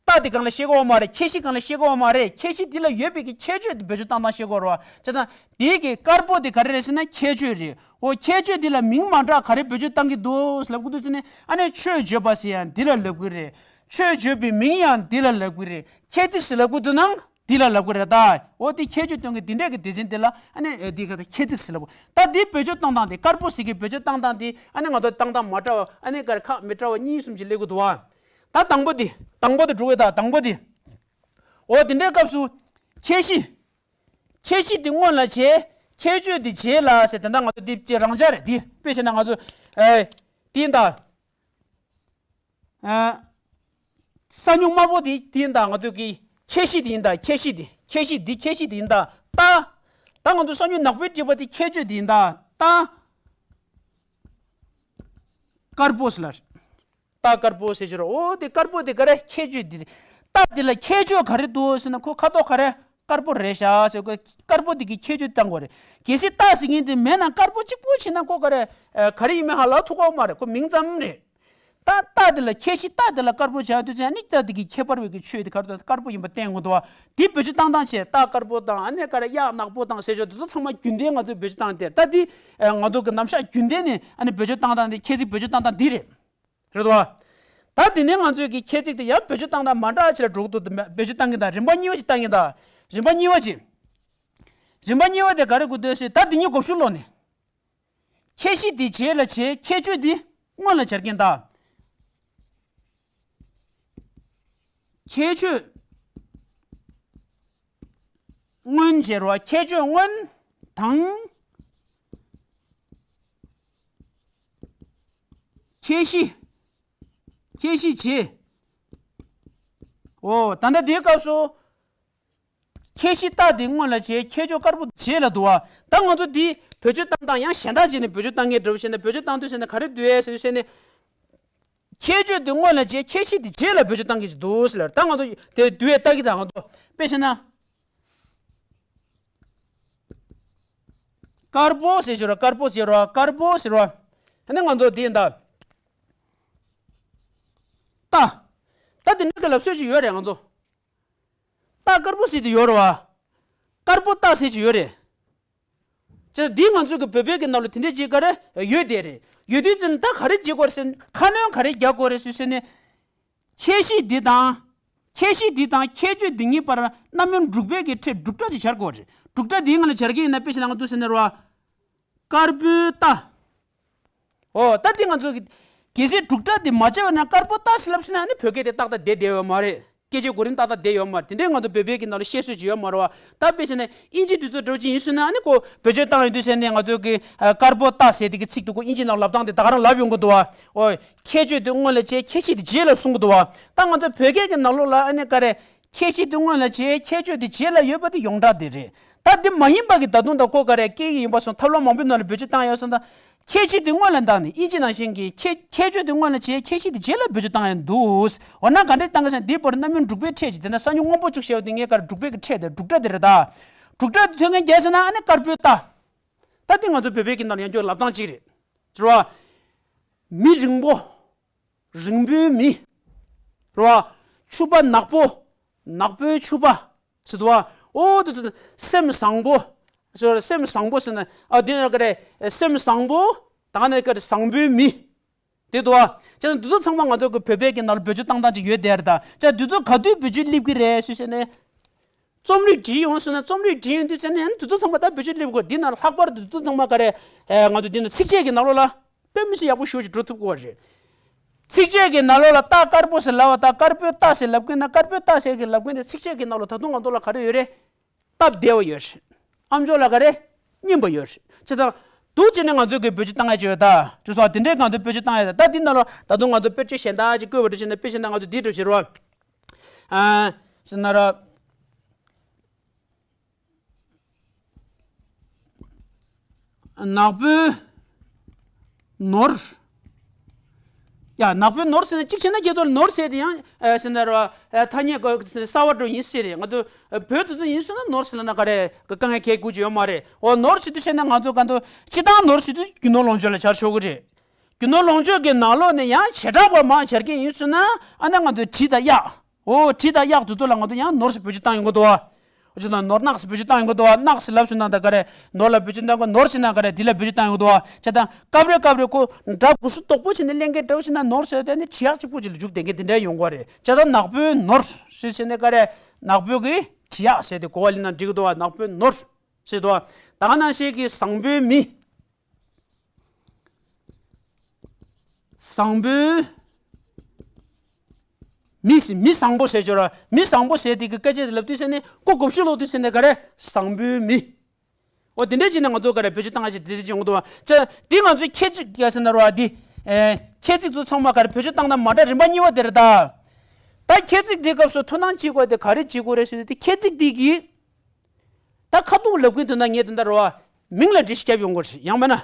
རྟ་དེ་གང་ལ་བཤད་ཀྱི་ཡོད་མ་རེད། ཁྱད་གཞི་གང་ལ་བཤད་ཀྱི་ཡོད་མ་རེད། ཁྱད་གཞི་འདི་ལ་ཡོད་པའི་གི་ཁྱད་ཆོས་དེ་བེད་སྤྱོད་བཏང་སྟངས་བཤད་ཀྱི་ཡོད་རེད་བ། བྱས་ཙང་དེའི་གི་དཀར་པོ་དེ་ག་རེ་རེད་ཟེར་ན་ཁྱད་ཆོས་རེད། འོ་ཁྱད་ཆོས་འདི་ལ་མིང་མ་འདྲ་ག་རེ་བེད་སྤྱོད་བཏང་གི་འདུག་ཟེར་ལབ་ཀྱི་འདུག་ཟེར་ནས་ཨ་ནི་ཆོས་བརྗོད་པ་ཟེར་ཡང་འདི་ལ་ལབ་ཀྱི་རེད། ཆོས་བརྗོད་པའི་མིང་ཡང་འདི་ལ་ལབ་ཀྱི་རེད། ཁྱད་ཚིག་ཟེར་ལབ་ཀྱི་འདུག་ན་འདི་ལ་ལབ་ཀྱི་རེད་ད། འོ་དེ་ཁྱད་ཆོས་སྟོན་གྱི་འདི་འདྲས་ཀྱི་སྡེ་ཚན་འདི་ལ་ཨ་ནི་འདི་ག་ད་ཁྱད་ཚིག་ཟེར་ལབ། ད་འདི་བེད་སྤྱོད་བཏང་སྟངས་དེ་དཀར་པོ་ཟེར་གྱི་བེད་སྤྱོད་བཏང་སྟངས་དེ་ཨ་ནི་ང་ཚོ་བཏང་སྟངས་མ་འདྲ་བ་ཨ་ནི་ག་རེ་ཁག་མི་འདྲ་བ་གཉིས་གསུམ་ཅིག་སླེབས་ཀྱི་འདུག་བ། ད་དང་པོ་འདི། དང་པོ་འདི་འགྲོ་གི་ད་དང་པོ་འདི། འོ་དེ་འདྲའི་སྐབས་སུ། ཁྱད་གཞི། ཁྱད་གཞི་འདི་སྔོན་ལ་བྱས། ཁྱད་ཆོས་འདི་རྗེས་ལ་ཟེར་དེ་འདྲ་ང་ཚོ་འདི་བྱས་རང་འཇགས་རེད་འདི། དཔེ་བྱས་ན་ང་ཚོ། ཨེ། འདི་ཡིན་ད། ཨེ། ས་སྨྱུག་དམར་པོ་འདི་འདི་ཡིན་ད་ང་ཚོ་གི་ཁྱད་གཞི་འདི་ཡིན་ད། ཁྱད་གཞི་འདི། ཁྱད་གཞི་འདི་ཁྱད་གཞི་འདི་ཡིན་ད། རྟ། ད་ང་ཚོ་ས་སྨྱུག་ནག་པོའི་བྲིས་པ་འདི་ཁྱད་ཆོས་འདི་ཡིན་ད། རྟ། དཀར་པོ་ཟེར་ལ། རྟ་དཀར་པོ་ཟེར་ཞོར་འོ་དེ་དཀར་པོ་དེ་ག་རེ་ཁྱད་ཆོས་འདི་རེད། རྟ་འདི་ལ་ཁྱད་ཆོས་ག་རེ་འདུག་ཟེར་ན་ཁོ་ཁ་དོག་ག་རེ་དཀར་པོ་རེད་ཤག་ཟེར་ཁོ་དཀར་པོ་འདི་གི་ཁྱད་ཆོས་བཏང་དགོས་རེད། གལ་སྲིད་རྟ་ཟེར་མཁན་དེ་མེད་ན་དཀར་པོ་གཅིག་པོ་བྱས་ན་ཁོ་ག་རེ་ག་རེ་ཡིན་མིན་ཧ་ལབ་ཐུབ་ཀྱི་མ་རེད། ཁོ་མིང་ཙམ་རེད། ད་རྟ་འདི་ལ་ཁྱད་གཞི་རྟ་འདི་ལ་དཀར་པོ་བྱ་དུས་ཙང་ནི་རྟ་འདི་གི་ཁྱད་པར་བའི་གི་ཆོས་དེ་ག་རེ་དཀར་པོ་ཡིན་པ་བསྟན་དགོས་འདུག་བ། འདི་བེད་སྤྱོད་བཏང་སྟངས་བྱས་རྟ་དཀར་པོ་དང་ཨ་ནི་ག་རེ་གཡག་ནག་པོ་དང་ཟེར་ཞོར་དེ་ཚོ་ཚང་མ་རྒྱུན་ལྡན་ང་ཚོས་བེད་སྤྱོད་བཏང་སྟེ་ད་འདི་ང་ཚོ་གི་རྣམ་གཞག་རྒྱུན་ལྡན་ནས་ཨ་ནི་བེད་སྤྱོད་བཏང་སྟངས་འདི་ཁྱད་ཚིག་བེད་སྤྱོད་བཏང་སྟངས་འདི་རེད། རེད་དོ། ད་དེ་ནས་ང་ཚོས་ཀྱི་ཁྱད་ཚིག་དེ་ཡང་བེད་སྤྱོད་བཏང་སྟངས་མ་འདྲ་ཅིག་ལ་འགྲོ་གི་འདུག་བེད་སྤྱོད་བཏང་གི་ད་རིམ་པ་གཉིས་པ་ཅིག་བཏང་གི་ད། རིམ་པ་གཉིས་པ་ཅིག་རིམ་པ་གཉིས་པ་དེ་ག་རེ་དགོས་འདུག་ཟེར་ད་དེ་གཉིས་མགོ་མཇུག་ལོག་ནས། ཁྱད་གཞི་དེ་རྗེས་ལ་བྱས། ཁྱད་ཆོས་དེ་སྔོན་ལ་སྦྱར་མཁན་ད། ཁྱད་ཆོས་མངོན་བྱེད་རོ། ཁྱད་ཆོས་མངོན་དང་ཁྱད་གཞི། ཁྱད་གཞི་བྱེད། འོ་ད་ལྟ་འདིའི་སྐབས་སུ། ཁྱད་གཞི་རྟགས་འདི་སྔོན་ལ་བྱེད། ཁྱད་ཆོས་དཀར་པོ་རྗེས་ལ་འདུག་བ། ད་ང་ཚོ་འདི་བེད་སྤྱོད་བཏང་སྟངས་ཡང་གཞན་དག་བྱས་ནས་བེད་སྤྱོད་བཏང་མཁན་འདྲ་བོ་བྱས་ནས། བེད་སྤྱོད་བཏང་དུས་ཟེར་ནས་ག་རེ་འདུག་ཨེ་ཟེར་དུས་ཟེར་ནས། ཁྱད་ཆོས་འདི་སྔོན་ལ་བྱེད། ཁྱད་གཞི་འདི་རྗེས་ལ་བེད་སྤྱོད་བཏང་མཁན་ཅིག་འདུག་ཟེར་ལ། ད་ང་ཚོ་དེ་འདུག་ཨེ་ལྟ་གི། ད་ང་ཚོ་དཔེ་བྱས་ན། དཀར་པོ་ཟེར་ཞོར་དཀར་པོ་ཟེར་རོ། དཀར་པོ་ཟེར་རོ། ཨ་ནི་ང་ཚོ་འདི་ཡིན་ད། རྟ། ད་འདི་འདྲ་གི་ལབ་སྲོལ་ཅིག་ཡོད་རེད་ང་ཚོ། རྟ་དཀར་པོ་ཟེར་དེ་ཡོད་རེད་བ། དཀར་པོ་རྟ་ཟེར་གྱི་ཡོད་རེད། ཅེས་འདི་ང་ཚོ་གི་བོད་པའི་གི་ནང་ལ་དེ་འདྲའི་ཅིག་ག་རེ་ཡོད་དེ་རེད། ཡོད་དུས་ཙམ་ད་ག་རེ་བྱེད་དགོས་རེད་ཟེར། ཁ་སྣོན་ག་རེ་རྒྱག་དགོས་རེད་ཟེར་ཟེར་ནས། ཁྱད་གཞི་འདི་དང་། ཁྱད་གཞི་འདི་དང་ཁྱད་ཆོས་འདི་གཉིས་བར་རྣམ་དབྱེ་འགྲུབ་པའི་གི་ཕྲད་འགྲུབ་སྒྲ་ཅིག་སྦྱར་དགོས་རེད། འགྲུབ་སྒྲ་འདི་ང་ལ་སྦྱར་གི་ཡིན་ན། དཔེ་བཞག་ན་ང་ཚོ་ཟེར་ནས་རེད་བ། དཀར་པོའི་རྟ། འོ་ད་འདི་ང་ཚོ་གི་གལ་སྲིད་འབྲུག་སྒྲ་འདི་མ་བྱས་པ་ན་དཀར་པོ་རྟ་ཟེར་ལབ་སོང་ན་ནི་བོད་སྐད་དེ་ཏག་ཏག་བསྡད་བསྡད་ཡོད་མ་རེད། སྐད་ཆའི་གོ་རིམ་ཏག་ཏག་བསྡད་ཡོད་མ་རེད། དེ་འདྲའི་ང་ཚོ་བོད་པའི་གི་ནང་ལ་བཤད་སྲོལ་ཅིག་ཡོད་མ་རེད་བ། ད་དཔེ་བྱས་ན་ཨིན་ཇི་དུས་ཚོད་འདྲ་བོ་ཅིག་ཡིན་སོང་ན་ནི་ཁོ་བེད་སྤྱོད་བཏང་ཡོང་དུས་ཟེར་ནས་ང་ཚོ་གི་དཀར་པོ་རྟ་ཟེར་དེ་གི་ཚིག་དེ་ཁོ་ཨིན་ཇི་ནང་ལབ་སྟངས་དེ་ད་ག་རང་ལབ་ཡོང་གི་འདུག་བ། འོ་ཁྱད་ཆོས་དེ་སྔོན་ལ་བྱས། ཁྱད་གཞི་དེ་རྗེས་ལ་གསུང་གི་འདུག་བ། ད་ང་ཚོ་བོད་སྐད་ཀྱི་ནང་ལོགས་ལ་ཨ་ནི་ག་རེ། ཁྱད་གཞི་དེ་སྔོན་ལ་བྱས། ཁྱད་ཆོས་དེ་རྗེས་ལ་ཡོད་པ་དེ་ཡོངས་གྲགས་དེ་རེད། ད་དེ་མ་ཡིན་པ་གི་ད་དུང་ད་ཁོ་ག་རེ་སྐད་ཡིག་ཡིན་པ་སོང་ཐབས་ལམ་མང་པོའི་ནང་ལ་བེད་སྤྱོད་བཏང་ཡོད་སོང་ད། ཁྱད་གཞི་དེ་སྔོན་ལ་བཏང་ནས་ཨིན་ཇི་ནང་བཞིན་གྱི་ཁྱད་ཁྱད་ཆོས་དེ་སྔོན་ལ་བྱས། ཁྱད་གཞི་དེ་རྗེས་ལ་བེད་སྤྱོད་བཏང་ཡོད་འདུག་འོ་ན་ག་འདྲས་བཏང་གི་ཟེར་ན། དེའི་བར་རྣམ་དབྱེ་འགྲུབ་པའི་ཕྲད་ཅིག་དེ་ན་སང་ཉིན་སྔོན་པོ་བཅུག་བྱས་པ་དེ་ངས་ག་རེ་འབྲུག་པའི་གི་ཕྲད་དེ་འབྲུག་སྒྲ་དེ་རེད་ད། འབྲུག་སྒྲ་དེ་ཐོན་མཁན་རྒྱལ་ཟེར་ན་ཨ་ནི་དཀར་པོའི་རྟ། ད་དེ་ང་ཚོ་བོད་པའི་གི་ནང་ལ་ཡང་བསྐྱར་ལབ་སྟངས་ཅིག་རེད། རེད་བ། མི་རིང་པོ། རིང་པོའི་མི། རེད་བ། ཕྱུ་པ་ནག་པོ། ནག་པོའི་ཕྱུ་པ། ཟེར་འདུག་བ། ཨོ་དེ་དེ་སེམས་བཟང་པོ། ཟེར་སེམས་བཟང་པོ་ཟེར་ན་ཨ་དེ་ན་ག་རེ། སེམས་བཟང་པོ། ད་ག་ནས་ག་རེ་བཟང་པོའི་མི། དེ་འདུག་བ། བྱས་ཙང་འདི་ཚོ་ཚང་མ་ང་ཚོ་གི་བོད་པའི་གི་ནང་ལ་བེད་སྤྱོད་བཏང་སྟངས་ཅིག་ཡོད་དེ་རེད་ད། བྱས་ཙང་འདི་ཚོ་ག་དུས་བེད་སྤྱོད་སླེབས་ཀྱི་རེད་ཟེར་བྱས་ནས། རྩོམ་རིག་བྲིས་ཡོང་སོང་ན། རྩོམ་རིག་བྲིས་ཡོང་དུས་ཙམ་ནས་འདི་ཚོ་ཚང་མ་ད་བེད་སྤྱོད་སླེབས་དགོས། འདི་ནང་ལྷག་པར་དུ་འདི་ཚོ་ཚང་མ་ག་རེ། ཨེ་ང་ཚོ་འདི་ནང་ཚིགས་བཅད་ཀྱི་ནང་ལོགས་ལ་དཔེ་མི་སྲིད་ཡག་པོ་ཞེ་པོ་ཅིག་འགྲོ་ཐུབ་ཀྱི་ཡོད་རེད། ཚིགས་བཅད་ཀྱི་ནང་ལོགས་ལ་རྟ་དཀར་པོ་ཟེར་ལབ་པ་དང་དཀར་པོའི་རྟ་ཟེར་ལབ་མཁན་དང་དཀར་པོའི་རྟ་ཟེར་གྱི་ལབ་མཁན་དེ་ཚིགས་བཅད་ཀྱི་ནང་ལོགས་ད་དུང་ང་ཚོ་ལ་ག་རེ་ཡོད་རེད། སྟབས་བདེ་བ་ཡོད་རེད། ཨ་མཆོག་ལ་ག་རེ། སྙན་པ་ཡོད་རེད། བྱས་ཙང་། འདུག་བྱས་ནས་ང་ཚོས་གི་བེད་སྤྱོད་བཏང་ཡ་ཅིག་ཡོད་ད། ཅེས་སོགས་དེ་འདྲའི་ང་ཚོས་བེད་སྤྱོད་བཏང་ཡ་ད། ད་འདི་ནང་ལོགས་ད་དུང་ང་ཚོ་དཔེར་བརྗོད་གཞན་དག་ཅིག་བཀོད་པ་འདྲ་བྱས་ན། དཔེ་བྱས་ན་ང་ཚོ་འདི་འདྲ་བྱེད་རོགས། ཨ། ཟེར་ན་ར། ནག་པོའི་ནོར། ཡ། ནག་པོའི་ནོར་ཟེར་ན་གཅིག་བྱས་ན་ཁྱེད་ཚོ་ནོར་ཟེར་དེ་ཡང་ཨ་ཟེར་ན་ར་ཨ་ཐ་སྙད་ག་གསར་བ་འདྲ་ཡིན་ཟེར་རེད། ང་ཚོ་བོད་དུ་ཚོ་ཡིན་ཟེར་ན་ནོར་ཟེར་ལབ་ན་ག་རེ་དཀའ་ངལ་གང་ཡང་འགོས་ཀྱི་ཡོད་མ་རེད། འོ་ནོར་ཟེར་དུས་བྱས་ན་ང་ཚོ་ག་ཚོད་སྤྱིར་བཏང་ནོར་ཟེར་དུས་རྒྱུ་ནོར་ལོངས་སྤྱོད་ལ་སྦྱར་ཆོག་གི་རེད། རྒྱུ་ནོར་ལོངས་སྤྱོད་ཀྱི་ནང་ལོགས་ནས་ཡང་བྱེ་བྲག་པ་མང་སྦྱར་མཁན་ཡིན་ཟེར་ན་ཨ་ནི་ང་ཚོ་གྲི་དང་གཡག་འོ་གྲི་དང་གཡག་དེ་ཚོ་ལ་ང་ཚོ་ཡང་ནོར་ཟེར་བེད་སྤྱོད་བཏང་ཡོང་གི་འདུག་བ། འོ་ཅི་དང་ནོར་གནག་ཟེར་བེད་སྤྱོད་བཏང་ཡོང་གི་འདུག་བ། གནག་ཟེར་ལབ་སོང་ན་ད་ག་རེ་ནོར་ལ་བེད་སྤྱོད་བཏང་གི། ནོར་ཟེར་ན་ག་རེ་འདི་ལ་བེད་སྤྱོད་བཏང་ཡོང་གི་འདུག་བ། བྱས་ཙང་སྐབས་རེ་སྐབས་རེ་ཁོ་འདྲ་གུ་སུ་དོག་པོ་བྱས་ནས་གླེང་མཁན་འདྲ་བོ་བྱས་ན་ནོར་ཟེར་དེ་ནི་གྲི་གཡག་གཅིག་པུ་ཅིག་ལ་འཇུག་བསྡད་མཁན་དེ་འདྲ་ཡོང་གི་རེད། བྱས་ཙང་ནག་པོའི་ནོར་ཟེར་བྱས་ནས་ག་རེ་ནག་པོའི་གི་གྲི་གཡག་ཟེར་དེ་གོ་བ་ལེན་ན་འགྲིག་གི་འདུག་བ། ནག་པོའི་ནོར་ཟེར་འདུག་བ། ད་ག་ནང་བཞིན་གི་བཟང་པོའི་མི། བཟང་པོའི་མི་ཟེར། མི་བཟང་པོ་ཟེར་ཆོག་ར། མི་བཟང་པོ་ཟེར་དེ་གི་སྐད་ཆ་དེ་ལབ་དུས་ཟེར་ནས་ཀོ་དགོད་ཤུགས་ལོག་དུས་ཟེར་ནས་ག་རེ་བཟང་པོའི་མི། འོ་དེ་འདྲ་བྱས་ནས་ང་ཚོ་ག་རེ་བེད་སྤྱོད་བཏང་ཡ་ཅིག་དེ་འདྲ་བྱེད་ཡོང་གི་འདུག་བ། ཅེས་འདི་ང་ཚོའི་ཁྱད་ཚིག་ཡ་ཟེར་ན་ར་བ་འདི། ཨེ་ཁྱད་ཚིག་ཚོ་ཚང་མ་ག་རེ་བེད་སྤྱོད་བཏང་ན་མ་འདྲ་རིམ་པ་གཉིས་པ་དེ་རེད་ད། ད་ཁྱད་ཚིག་འདིའི་སྐབས་སུ་དོ་སྣང་བྱེད་དགོས་དེ་ག་རེ་བྱེད་དགོས་རེད་ཟེར་དུས་དེ་ཁྱད་ཚིག་འདི་གི་ད་ཁ་ཐུག་ལབ་མཁན་དེ་འདྲ་ངས་དེ་འདྲ་རེད་བ། མིང་ལ་འགྲེལ་བཤད་རྒྱབ་ཡོང་དགོས་རེད། ཡང་མིན་ན།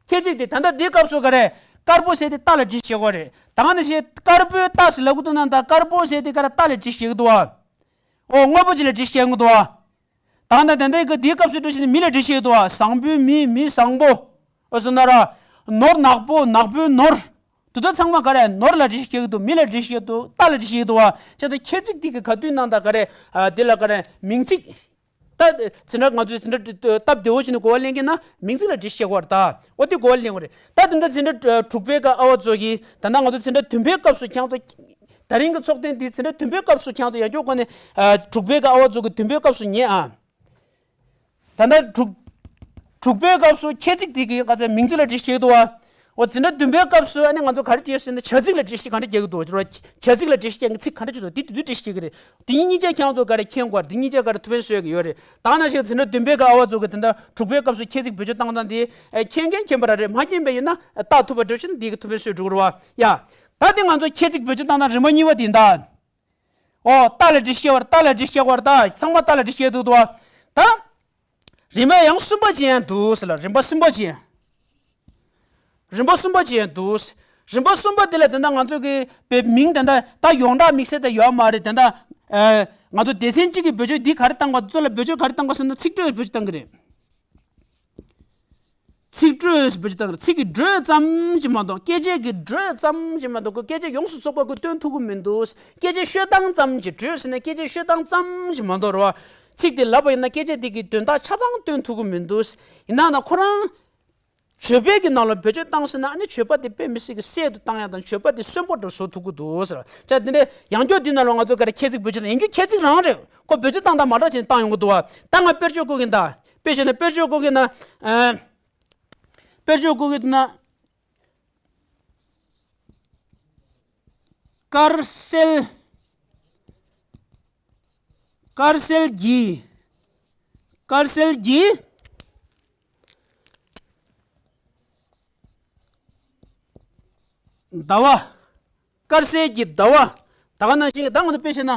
ཁྱད་ཚིག་དེ་ད་ལྟ་འདིའི་སྐབས་སུ་ག་རེ། དཀར་པོ་ཟེར་དེ་རྟ་ལ་འགྲེལ་བཤད་དགོས་རེད། ད་ག་ནང་བཞིན་དཀར་པོའི་རྟ་ཟེར་ལབ་གི་འདུག་ན་ད་དཀར་པོ་ཟེར་དེ་ག་རེ་རྟ་ལ་འགྲེལ་བཤད་གི་འདུག་བ། འོ་དངོས་པོ་ཅིག་ལ་འགྲེལ་བཤད་གི་འདུག་བ། ད་ལྟ་ད་ལྟའི་གི་འདིའི་སྐབས་སུ་འགྲེལ་བཤད་ནི་མི་ལ་འགྲེལ་བཤད་གི་འདུག་བ། བཟང་པོའི་མི། མི་བཟང་པོ། འོ་སོང་ན་ར། ནོར་ནག་པོ། ནག་པོའི་ནོར། དེ་ཚོ་ཚང་མ་ག་རེ་ནོར་ལ་འགྲེལ་བཤད་ཀྱི་འདུག་མི་ལ་འགྲེལ་བཤད་ཀྱི་འདུག་རྟ་ལ་འགྲེལ་བཤད་ཀྱི་འདུག་བ། བྱས་ཙང་ཁྱད་ཚིག་དེ་གི་ག་དུས་ནང་ད་ག་རེ། ཨ་དེ་ལ་ག་རེ་མིང་ཚིག་ད་ཟིན་གྲྭ་ང་ཚོས་ཟིན་གྲྭ་སྟབས་བདེ་བོ་ཞིག་ནས་གོ་བ་ལེན་གྱི་ན་མིང་ཚིག་ལ་འགྲེལ་བཤད་དགོས་རེད་ད། འོ་དེ་གོ་བ་ལེན་དགོས་རེད། ད་དེ་འདྲ་འཛིན་གྲྭ་དྲུག་པའི་སྐབས་ཨ་བ་ཚོ་གིས་ད་ལྟ་ང་ཚོ་འཛིན་གྲྭ་བདུན་པའི་སྐབས་སུ་ཁྱེད་ཚོ། ད་རིང་གི་ཚོགས་ཐེངས་འདི་འཛིན་གྲྭ་བདུན་པའི་སྐབས་སུ་ཁྱེད་ཚོ་ཡང་སྐྱོར་གོ་ནས་དྲུག་པའི་སྐབས་ཨ་བ་ཚོ་གི་བདུན་པའི་སྐབས་སུ་ཉན་ཨ། ད་ལྟ་དྲུག་དྲུག་པའི་སྐབས་སུ་ཁྱད་ཚིག་དེ་གི་ག་ཚད་མིང་ཚིག་ལ་འགྲེལ་བཤད་འདུག་བ། འོ་འཛིན་གྲྭ་བདུན་པའི་སྐབས་སུ་ཨ་ནི་ང་ཚོ་ག་རེ་བྱས་ཟེར་ན་བྱ་ཚིག་ལ་འགྲེལ་བཤད་ག་འདྲ་རྒྱག་གི་འདུག་ཟེར་བ། བྱ་ཚིག་ལ་འགྲེལ་བཤད་རྒྱག་མཁན་ཚིག་ག་འདྲ་ཅིག་འདུག་དེ་དེ་དུས་འགྲེལ་བཤད་རྒྱག་གི་རེད། དེ་ཉིད་གཉིས་ཆ་ཁྱེད་རང་ཚོ་ག་རེ་མཁྱེན་དགོས་རེད། དེ་ཉིད་ཆ་ག་རེ་ཐུགས་ཕན་གསོས་ཀྱི་ཡོད་རེད། ད་ནང་བཞིན་འཛིན་གྲྭ་བདུན་པའི་སྐབས་ཨ་བ་ཚོ་གི་དེ་འདྲ་དྲུག་པའི་སྐབས་སུ་ཁྱད་ཚིག་བེད་སྤྱོད་བཏང་སྟངས་དེ་མཁྱེན་མཁན་མཁྱེན་པ་རང་རེད། མ་མཁྱེན་པ་ཡིན་ན་བལྟ་ཐུབ་པ་འདྲ་བྱས་ན་དེ་གི་ཐུགས་ཕན་གསོས་འགྲོ་གི་རེད་བ། ཡ། ད་དེ་ང་ཚོ་ཁྱད་ཚིག་བེད་སྤྱོད་བཏང་སྟངས་རིམ་པ་གཉིས་པ་དེ་ཡིན་ད། ཨོ། རྟགས་ལ་འགྲེལ་བཤད་བར། རྟགས་ལ་འགྲེལ་བཤད་བར། ད་ཚང་མ་རྟགས་ལ་འགྲེལ་བཤད་འདུག་ད། ད། རིམ་པ་ཡང་གསུམ་པ་ཅན་ཡང་འདུག་ཟེར་ལ། རིམ་པ་གསུམ་པ་ཅན། རིམ་པ་གསུམ་པ་ཅན་ཡང་འདུག་རིམ་པ་གསུམ་པ་དེ་ལ་དེ་འདྲ་ང་ཚོ་གི་པའི་མིང་དེ་འདྲ་ད་ཡོངས་གྲགས་དམིགས་བསལ་དེ་ཡོད་མ་རེད། དེ་འདྲ། ཨ། ང་ཚོ་སྡེ་ཚན་གཅིག་གི་བེད་སྤྱོད་འདི་ག་རེ་བཏང་དགོས། ཚོ་ལ་བེད་སྤྱོད་ག་རེ་བཏང་དགོས་ཟེར་ན་ཚིག་སྤྲོས་བེད་སྤྱོད་བཏང་གི་རེད། ཚིག་སྤྲོས་བེད་སྤྱོད་བཏང་གི་རེད། ཚིག་གི་འགྲོས་ཙམ་ཞིག་མ་གཏོགས། སྐད་ཆའི་གི་འགྲོས་ཙམ་ཞིག་མ་གཏོགས་ཁོས་སྐད་ཆ་ཡོངས་སུ་རྫོགས་པ་ཁོས་སྟོན་ཐུབ་ཀྱི་མི་འདུག་སྐད་ཆ་ཤོད་སྟངས་ཙམ་ཞིག། འགྲོས་ཟེར་ན་སྐད་ཆ་ཤོད་སྟངས་ཙམ་ཞིག་མ་གཏོགས་རེད་བ། ཚིག་དེ་ལབ་པ་ཡིན་ན་སྐད་ཆ་དེ་གི་དོན་དག་ཆ་ཚང་སྟོན་ཐུབ་ཀྱི་མི་འདུག་ཡིན་ན་ན་ཁོ་རང་བརྗོད་པའི་གི་ནང་ལ་བེད་སྤྱོད་བཏང་ཟེར་ན་ཨ་ནི་བརྗོད་པ་དེ་དཔེ་མི་སྲིད་ཀྱི་གསལ་དུ་བཏང་ཡག་དང་། བརྗོད་པ་དེ་གསོན་པོ་འདྲ་བཟོ་ཐུབ་ཀྱི་འདུག་ཟེར། ཅག་དེ་འདྲའི་ཡང་བསྐྱར་འདི་ནང་ལ་ང་ཚོ་ག་རེ་ཁྱད་ཚིག་བེད་སྤྱོད་དང་ཡིན་རྒྱུ་ཁྱད་ཚིག་རང་རེད། ཁོ་བེད་སྤྱོད་བཏང་སྟངས་མ་འདྲ་ཅིག་བཏང་ཡོང་གི་འདུག་བ། ད་ང་དཔེར་བརྗོད་བཀོད་ཀྱིན་ད། དཔེ་བྱས་ན་དཔེར་བརྗོད་བཀོད་ཀྱིན་ན། ཨ། དཔེར་བརྗོད་བཀོད་ཀྱིན་ན། དཀར་གསལ། དཀར་གསལ་གྱི། དཀར་གསལ་གྱི། ཟླ་བ། དཀར་གསལ་གྱི་ཟླ་བ། ད་ག་ནང་བཞིན་ད་ང་ཚོ་དཔེ་བྱས་ན།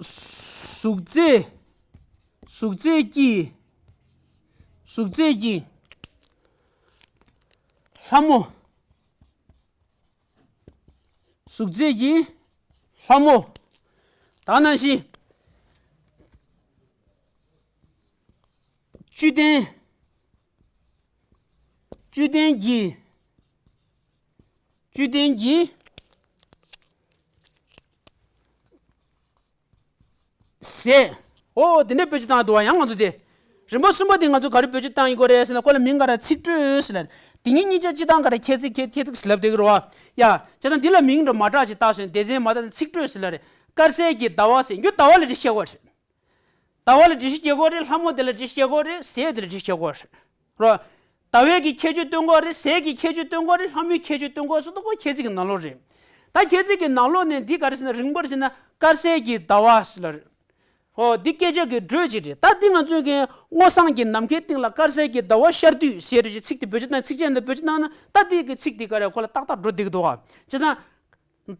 གཟུགས་མཛེས། གཟུགས་མཛེས་ཀྱི། གཟུགས་མཛེས་ཀྱི། ལྷ་མོ། གཟུགས་མཛེས་ཀྱི་ལྷ་མོ། ད་ནང་བཞིན། བཅུད་ལྡན། བཅུད་ལྡན་གྱི། བཅུད་ལྡན་གྱི། ཟས། ཨོ། དེ་འདྲའི་བེད་སྤྱོད་བཏང་འདུག་བ། ཡང་ང་ཚོ་དེ། རིམ་པ་གསུམ་པ་དེ་ང་ཚོ་ག་རེ་བེད་སྤྱོད་བཏང་ཡིན་དགོས་རེད་ཟེར་ན། ཁོ་ལ་མིང་ག་རེ། ཚིག་སྤྲོས་ཟེར་ལ། དེ་ཉིད་གཉིས་ཆ་སྤྱི་བཏང་ག་རེ་ཁྱད་ཚིག་ཁྱད་ཁྱད་ཚིག་ཟེར་ལབ་བསྡད་ཀྱི་རེད་བ། ཡ། བྱས་ཙང་འདི་ལ་མིང་འདྲ་མ་གྲགས་ཅིག་བཏགས་སོང་། སྡེ་ཚན་མ་བཏགས་ནས་ཚིག་སྤྲོས་ཟེར་ལ་རེད། དཀར་གསལ་གྱི་ཟླ་བ་ཟེར་རྒྱུ་ཟླ་བ་ལ་འགྲེལ་བཤད་དགོས་རེད། ཟླ་བ་ལ་འགྲེལ་བཤད་རྒྱག་དགོས་རེད། ལྷ་མོ་དེ་ལ་འགྲེལ་བཤད་རྒྱག་དགོས་རེད། ཟས་དེ་ལ་འགྲེལ་བཤད་རྒྱག་དགོས་རེད། རོ། ཟླ་བའི་གི་ཁྱད་ཆོས་སྟོན་དགོས་རེད། ཟས་ཀྱི་ཁྱད་ཆོས་སྟོན་དགོས་རེད། ལྷ་མོའི་ཁྱད་ཆོས་སྟོན་དགོས་ཟེར་དུས་ཁོ་ཁྱད་ཚིག་གི་ནང་ལོགས་རེད། ད་ཁྱད་ཚིག་གི་ནང་ལོགས་ནས་འདི་ག་རེ་ཟེར་ན། རིང་པར་ཟེར་ན་དཀར་གསལ་གྱི་ཟླ་བ་ཟེར་ལ་རེད། ཧོ། འདི་སྐད་ཆ་གི་འགྲོས་ཅིག་རེད། ད་འདི་ང་ཚོས་ཀྱི་སྔོ་བསངས་ཀྱི་ནམ་མཁའི་སྟེང་ལ་དཀར་གསལ་གྱི་ཟླ་བ་ཤར་དུས་ཟེར་རེད་ཅེས་ཚིག་དེ་བེད་སྤྱོད་བཏང་། ཚིགས་བཅད་འདི་བེད་སྤྱོད་བཏང་ན་ད་འདི་གི་ཚིག་འདི་ག་རེ་ཁོ་ལ་ཏག་ཏག་འགྲོ་བསྡད་ཀྱི་འདུག་བ། བྱས་ཙང་།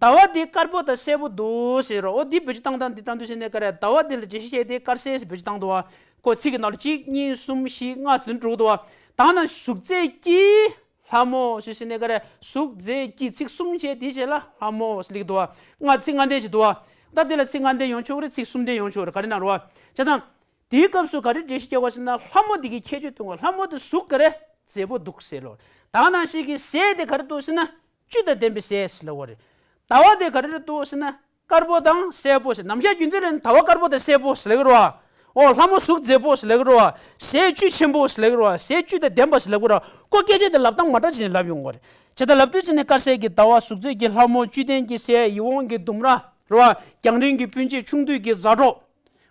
ཟླ་བ་འདི་དཀར་པོ་དང་སེར་པོ་འདུག་ཟེར་རོ། འོ་འདི་བེད་སྤྱོད་བཏང་སྟངས་འདི་བཏང་དུས་ཟེར་ནས་ག་རེ། ཟླ་བ་འདི་ལ་འགྲེལ་བཤད་བྱས་ཏེ་དཀར་གསལ་ཟེར་བེད་སྤྱོད་བཏང་འདུག་བ། ཁོ་ཚིག་གི་ནང་ལ་གཅིག་གཉིས་གསུམ་བཞི་ལྔ་ཟེར་འགྲོ་གི་འདུག་བ། ད་ནང་གཟུགས་མཛེས་ཀྱི་ལྷ་མོ་ཟེར་ཟེར་ནས་ག་རེ། གཟུགས་མཛེས་ཀྱི་ཚིག་གསུམ་བྱས་དེའི་རྗེས་ལ་ལྷ་མོ་ཟེར་ལེགས་འདུག་བ། ལྔ་ཚིག་ལྔ་ལྡན་ཅིག་འདུག་བ། ད་དེ་ལ་ཚིག་ལྔ་ལྡན་ཡོང་ཆོག་གི་རེད། ཚིག་གསུམ་ལྡན་ཡོང་ཆོག་གི་རེད། ག་རེ་ན་རོ་བ། བྱས་ཙང་། དེའི་སྐབས་སུ་ག་རེ་འགྲེལ་བཤད་རྒྱག་དགོས་ཟེར་ན། ལྷ་མོ་དེ་གི་ཁྱད་ཆོས་སྟོན་དགོས། ལྷ་མོ་དེ་གཟུགས་ག་རེ་མཛེས་པོ་འདུག་ཟེར་ལོ། ད་ནང་བཞིན་གྱི་ཟས་དེ་ག་རེ་འདུག་ཟེར་ན། བཅུད་དང་ལྡན་པའི་ཟས་ཟེར་ལབ་པ་རེད། ཟླ་བ་དེ་ག་རེ་རེད་འདུག་ཟེར་ན། དཀར་པོ་དང་སེར་པོ་ཟེར། ནམ་ཞག་རྒྱུན་ལྡན་རེད་ན་ཟླ་བ་དཀར་པོ་དང་སེར་པོ་ཟེར་ལབ་ཀྱི་རེད་བ། ཨོ། ལྷ་མོ་གཟུགས་མཛེས་པོ་ཟེར་ལབ་ཀྱི་རེད་བ། ཟས་བཅུད་ཆེན་པོ་ཟེར་ལབ་ཀྱི་རེད་བ། ཟས་བཅུད་དང་ལྡན་པ་ཟེར་ལབ་ཀྱི་རེད་བ། ཁོ་སྐད་ཆ་དེ་ལབ་སྟངས་མ་འདྲ་བྱས་ནས་ལབ་ཡོང་གི་རེད། བྱས་ཙང་ལབ་དུས་ཙམ་ནས་དཀར་གསལ་གྱི་ཟླ་བ། གཟུགས་མཛེས་ཀྱི་ལྷ་མོ། བཅུད་ལྡན་གྱི་ཟས། ཡིད་འོང་གི་ལྡུམ་ར། རེད་བ། རྒྱང་རིང་གི་སྤུན་མཆེད། ཆུང་དུས་ཀྱི་མཛའ་གྲོགས།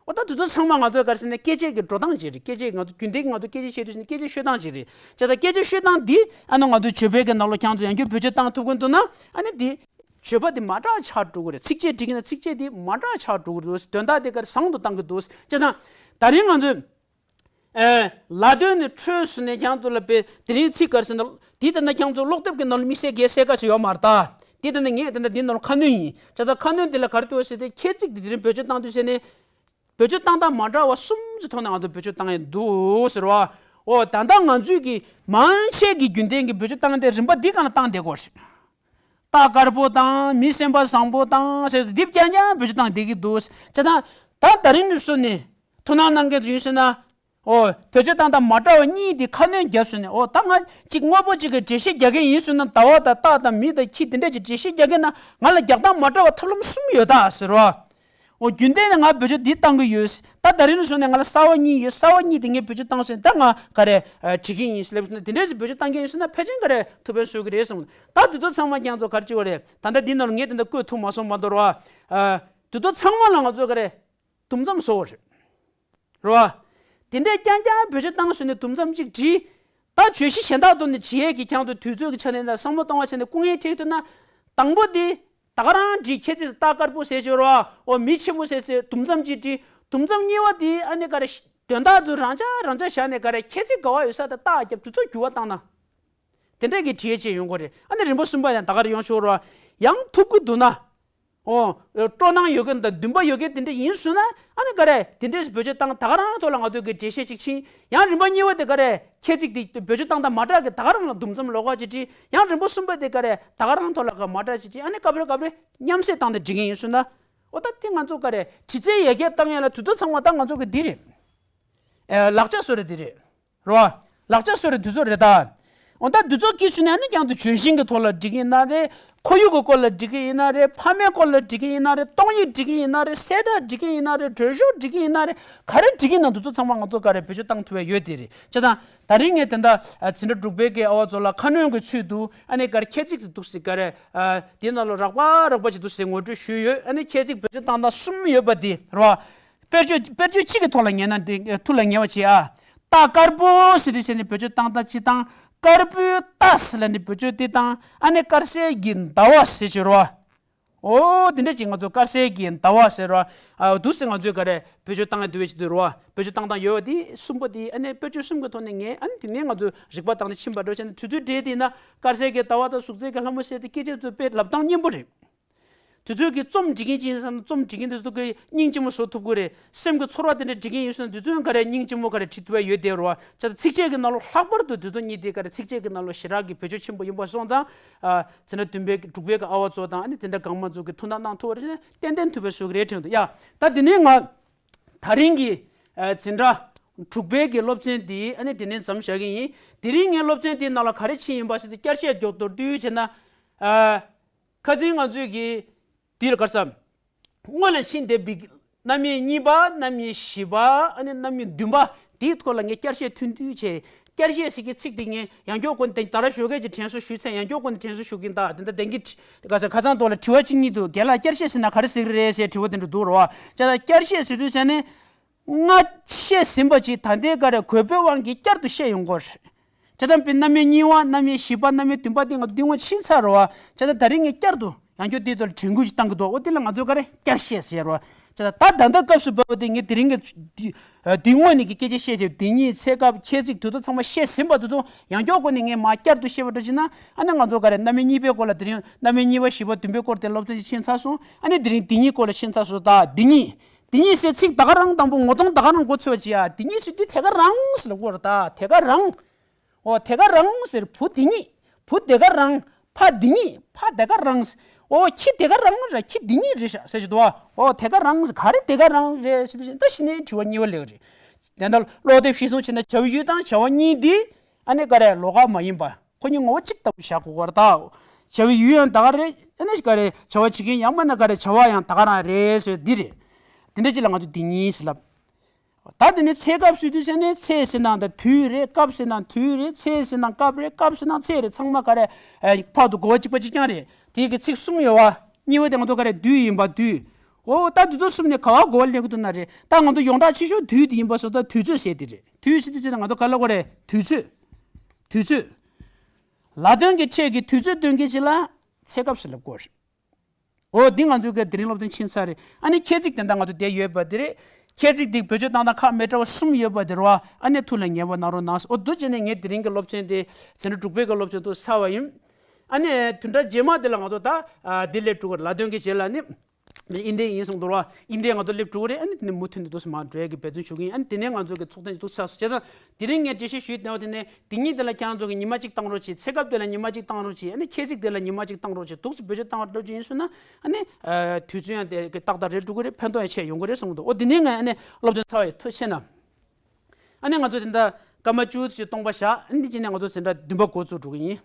འོ། ད་དེ་ཚོ་ཚང་མ་ང་ཚོས་ག་རེ་ཟེར་ན། སྐད་ཆའི་གི་འགྲོ་སྟངས་ཅིག་རེད། སྐད་ཆའི་ང་ཚོ་རྒྱུན་ལྡན་གྱི་ང་ཚོ་སྐད་ཆ་བཤད་དུས་ཙམ་ནས་སྐད་ཆ་ཤོད་སྟངས་ཅིག་རེད། བྱས་ཙང་སྐད་ཆ་ཤོད་སྟངས་འདི་ཨ་ནི་ང་ཚོ་བརྗོད་པའི་གི་ནང་ལོགས་ཁྱེད་ཚོ་ཡང་བསྐྱར་བེད་སྤྱོད་བཏང་ཐུབ་ཀྱི་འདུག་ན། ཨ་ནི་འདི་བརྗོད་པ་འདི་མ་འདྲ་ཆགས་འགྲོ་གི་རེད། ཚིགས་བཅད་འབྲི་གི་ན་ཚིགས་བཅད་འདི་མ་འདྲ་ཆགས་འགྲོ་གི་རེད། དོན་དག་འདི་ག་རེ་བཟང་དུ་བཏང་གི་འདུག། བྱས་ཙང་ད་རིང་ང་ཚོས། ཨེ། ལ་དོན་ནི་འཕྲོས་ཟེར་ནས་ཁྱེད་ཚོ་ལ་དཔེ་དེ་རིང་ཚིག་ག་རེ་ཟེར་ན། འདི་ལྟ་ན་ཁྱེད་ཚོ་ཀློག་དེབ་ཀྱི་ནང་ལ་དམིགས་བསལ་གྱི་གསལ་ཁ་ཞིག་ཡོད་མ་རེད་ད། འདི་ལྟ་ན་ངས་ད་ལྟ་འདི་ནང་ལ་ཁ་སྣོན་ཡིན། བྱས་ཙང་ཁ་སྣོན་འདི་ལ་ག་རེ་འདུག་ཟེར་ཏེ། ཁྱད་ཚིག་འདི་དེ་རིང་བེད་སྤྱོད་བཏང་དུས་ཟེར་ནས། བེད་སྤྱོད་བཏང་སྟངས་མ་འདྲ་བ་གསུམ་གྱི་ཐོག་ནས་ང་ཚོ་བེད་སྤྱོད་བཏང་ཡས་འདུག་ཟེར་བ། ཨོ། ད་ལྟ་ང་ཚོས་ཀྱི་མང་ཆེ་གི་རྒྱུན་ལྡན་གྱི་བེད་སྤྱོད་བཏང་སྟངས་རིམ་པ་འདི་ག་ལ་བཏང་བསྡད་ཀྱི་ཡོད་རེད། རྟ་དཀར་པོ་དང་། མི་སེམས་པ་བཟང་པོ་དང་ཟེར་ཏེ་འདི་རྐྱང་རྐྱང་བེད་སྤྱོད་བཏང་བསྡད་ཀྱི་འདུག། བྱས་ཙང་ད་ད་རིང་ནས་བཟུང་ནས་ཐུགས་སྣང་གནང་མཁན་ཚོ་ཡིན་ཟེར་ན། ཨོ། བེད་སྤྱོད་བཏང་སྟངས་མ་འདྲ་བ་གཉིས་དེ་ཁ་སྣོན་བརྒྱབ་ཟེར་ནས། ཨོ། ད་ང་གཅིག་དངོས་པོ་གཅིག་གི་འགྲེལ་བཤད་རྒྱག་མཁན་ཡིན་ཟེར་ན། ཟླ་བ་དང་རྟ་དང་མི་དང་ཁྱི་དེ་འདྲས་ཀྱི་འགྲེལ་བཤད་རྒྱག་མཁན་ན་ང་ལ་རྒྱག་སྟངས་མ་འདྲ་བ་ཐབས་ལམ་གསུམ་ཡོད་ད་ཟེར་བ། ཨོ། རྒྱུན་ལྡན་ནས་ང་བེད་སྤྱོད་འདི་བཏང་གི་ཡོད། ད་ད་རིང་ནས་བཟུང་ནས་ང་ལ་གསར་བ་གཉིས་ཡོད། གསར་བ་གཉིས་དེ་ངས་བེད་སྤྱོད་བཏང་སོང་། ད་ང་ག་རེ་ཨ་བྲིས་ཀྱི་ཡིན་ཟེར་ལབ་ཟེར་ན། དེ་འདྲས་ཀྱི་བེད་སྤྱོད་བཏང་མཁན་ཡིན་ཟེར་ན་ཕལ་ཆེར་ག་རེ་ཐུགས་ཕན་གསོས་ཀྱི་རེད་བསམ། ད་དེ་ཚོ་ཚང་མ་ཁྱེད་ཚོ་ག་རེ་བྱེད་དགོས་རེད། ད་ལྟ་འདི་ནང་ལ་ངས་དེ་འདྲ་བཀོད་ཐུབ་མ་སོང་མ་གཏོགས་རེད་བ། ཨ། དེ་ཚོ་ཚང་མ་ལ་ང་ཚོ་ག་རེ་དུམ་མཚམས་བཟོ་བ་རེད། རེད་བ། དེ་འདྲས་རྐྱང་རྐྱང་བེད་སྤྱོད་བཏང་ཟེར་ནས་དུམ་མཚམས་གཅིག་བྲིས། ད་བརྗོད་གཞི་གཞན་དག་ཐོག་ནས་བྲིས་ཡས་ཀྱི་ཁྱང་དུ་དུས་ཚོད་ཀྱི་ཆ་ནས་དང་བསམ་བློ་གཏོང་བ་བྱས་ནས་སྐུ་ངལ་འཕྲད་ཐུབ་ན། དང་པོ་དེ་ད་ག་རང་བྲིས། ཁྱད་ཚིག་རྟགས་དཀར་པོ་ཟེར་བྱས་རོ། འོ་མི་ཆེན་པོ་ཟེར་ཚེ་དུམ་མཚམས་གཅིག་བྲིས། དུམ་མཚམས་གཉིས་པ་དེ་ཨ་ནི་ག་རེ། དོན་དག་ཚོ་རང་འཇགས་རང་འཇགས་བཞག་ནས་ག་རེ་ཁྱད་ཚིག་ག་བ་ཡོད་ས་དང་རྟགས་རྒྱབ་དུས་ཚོད་འགྱུར་བ་བཏང་ན། དེ་འདྲས་ཀྱི་བྲིས་བྱས་ཡོང་གི་རེད། ཨ་ནི་རིམ་པ་གསུམ་པ་ཡང་ད་ག་རེ་ཡོང་ཆོག་རོ། ཡང་ཐུབ་ཀྱི་འདུག་ན། ཨོ། སྤྲོ་སྣང་ཡོད་མཁན་དང་འདུན་པ་ཡོད་མཁན་དེ་འདྲ་ཡིན་སོང་ན། ཨ་ནི་ག་རེ་དེ་འདྲས་བེད་སྤྱོད་བཏང་། ད་ག་རང་ཐོག་ལ་ང་ཚོས་ཀྱི་འགྲེལ་བཤད་ཅིག་ཕྱིན། ཡང་རིམ་པ་གཉིས་པ་དེ་ག་རེ་ཁྱད་ཚིག་དེ་བེད་སྤྱོད་བཏང་དང་མ་གྲགས་ཀྱི་ད་ག་རང་ལ་དུམ་མཚམས་ལོགས་ཀ་ཅིག་བྲིས། ཡང་རིམ་པ་གསུམ་པ་དེ་ག་རེ་ད་ག་རང་ཐོག་ལ་ག་མ་གྲགས་ཅིག་བྲིས། ཨ་ནི་སྐབས་རེ་སྐབས་རེ་མཉམ་བསྲེས་བཏང་སྟེ་འབྲི་མཁན་ཡིན་སོང་ན། ཨོ་ད་དེ་ང་ཚོ་ག་རེ་འབྲི་རྩལ་ཡར་རྒྱས་བཏང་ཡ་ལ་དུས་ཚོད་ཚང་མ་ད་ང་ཚོ་གི་འདི་རེད། ཨེ་ལག་ཆ་བཟོ་རེད་འདི་རེད། རོ། ལག་ཆ་བཟོ་རེད་དུས་ཚོད་རེད་ད། འོ་ད་དུས་ཚོད་ཀྱིས་ཟིན་ནས་ཨ་ནི་ཀྱང་དུ་ལྗོན་ཤིང་གི་ཐོག་ལ་འབྲི་གི་ཡིན་ན་རེད། ཁོར་ཡུག་གི་སྐོར་ལ་འབྲི་གི་ཡིན་ན་རེད། ཕ་མའི་སྐོར་ལ་འབྲི་གི་ཡིན་ན་རེད། གཏོང་ཡིག་འབྲི་གི་ཡིན་ན་རེད། གསལ་བསྒྲགས་འབྲི་གི་ཡིན་ན་རེད། འགྲེལ་བཤད་འབྲི་གི་ཡིན་ན་རེད། ག་རེ་འབྲི་གི་ཡིན་ན་དུས་ཚོད་ཚང་མ་ང་ཚོ་ག་རེ་བེད་སྤྱོད་བཏང་ཐུབ་པ་ཡོད་དེ་རེད། བྱས་ཙང་ད་རིང་ངས་དེ་འདྲ་འཛིན་གྲྭ་དྲུག་པའི་གི་ཨ་བ་ཚོ་ལ་ཁ་སྣོན་གྱི་ཚུལ་དུ་ཨ་ནི་ག་རེ་ཁྱད་ཚིག་དེ་འདུག་སེ་ག་རེ་དེ་ནང་ལ་རགས་པ་རགས་པ་ཅིག་འདུག་སེ་ངོ་སྤྲོད་ཞུས་ཡོད། ཨ་ནི་ཁྱད་ཚིག་བེད་སྤྱོད་བཏང་སྟངས་གསུམ་ཡོད་པ་དེ་རེད་བ། དཔེར་བརྗོད་དཔེར་བརྗོད་གཅིག་གི་ཐོག་ལ་ངེས་ན་འདི་ཐུགས་ལ་ངེས་པ་བྱེད་ཨ། རྟ་དཀར་པོ་ཟེར་དུས་ཟེར་ནས་བེད་སྤྱོད་བཏང་སྟངས་གཅིག་དང་། དཀར་པོའི་རྟ་ཟེར་ལ་ནི་བེད་སྤྱོད་དེ་དང་། ཨ་ནི་དཀར་གསལ་གྱི་ཟླ་བ་ཟེར་གྱི་རོ། ཨོ་དེ་འདྲ་ཅིག་ང་ཚོ་དཀར་གསལ་གྱི་ཟླ་བ་ཟེར་རོ། ཨ་འདུག་སེ་ང་ཚོས་ག་རེ་བེད་སྤྱོད་བཏང་ཡ་འདུག་བས་ཅིག་འདུག་རོ། བེད་སྤྱོད་བཏང་སྟངས་ཡོད་པ་དེ་གསུམ་པོ་དེ་ཨ་ནི་དཔེར་བརྗོད་གསུམ་གྱི་ཐོག་ནས་ངས་ཨ་ནི་དེ་ནས་ང་ཚོས་རིག་པ་བཏང་ནས་ཕྱིན་པ་འགྲོ་བྱས་ནས་དུས་ཚོད་འབྲེལ་དེ་ན་དཀར་གསལ་གྱི་ཟླ་བ་དང་གཟུགས་མཛེས་ཀྱི་ལྷ་མོ་ཟེར་དེ་སྐད་ཆ་ཚོ་དཔེ་ལབ་སྟངས་སྙན་པོ་རེད། དུས་ཚོད་ཀྱི་རྩོམ་འབྲི་མཁན་ཅིག་ཡིན་ཙང་རྩོམ་འབྲི་མཁན་དེ་ཚོ་གི་སྙིང་རྗེ་མོ་བཟོ་ཐུབ་ཀྱི་རེད། སེམས་ཀྱི་ཚོར་བ་དེ་འདྲ་འབྲི་མཁན་ཡིན་ཙང་དུས་ཚོད་ག་རེ་སྙིང་རྗེ་མོ་ག་རེ་བྲིས་ཐུབ་པ་ཡོད་དེ་རོ། བྱས་ཙང་ཚིགས་བཅད་ཀྱི་ནང་ལོགས་ལྷག་པར་དུ་དུས་ཚོད་གཉིས་དེ་ག་རེ་ཚིགས་བཅད་ཀྱི་ནང་ལོགས་ཞེ་དྲག་གི་བེད་སྤྱོད་ཆེན་པོ་ཡིན་པ་སོང་ཙང་། ཨ་འཛིན་གྲྭ་བདུན་པའི་དྲུག་པའི་གི་ཨ་བ་ཚོ་དང་ཨ་ནི་དེ་འདྲ་གང་མང་ཚོ་གི་ཐུགས་སྣང་གནང་ཐུབ་པ་རེད། ཏན་ཏན་ཐུབ་པའི་བཟོ་གི་རེད་དྲན་འདུག་ཡ། ད་དེ་ནས་ང་ད་རིང་གི་ཨ་འཛིན་གྲྭ་དྲུག་པའི་གི་སློབ་ཚན་དེ་ཨ་ནི་དེ་ནས་མཚམས་བཞག་གི་ཡིན། དེ་རིང་ངའི་སློབ་ཚན་དེའི་ནང་ལ་ག་རེ་ཕྱིན་ཡིན་པ་ཞིག་དེ་བསྐྱར་བཤད་མགྱོགས་མདོར་བསྡུས་བྱས་ན། ཨ། ཁ་སང་ང་ཚོས་ཀྱི་དེ་ལ་ག་རེ་ཟེར། སྔོན་ལ་ཕྱིན་བསྡད་པའི་རྣམ་དབྱེ་གཉིས་པ། རྣམ་དབྱེ་བཞི་པ། ཨ་ནི་རྣམ་དབྱེ་བདུན་པ། དེའི་ཐོག་ལ་ངས་བསྐྱར་བཤད་ཐུང་ཐུང་བྱས། བསྐྱར་བཤད་ཟེར་གྱི་ཚིག་དེ་ངས་ཡང་བསྐྱར་སྐོར་དེ་ད་ར་ཞོགས་ཀས་ཀྱི་དྲན་གསོ་ཞུས་ཚེ་ཡང་བསྐྱར་སྐོར་ནས་དྲན་གསོ་ཞུ་གིན། ད་དེ་འདྲ་དེང་གི་ག་ཟེར་ཁ་སང་ཐོག་ལ་དྲི་བ་གཅིག་གཉིས་འདུག་རྒན་ལགས་བསྐྱར་བཤད་ཟེར་ན་ག་རེ་ཟེར་གི་རེད་ཟེར་དྲི་བ་དེ་འདྲ་འདུག་རོ། བྱས་ཙང་བསྐྱར་བཤད་ཟེར་དུས་ཟེར་ནས། སྔ་བཤད་ཟིན་པ་ཅིག་ད་ལྟའི་ག་རེ་དགོས་པའི་དབང་གིས་བསྐྱར་དུ་བཤད་ཡོང་གི་རེད། བྱས་ཙང་དཔེར་རྣམ་དབྱེ་གཉིས་པ། རྣམ་དབྱེ་བཞི་པ། རྣམ་དབྱེ་བདུན་པ་དེ་ང་ཚོ་འདི་སྔོན་ཕྱིན་ཚར་རེད་བ། བྱས་ཙང་ད་རིང་ངས་བསྐྱར་དུ་ཡང་བསྐྱར་དེའི་ཐོག་ལ་དྲན་སྐུལ་ཞིག་བཏང་གི་འདུག་འོ་དེ་ལ་ང་ཚོ་ག་རེ་བསྐྱར་བཤད་ཟེར་རེད་བ། བྱས་ཙང་ད་ད་ལྟ་སྐབས་སུ་བབས་པ་དེ་ངས་དེ་རིང་གི་དུས་དུས་སྔོན་ནས་ཀྱི་སྐད་ཆ་བཤད་བྱས། དེ་ཉིད་ཚེ་སྐབས་ཁྱད་ཚིག་དུས་ཚོད་ཚང་མ་བཤད་ཟིན་པ་དེ་ཚོ་ཡང་བསྐྱར་སྒོ་ནས་ངས་མར་བསྐྱར་དུ་བཤད་པ་འདྲ་བྱས་ན། ཨ་ནི་ང་ཚོ་ག་རེ་རྣམ་དབྱེ་གཉིས་པའི་སྐོར་ལ་དེ་རིང་རྣམ་དབྱེ་གཉིས་པ་བཞི་པ་བདུན་པའི་སྐོར་དེ་སློབ་ཚན་ཞིག་ཕྱིན་ཚར་སོང་། ཨ་ནི་དེ་རིང་དེ་ཉིད་སྐོར་ལ་ཕྱིན་ཚར་སོང་། ད་དེ་ཉིད། དེ་ཉིད་ཟེར་ཚིག་ད་ག་རང་དང་པོ་ངོ་གདོང་ད་ག་རང་མགོ་ཚོས་བྱེད་ཡ། དེ་ཉིད་ཟེར་དུས་དེ་ག་རང་ཟེར་ལབ་དགོས་རེད་ད། དེ་ག་རང་། འོ་དེ་ག་རང་ཟེར། བུ་དེ་ཉིད། བུ་དེ་ག་རང་། ཕ་དེ་ཉིད། ཕ་དེ་ག་རང་། འོ་ཁྱི་དེ་ག་རང་རེད། ཁྱི་དེ་ཉིད་རེད་ཤག་ཟེར་གྱི་འདུག་བ། འོ་དེ་ག་རང་ཟེར་ག་རེ་དེ་ག་རང་རེད་ཟེར་དུས་ད་གཞི་ནས་དྲི་བ་གཉིས་པ་སླེབས་རེད། དེ་འདྲ་ཀློག་དེབ་གཞིར་བཟུང་བྱས་ན་བྱ་བའི་ཡུལ་དང་བྱ་བ་གཉིས་འདི་ཨ་ནི་ག་རེ་ལོགས་ཀ་མ་ཡིན་པ། ཁོ་གཉིས་ངོ་བོ་གཅིག་ལྟ་བུ་བཞག་དགོས་པ་རེད་ད། བྱ་བའི་ཡུལ་ཡང་ད་ག་རེད། ཨ་ནི་ག་རེ་བྱ་བ་བྱེད་མཁན་ཡང་མིན་ན་ག་རེ་བྱ་བ་ཡང་ད་ག་རང་རེད་ཟེར་འདི་རེད། དེ་འདྲ་ཅིག་ལ་ང་ཚོ་འདི་གཉིས་ཟེར་ལབ། ད་དེ་ནས་ཚེ་སྐབས་ཟེར་དུས་ཟེར་ནས་ཚེ་ཟེར་ན་ད་དུས་རེད། སྐབས་ཟེར་ན་དུས་རེད། ཚེ་ཟེར་ན་སྐབས་རེད། སྐབས་ཟེར་ན་ཚེ་རེད། ཚང་མ་ག་རེ་ཕར་དུ་གོ་བ་གཅིག་པ་གཅིག་རྐྱང་རེད། དེའི་གི་ཚིག་གསུམ་ཡོད་བ། གཉིས་པ་དེ་ང་ཚོ་ག་རེ་དུས་ཡིན་པ་དུས། འོ་ད་དུས་ཚོད་གསུམ་ནས་ག་བ་གོ་བ་ལེན་གི་འདུག་ན་རེད། ད་ང་ཚོ་ཡོངས་གྲགས་ཆེ་ཤོས་དུས་དེ་ཡིན་པ་སོང་ཙང་དུས་ཚོད་ཟེར་དེ་རེད། དུས་ཟེར་དུས་ཚོད་ནི་ང་ཚོ་ག་ལ་གོ་རེད། དུས་ཚོད། དུས་ཚོད། ལ་དོན་གྱི་ཕྲད་ཀྱི་དུས་ཚོད་སྟོན་མཁན་ཅིག་ལ་ཚེ་སྐབས་ཟེར་ལབ་དགོས་རེད། འོ་འདི་ང་ཚོའི་གི་དེ་རིང་སློབ་ཚན་ཕྱིན་ཚར་རེད། ཨ་ནི་ཁྱད་ཚིག་དེ་འདྲ་ང་ཚོ་བསྡད་ཡོད་པ་དེ་རེད། ཁྱད་ཚིག་དེ་བེད་སྤྱོད་བཏང་སྟངས་ཁག་མི་འདྲ་བ་གསུམ་ཡོད་པ་དེ་རེད་བ། ཨ་ནི་ཐུགས་ལ་ངེས་པ་གནང་རོགས་གནང་། འོ་འདུག་བྱས་ནས་ངས་དེ་རིང་གི་སློབ་ཚན་དེ་འཛིན་གྲྭ་དྲུག་པའི་གི་སློབ་ཚན་དུ་ཚར་བ་ཡིན། ཨ་ནི་བདུན་ཕྲག་རྗེས་མ་དེ་ལ་ང་ཚོ་ད་ཨ་འདི་སླེབས་འགྲོ་གི་རེད། ལ་དོན་གྱི་རྗེས་ལ་ནི། ཨིན་ཌི་ཡིན་གསུངས་འདུག་ར། ཨིན་ཌི་ང་ཚོ་སླེབས་འགྲོ་གི་རེད། ཨ་ནི་དེ་ནས་མུ་མཐུད་ནས་འདུག་སེ་མར་འགྲོ་ཡ་གི་འབད་བརྩོན་ཞུ་གི་ཡིན། ཨ་ནི་དེ་ནས་ང་ཚོ་གི་ཚོགས་ཐེངས་འདུག་ཚར་སོང་བྱས་ཙང་། དེ་རིང་ངས་འགྲེལ་བཤད་ཞུས་བསྡད་པ་དེ་ནས་དེ་ཉིད་དེ་ལ་ཁྱེད་རང་ཚོ་གི་ཉི་མ་གཅིག་བཏང་རོགས་བྱེད། ཚེ་སྐབས་དེ་ལ་ཉི་མ་གཅིག་བཏང་རོགས་བྱེད། ཨ་ནི་ཁྱད་ཚིག་དེ་ལ་ཉི་མ་གཅིག་བཏང་རོགས་བྱེད། འདུག་སེ་བེད་སྤྱོད་བཏང་བ་འདྲ་ཅིག་ཡིན་སོང་ན། ཨ་ནི་ཨ་དུས་ཚོད་ཡང་དེ་གི་ཏག་ཏག་རེད་འགྲོ་གི་རེད། ཕན་ཐོགས་ཡང་ཆེ་ཡོང་གི་རེད་གསུངས་འདུག་འོ་དེ་ནས་ང་ཨ་ནི་སློབ་སྟོན་ཚར་བ་ཡི་ཐུགས་རྗེ་ཆེ་གནང་། ཨ་ནི་ང་ཚོ་དེ་འདྲ་སྐར་མ་བཅུ་ཙམ་སྟོང་པ་བཞག་ཨ་ནི་དེ་རྗེས་ནས་ང་ཚོ་འཛིན་གྲྭ་བདུན་པ་འགོ་བཙུགས་འགྲོ་གི་ཡིན།